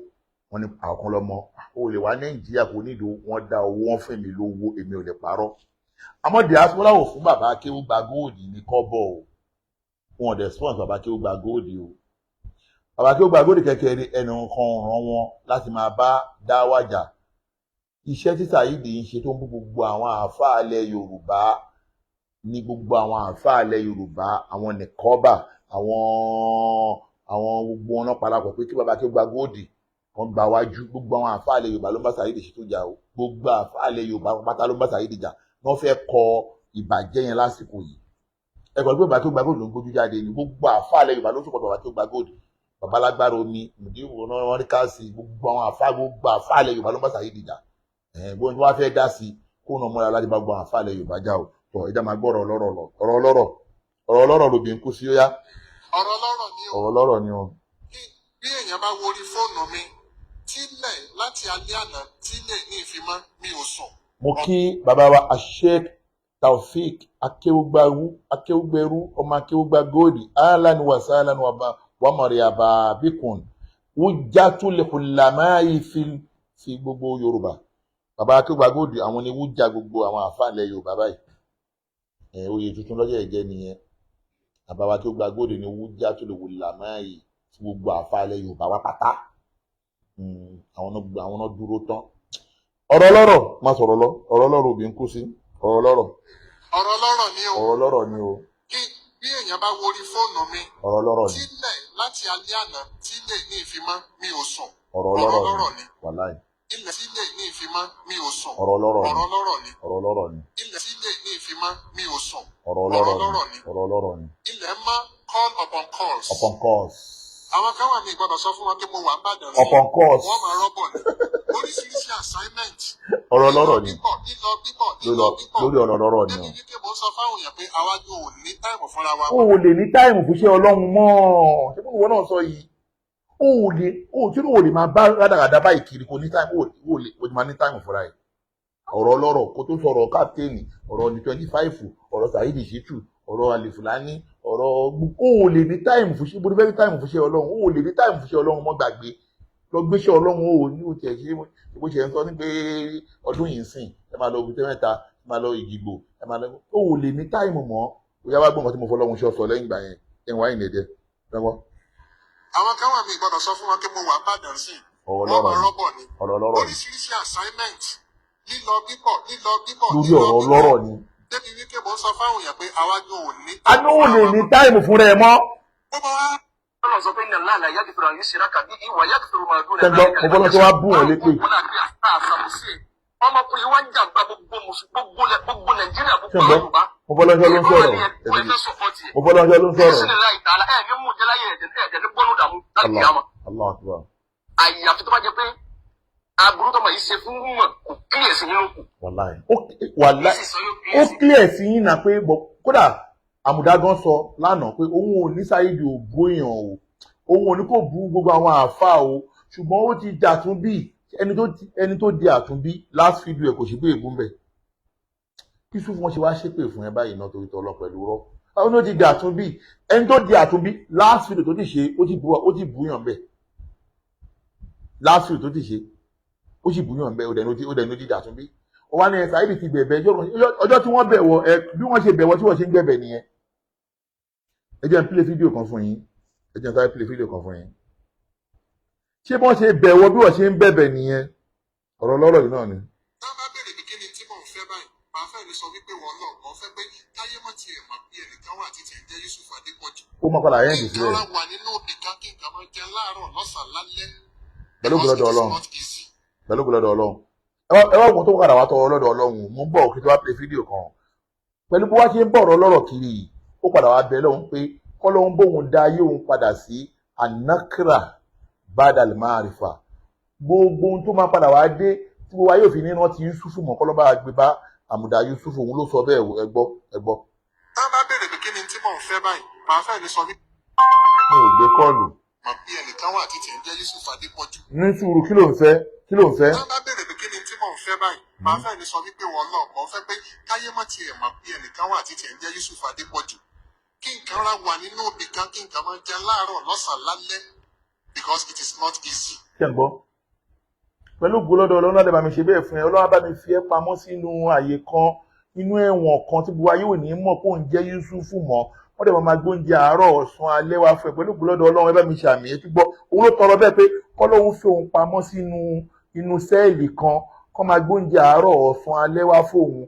Speaker 3: wọn ní. Àwọn kan lọ́mọ o lè wá Nàìjíríà kò ní ìdí owó, wọn dá owó wọn fún èmi lówó, èmi ò lè parọ́. Àmọ́ diaspora ò fún bàbá Akéwúgba Gold ní kọ́bọ̀ o. Wọn ò dẹ̀ sponsor bàbá Akéwúgba Gold o. Bàbá Akéwúgba Gold kẹ̀kẹ́ rí ẹnu kan ràn wọn láti máa bá dáwàjà. Iṣẹ́ tí Saheed ń ṣe tó ń bú gbogbo àwọn àáfàá ilẹ̀ Yorùbá ní, gbogbo àwọn àáfàá ilẹ̀ Yorùbá, àwọn nìkọ́bà, àwọn gbogbo wọn náà parapọ̀ pé kí bàbá Akéwúgba Gold kan gba wájú. Gbogbo àwọn àáfàá ilẹ̀ Yorùbá ló ń bá Saheed Shittu jà o. Gbogbo àáfàá ilẹ̀ Yorùbá pátá ló ń bá Saheed jà. Wọ́n fẹ́ kọ ìbàjẹ́ yẹn lásìkò yìí. Ẹ kọ́ pé bàbá Akéwúgba Gold ló ń gbójú jáde ní. Gbogbo àáfàá ilẹ̀ Yorùbá ló ń sọ̀kọ̀ bàbá Akéwúgba Gold, babalágbára omi mùdíwò náà wọ́n rí káàsì. Gbogbo àwọn àáfàá, gbogbo àáfàá ilẹ̀ Yorùbá ló ń bá Saheed jà. Ẹ̀ bó ni wọ́n fẹ́ dá sí kó nà mọ́ra láti bá gbogbo àwọn àáfàá ilẹ̀ Yorùbá jà o. Tọ́ ẹja máa gbọ́ ọ̀rọ̀ ọlọ́rọ̀ lọ. Ọ̀rọ̀ ọlọ́rọ̀, ọ̀rọ̀ ọlọ́rọ̀ lòbí ń kú sí. Ó yá.
Speaker 1: Ọ̀rọ̀ lọ́rọ̀ ni o.
Speaker 3: Ọ̀rọ̀ ọlọ́rọ̀ ni o.
Speaker 1: Bí èèyàn bá wo orí fóònù mi tílẹ̀ láti alẹ́ àná tílẹ̀ ní ìfimọ́, mi ò sùn.
Speaker 3: Mo kí bàbá wa Sheikh Taofik Akéwúgbàrú, Akéwúgbẹrú, ọmọ Akéwúgbà Gold. Ahlan wa sahlan wa marhaba bikum, wujjatul ulama'i fi gbogbo Yorùbá. Bàbá Akéwúgbà Gold, àwọn ni wújà gbogbo àwọn àfáà ilẹ̀ Yorùbá báyìí. Ẹ oyè tuntun lọ́jọ́ ìjẹ́ nìyẹn. Bàbá wa Akéwúgbà Gold ni wujjatul ulama'i fi gbogbo àfáà ilẹ̀ Yorùbá wá pátá. Àwọn náà, àwọn náà dúró tán. Ọ̀rọ̀ ọlọ́rọ̀, má sọ̀rọ̀ lọ. Ọ̀rọ̀ ọlọ́rọ̀ òbí ń kú sí. Ọ̀rọ̀ ọlọ́rọ̀.
Speaker 1: Ọ̀rọ̀ lọ́rọ̀ ni o.
Speaker 3: Ọ̀rọ̀ ọlọ́rọ̀ ni o.
Speaker 1: Kí bí èèyàn bá wo orí fóònù mi
Speaker 3: Ọ̀rọ̀ ọlọ́rọ̀ ni.
Speaker 1: tílẹ̀ láti alẹ́ àná tílẹ̀ ní ìfimọ́, mi ò sùn.
Speaker 3: Ọ̀rọ̀
Speaker 1: Ọ̀rọ̀
Speaker 3: ọlọ́rọ̀
Speaker 1: lọ́rọ̀
Speaker 3: ni.
Speaker 1: Ni.
Speaker 3: Wàláì.
Speaker 1: Ilẹ̀ tílẹ̀ ní ìfimọ́, mi ò sùn.
Speaker 3: Ọ̀rọ̀ ọlọ́rọ̀ ni.
Speaker 1: Ọ̀rọ̀ lọ́rọ̀ ni.
Speaker 3: Ọ̀rọ̀ ọlọ́rọ̀ ni.
Speaker 1: Ilẹ̀ tílẹ̀ ní ìfimọ́, mi ò sùn.
Speaker 3: Ọ̀rọ̀
Speaker 1: Ọ̀rọ̀
Speaker 3: ọlọ́rọ̀
Speaker 1: lọ́rọ̀
Speaker 3: ni.
Speaker 1: Ni.
Speaker 3: Ọ̀rọ̀ ọlọ́rọ̀ ni.
Speaker 1: Ilẹ̀ mọ́, call upon calls.
Speaker 3: Upon course.
Speaker 1: Àwọn kan wà, mí gbọ́dọ̀ sọ fún wọn pé mo wà n'Ìbàdàn sí.
Speaker 3: Upon course.
Speaker 1: Wọ́n máa rọ́bọ̀ ni. Oríṣiríṣi assignment.
Speaker 3: Ọ̀rọ̀
Speaker 1: Lílọ
Speaker 3: ọlọ́rọ̀ ni.
Speaker 1: bíbọ̀, lílọ bíbọ̀, lílọ
Speaker 3: lórí
Speaker 1: bíbọ̀.
Speaker 3: Lórí ọ̀rọ̀ ọlọ́rọ̀ ni
Speaker 1: Débi
Speaker 3: o.
Speaker 1: wípé mo ń sọ fáwọn èèyàn pé àwa yóò ní time fúnra wa.
Speaker 3: O ò lè ní time fún iṣẹ́ Ọlọ́run mọ́. Ṣé bí ìwọ náà sọ yìí, o ò lè, o tí o lè máa bá rádaràda báyìí kiri, kò ní time. O lè, o máa ní time fúnra ẹ̀. Ọ̀rọ̀ ọlọ́rọ̀ kó tó sọ̀rọ̀ káptéènì, ọ̀rọ̀ ní 25, ọ̀rọ̀ Saheed Shittu, ọ̀rọ̀ Alifulani, ọ̀rọ̀ o ò lè ní time fún iṣẹ́. Bó fẹ́ ní time fún iṣẹ́ Ọlọ́run? O ò lè ní time fún iṣẹ́ Ọlọ́run mọ́. Gbàgbé lọ gbéṣẹ́ Ọlọ́run. O ò ní o tiẹ̀ ṣe bó ṣe ń sọ ní pé ọdún yìí ń sìn, ẹ máa lọ Ògùntẹ mẹ́ta, ẹ máa lọ Ìjìgbò, ẹ máa lọ. O ò lè ní time mọ́. Ó yá, wá gbọ́n nǹkan tí mo fọlọ́run ṣe sọ lẹ́yìn ìgbà yẹn. Ẹ̀ ń wáyìn lẹ́dẹ̀ lọ́wọ́.
Speaker 1: Àwọn kan wà, mí gbọ́dọ̀ sọ fún wọn pé mo wà n'Ìbàdàn sí.
Speaker 3: Ọ̀rọ̀
Speaker 1: Wọ́n
Speaker 3: ọlọ́rọ̀
Speaker 1: máa
Speaker 3: ni.
Speaker 1: rọ́bọ̀ ni.
Speaker 3: Ọ̀rọ̀ ọlọ́rọ̀ ni.
Speaker 1: Oríṣiríṣi assignment. Lílọ bíbọ̀, lílọ bíbọ̀,
Speaker 3: Lórí
Speaker 1: lílọ
Speaker 3: ọ̀rọ̀
Speaker 1: bíbọ̀.
Speaker 3: ọlọ́rọ̀ ni.
Speaker 1: Débi wípé mo ń sọ fáwọn èèyàn pé àwa yóò ní
Speaker 3: A
Speaker 1: time
Speaker 3: ní ò
Speaker 1: fúnra
Speaker 3: lè
Speaker 1: wa
Speaker 3: ní
Speaker 1: mọ́.
Speaker 3: time fúnra ẹ mọ́.
Speaker 1: Ó máa wá
Speaker 2: Ọlọ́run sọ pé inna Allaha la yaghfiru an yushraka bihi wa yaghfiru ma duna
Speaker 3: Tẹ́gbọ́,
Speaker 2: dhalika
Speaker 3: mo fọlọ́
Speaker 2: liman
Speaker 3: tó wá
Speaker 2: yasha.
Speaker 3: bú wọn lépè.
Speaker 2: Ọlọ́run kò wọlé àgbẹ̀ àṣàbòsí ẹ̀. Ọmọkùnrin wa ń jàǹbá gbogbo Mùsùlùmí, gbogbo Nàìjíríà, gbogbo
Speaker 3: Ṣé ń gbọ́?
Speaker 2: Yorùbá.
Speaker 3: Mo fọlọ́ ló ń sọ̀rọ̀.
Speaker 2: Ẹ̀ fẹ́ support ẹ̀.
Speaker 3: Mo fọlọ́ ló ń sọ̀rọ̀.
Speaker 2: Bísí láì tààlà ẹ̀ ní mú jẹ́ láyé ẹ̀jẹ̀ ẹ̀jẹ̀ ní bọ́nú dààmú láti
Speaker 3: Allah
Speaker 2: kíyàmá.
Speaker 3: Allah akbar.
Speaker 2: Àyàfi tó bá jẹ pé aburú tó máa yìí ṣe fún mọ̀ kò kíyèsí nínú kù.
Speaker 3: Wàláì, ó wàláì,
Speaker 2: Sì sọ yóò
Speaker 3: ó
Speaker 2: kíyèsí.
Speaker 3: clear sí yín náà pé bọ̀ kódà àmùdá gan sọ lánàá pé òun ò ní Saheed ò bóyàn o, òun ò ní kò bú gbogbo àwọn àáfàá o, ṣùgbọ́n ó ti di àtúnbí. Ẹni tó di àtúnbí, last video ẹ̀ kò sí pé èébú ń bẹ̀. Kí sùn wọn ṣe wá ṣépè fún ẹ báyìí náà torí tọlọ pẹ̀lú rọ àwọn ló ti di àtúnbí. Ẹni tó di àtúnbí, last video tó ti ṣe, ó ti búyàn bẹ́ẹ̀. Last video tó ti ṣe, ó sì búyàn bẹ́ẹ̀. Ó dẹ̀ ní ó ti di àtúnbí. Ó wá ní ẹ Saheed ti bẹ̀bẹ̀. Ọjọ́ tí wọ́n bẹ̀wọ̀ ẹ, bí wọ́n ṣe bẹ̀wọ̀ tí wọ́n ṣe ń gbẹ̀bẹ̀ nìyẹn. Ẹ jẹ́ n play fídíò kan fún yín. Ẹ jẹ́ n sáré play fídíò kan fún yín. Ṣé bọ́n ṣe bẹ̀wọ̀ bí wọ́n ṣe ń bẹ̀bẹ̀ nìyẹn? Ọ̀rọ̀ lọ́rọ̀ yìí náà ni.
Speaker 1: Tá a bá béèrè pé kí ni tí mò ń fẹ́ báyìí, màá fẹ́ lè sọ wípé wọ́n lọ mò ń fẹ́ pé táyé mọ́ tiẹ̀ mọ̀ pé ẹnìkan wà títí ń jẹ́ Yusuf Adépọ̀jù.
Speaker 3: Ó máa padà end
Speaker 1: Kí nǹkan
Speaker 3: síbẹ̀.
Speaker 1: ra wà nínú òbí kan, kí nǹkan máa jẹ láàárọ̀, lọ́sàn-án, lálẹ́,
Speaker 3: Pẹ̀lú
Speaker 1: because
Speaker 3: ògo
Speaker 1: it
Speaker 3: lọ́dọ̀
Speaker 1: is
Speaker 3: Ọlọ́run.
Speaker 1: not easy.
Speaker 3: Pẹ̀lú ògo lọ́dọ̀ Ọlọ́run. Ẹ wá wọn tó padà wá tọrọ lọ́dọ̀ Ọlọ́run. Mo ń bọ̀ kí tó wá play fídíò kan. Pẹ̀lú bó wá ṣe ń bọ̀rọ̀ lọ́rọ̀ kiri yìí, ó padà wá bẹ̀ lọ́hùn pé kọ́lọ́hún bóun dá ayé òun padà sí anakra badal maarifa. Gbogbo ohun tó máa padà wá dé tí gbogbo ayé òfin ní rántí Yusufu mọ́, kọ́lọ́ bá gbé bá Àmùdá Yusufu. Òun ló sọ bẹ́ẹ̀. Ẹ gbọ́, ẹ gbọ́.
Speaker 1: Tá a bá béèrè pé kí ni tí mò ń fẹ́ báyìí, màá fẹ́ lè sọ wípé
Speaker 3: Mi ò gbé call.
Speaker 1: Mọ̀ bí ẹnìkan wà títí ń jẹ́ Yusuf Adépọ̀jù.
Speaker 3: Ní sùúrù, kí ló ń fẹ́? Kí ló ń fẹ́?
Speaker 1: Tá a bá béèrè pé kí ni tí mò ń fẹ́ báyìí, màá fẹ́ lè sọ wípé wọ́n lọ mò ń fẹ́ pé káyé mọ̀ tiẹ̀ mọ̀ bí ẹnìkan wà títí ń jẹ́ Yusuf Adépọ̀jù. Kí nǹkan ra wà nínú òbí kan, kí nǹkan máa jẹ láàárọ̀, lọ́sàn-án, lálẹ́, because it is not easy.
Speaker 3: Ṣé ń gbọ́? Pẹ̀lú ògo lọ́dọ̀ Ọlọ́run láti bá mi ṣe bẹ́ẹ̀ fún ẹ. Ọlọ́run á bá mi fi ẹ́ pamọ́ sínú àyè kan nínú ẹ̀wọ̀n kan tí gbogbo ayé ò ní mọ̀ kó ń jẹ́ Yusufu mọ́. Wọ́n dẹ̀ máa gbóúnjẹ àárọ̀, ọ̀sán, alẹ́ wá fún ẹ pẹ̀lú ògo lọ́dọ̀ Ọlọ́run. Ẹ bá mi ṣàmì. Ẹ túbọ̀, òun ló tọrọ bẹ́ẹ̀ pé kọ́lọ́hún fi òun pamọ́ sínú inú cell kan, kọ́ máa gbóúnjẹ àárọ̀, ọ̀sán, alẹ́ wá fóun,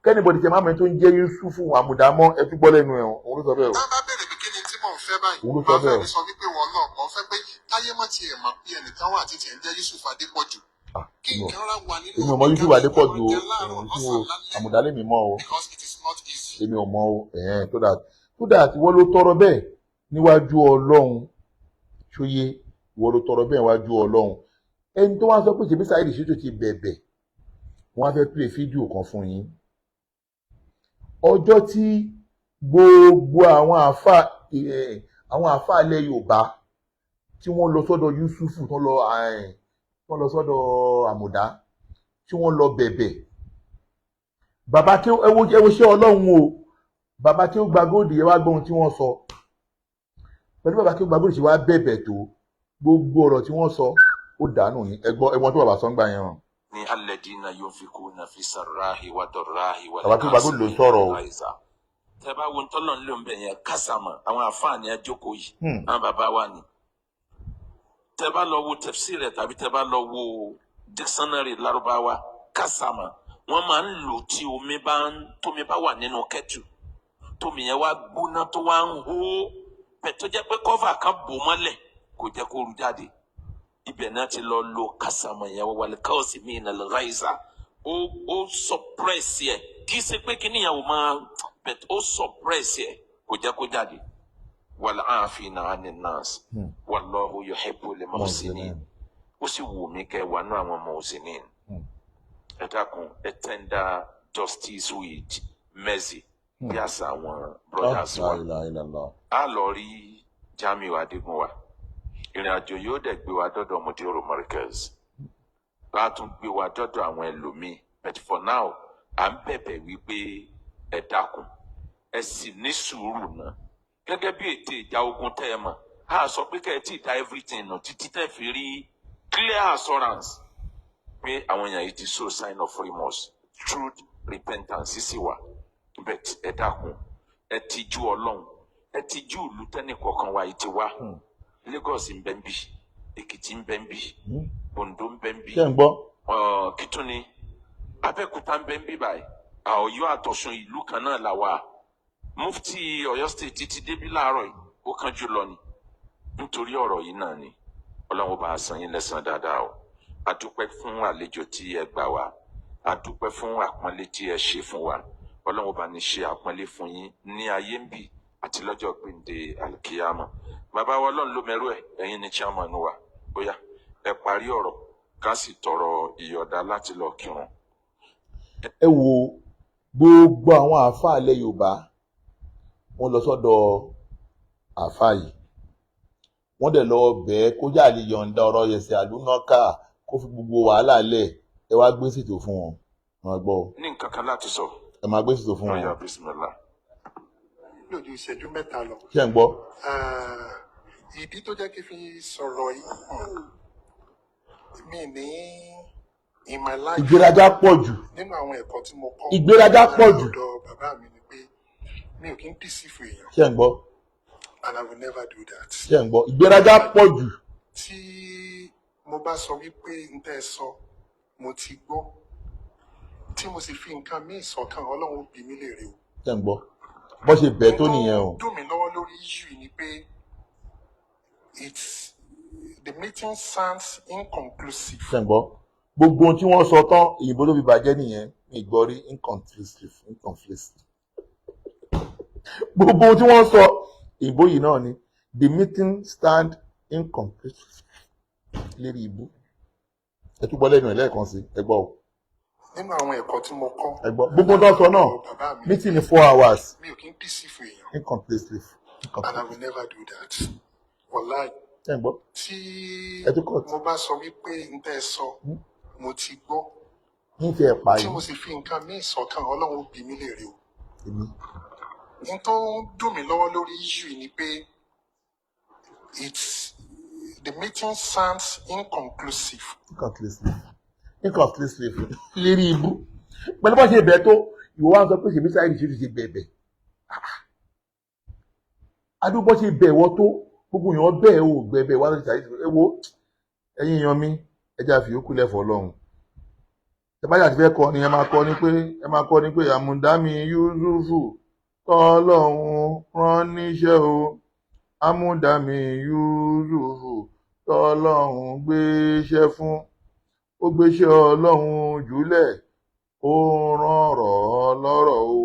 Speaker 3: kí anybody tẹ máa tó ń jẹ́ Yusufu Àmùdámọ́. Ẹ túbọ̀ lẹ́nu ẹ̀, òun ló sọ bẹ́ẹ̀ o.
Speaker 1: Tá a bá béèrè pé kí ni tí mò ń fẹ́ báyìí,
Speaker 3: Òun ló sọ
Speaker 1: màá fẹ́
Speaker 3: bẹ́ẹ̀ o.
Speaker 1: lè sọ wípé wọ́n lọ mò ń fẹ́ pé káyé mọ̀ tiẹ̀ mọ̀ bí ẹnìkan wà títí ń jẹ́ Yusuf Adépọ̀jù.
Speaker 3: Ah,
Speaker 1: Kí
Speaker 3: èmi ò
Speaker 1: nǹkan ra wà nínú
Speaker 3: èmi ò mọ
Speaker 1: òbí
Speaker 3: Yusuf
Speaker 1: kan, kí nǹkan máa
Speaker 3: Adépọ̀jù o.
Speaker 1: jẹ láàárọ̀,
Speaker 3: Ẹ̀hún tí mo
Speaker 1: lọ́sàn-án, lálẹ́,
Speaker 3: Àmùdá lèmi mọ̀ o.
Speaker 1: because it is not easy.
Speaker 3: Èmi ò mọ o. Ẹ̀hẹ́n, tó that ìwọ ló tọrọ bẹ́ẹ̀ níwájú Ọlọ́run. Ṣóyé, ìwọ ló tọrọ bẹ́ẹ̀ níwájú Ọlọ́run. Ẹni tó wá sọ pé ṣèbí Saheed Shittu ti bẹ̀bẹ̀, wọ́n á fẹ́ play fídíò kan fún yín. Ọjọ́ tí gbogbo àwọn àáfà ilẹ̀ Yorùbá tí wọ́n lọ sọ́dọ̀ Yusufu, tó lọ sọ́dọ̀ Àmùdá, tí wọ́n lọ bẹ̀bẹ̀, bàbá kí ẹ wo ṣé Ọlọ́run o. Bàbá kí ó gba góòdì yẹn wá gbọ́ ohun tí wọ́n sọ pẹ̀lú bàbá kí ó gba góòdì ṣe wá bẹ̀bẹ̀ tó, gbogbo ọ̀rọ̀ tí wọ́n sọ ó dànù ní. Ẹgbọ́ ẹ̀wọ̀n tó bàbá sọ ń gbà yẹn hàn.
Speaker 5: Ní alladina yunfikuna fi sarrahi wa darrahi wal
Speaker 3: Bàbá kí ó gba góòdì ló sọ̀rọ̀ o.
Speaker 5: ghaiza. Tẹ bá wo ntọ́nà ń lò ń bẹ̀ yẹn, kásàmà àwọn àfáàní àjókòó yìí, àwọn bàbá wa ni. Tẹ bá lọ wo tafsir rẹ̀ tàbí tẹ bá lọ wo dictionary Lárúbáwá, kásàmà wọ́n máa ń lò tí omi bá ń tómi bá wà nínú kettle, tómi yẹn wá gbóná tó wá ń hó bẹ̀, tó jẹ́ pé cover kan bò mọ́lẹ̀ kò jẹ́ kó ru jáde. Ibẹ̀ náà ti lọ lo kásàmà yẹn. Wal kasimina al ghaiza, ó suppress yẹ. Kì í ṣe pé kíní yẹn ò máa bẹ̀, ó suppress yẹ, kò jẹ́ kó jáde. Wal afina anin nas, wallahu yuhibbul muhsinin. Ó sì wù mí kẹ́ wà nú àwọn muhsinin. Ẹ dákun, ẹ tender justice with mercy bí àṣà àwọn brothers wa.
Speaker 3: La ilaha illallah.
Speaker 5: A lọ rí Jamiu Adégúnwà, ìrìn àjò yóò dẹ̀ gbé wa dọ́dọ̀ Mudiru Markaz, látún gbé wa dọ́dọ̀ àwọn ẹlòmíì. But for now, à ń bẹ̀bẹ̀ wípé ẹ dákun, ẹ sì ní sùúrù náà gẹ́gẹ́ bí ètò ìjà ogun tẹ́ ẹ mọ̀. A sọ pé kẹ́ ẹ tí ì da everything nù títí tẹ́ fi rí clear assurance pé àwọn èèyàn yìí ti show sign of remorse, truth, repentance sì wà. But ẹ dákun, ẹ tijú Ọlọ́run, ẹ tijú ìlú tẹ́nì kọ̀ọ̀kan wa yìí ti wá. Lagos ń bẹ ń bí, Èkìtì ń bẹ ń bí, Oǹdó ń bẹ ń bí,
Speaker 3: Ṣé ń gbọ́?
Speaker 5: Kìtúni Abẹ́òkúta ń bẹ ń bí báyìí. Ọ̀yọ́ àtọ̀ṣun ìlú kan náà là wà. Mufti Ọ̀yọ́ State ti débí láàárọ̀ yìí, ó kánjú lọ ni nítorí ọ̀rọ̀ yìí náà ni. Ọlọ́run bá a san yín lẹ́san dáadáa o. A dúpẹ́ fún àlejò tí ẹ gbà wá, a dúpẹ́ fún àpọ́nlé tí ẹ ṣe fún wa. Ọlọ́run bá ní ṣe àpọ́nlé fún yín ní ayé ń bì àti lọ́jọ́ gbèǹde alkiyama. Bàbá wa, Ọlọ́run ló mẹ́rú ẹ̀, ẹ̀yin ni chairman wa. Bóyá ẹ parí ọ̀rọ̀, ká sì tọrọ ìyọ̀dá láti lọ kírun.
Speaker 3: Ẹ wo gbogbo àwọn àáfàá ilẹ̀ Yorùbá, wọ́n lọ sọ́dọ̀ àáfàá yìí, wọ́n dẹ̀ lọ bẹ́ẹ̀ kó yà lè yọ̀ǹda ọ̀rọ̀ yẹsẹ̀ àlùnákà, kó fi gbogbo wàhálà lẹ̀. Ẹ wá gbé ṣètò fún wọn, ẹ máa gbọ́ o.
Speaker 5: Ní nǹkan kan láti sọ.
Speaker 3: Ẹ máa gbé ṣètò fún wọn.
Speaker 5: Ọ̀yà, bismillah.
Speaker 4: Lójú ìṣẹ́jú 3 lọ.
Speaker 3: Ṣé ń gbọ́?
Speaker 4: Ah, ìdí tó jẹ́ kí n fi sọ̀rọ̀ yìí, mi ní in my life,
Speaker 3: Ìgbéraga pọ̀ jù.
Speaker 4: nínú àwọn ẹ̀kọ́ tí mo kọ́
Speaker 3: Ìgbéraga pọ̀ jù.
Speaker 4: lọ́dọ̀ bàbá mi ni pé mi ò kí ń deceive èèyàn,
Speaker 3: Ṣé ń gbọ́?
Speaker 4: and I will never do that.
Speaker 3: Ṣé ń gbọ́? Ìgbéraga pọ̀ jù.
Speaker 4: Tí mo bá sọ wípé n tẹ́ ẹ sọ mo ti gbọ́, tí mo sì fi nǹkan míì sọ́kàn, Ọlọ́run ó bi mí léèrè o.
Speaker 3: Ṣé ń gbọ́ bó ṣe bẹ́ẹ̀ tó nìyẹn o?
Speaker 4: Dùn mí lọ́wọ́ lórí issue yìí ni
Speaker 1: wípé it's the meeting sounds inconclusive.
Speaker 3: Ṣe ń gbọ́ gbogbo ohun tí wọ́n sọ tán, òyìnbó ló fi bàjẹ́ nìyẹn. Mi gbọ́ rí inconclusive, inconclusive. Gbogbo ohun tí wọ́n sọ, òyìnbó yìí náà ni the meeting stand inconclusive lérí ibú. Ẹ tún gbọ́ lẹ́nu ẹ̀ lẹ́ẹ̀kan sí, ẹ gbọ́ o.
Speaker 1: Nínú àwọn ẹ̀kọ́ tí mo kọ́
Speaker 3: Ẹ gbọ́ gbogbo ohun tó sọ náà.
Speaker 1: bàbá mi,
Speaker 3: Meeting ní 4 hours.
Speaker 1: mi ò kí ń deceive èèyàn
Speaker 3: Inconclusive.
Speaker 1: and I will never do that. Wàláì,
Speaker 3: Ṣe ń gbọ́?
Speaker 1: tí
Speaker 3: Ẹ tún cut.
Speaker 1: mo bá sọ wípé n tẹ́ ẹ sọ mo ti gbọ́,
Speaker 3: Ní ti ẹ̀ pa
Speaker 1: tí
Speaker 3: yìí.
Speaker 1: mo sì fi nǹkan míì sọ́kàn, Ọlọ́run ó bi mí léèrè o.
Speaker 3: Èmi.
Speaker 1: N tó ń dùn mí lọ́wọ́ lórí issue yìí ni pé it's the meeting sounds inconclusive.
Speaker 3: Inconclusive, inconclusive lérí ibú. Pẹ̀lú bá ṣe bẹ̀ tó, ìwọ wá ń sọ pé ṣèbí Saheed Shittu ṣe bẹ̀bẹ̀. Adúgbò ṣe bẹ̀ wọ́ tó, gbogbo èèyàn bẹ́ẹ̀ ò gbẹ̀bẹ̀ wá lórí Saheed Shittu. Ẹ wo, ẹ̀yin èèyàn mi, ẹ jẹ́ àfi yòókù lẹ́fọ̀ọ́ Ọlọ́run. Ẹ bá yà ti fẹ́ kọ ni, ẹ máa kọ ni pé, ẹ máa kọ ni pé àmùdámi Yusufu tọ́lọ́hún rán níṣẹ́ o, àmùdámi Yusufu tọ́lọ́hún gbéṣẹ́ fún, ó gbéṣẹ́ Ọlọ́run jùlẹ̀, ó rán ọ̀rọ̀ lọ́rọ̀ o,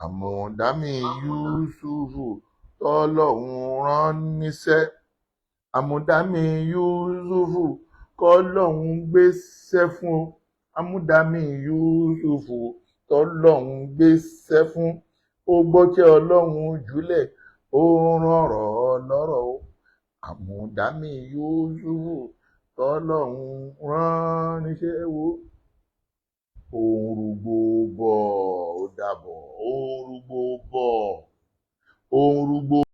Speaker 3: àmùdámi Yusufu tọ́lọ́hún rán níṣẹ́, àmùdámi Yusufu kọ́lọ́hún gbéṣẹ́ fún o, àmùdámi Yusufu tọ́lọ́hún gbéṣẹ́ fún, ó gbọ́ṣẹ́ Ọlọ́run jùlẹ̀, ó rán ọ̀rọ̀ lọ́rọ̀ o, àmùdámi Yusufu tọ́lọ́hún rán níṣẹ́. Wo òun rúgbó bọ̀, ó dàbọ̀, òun rúgbó bọ̀, òun rúgbó.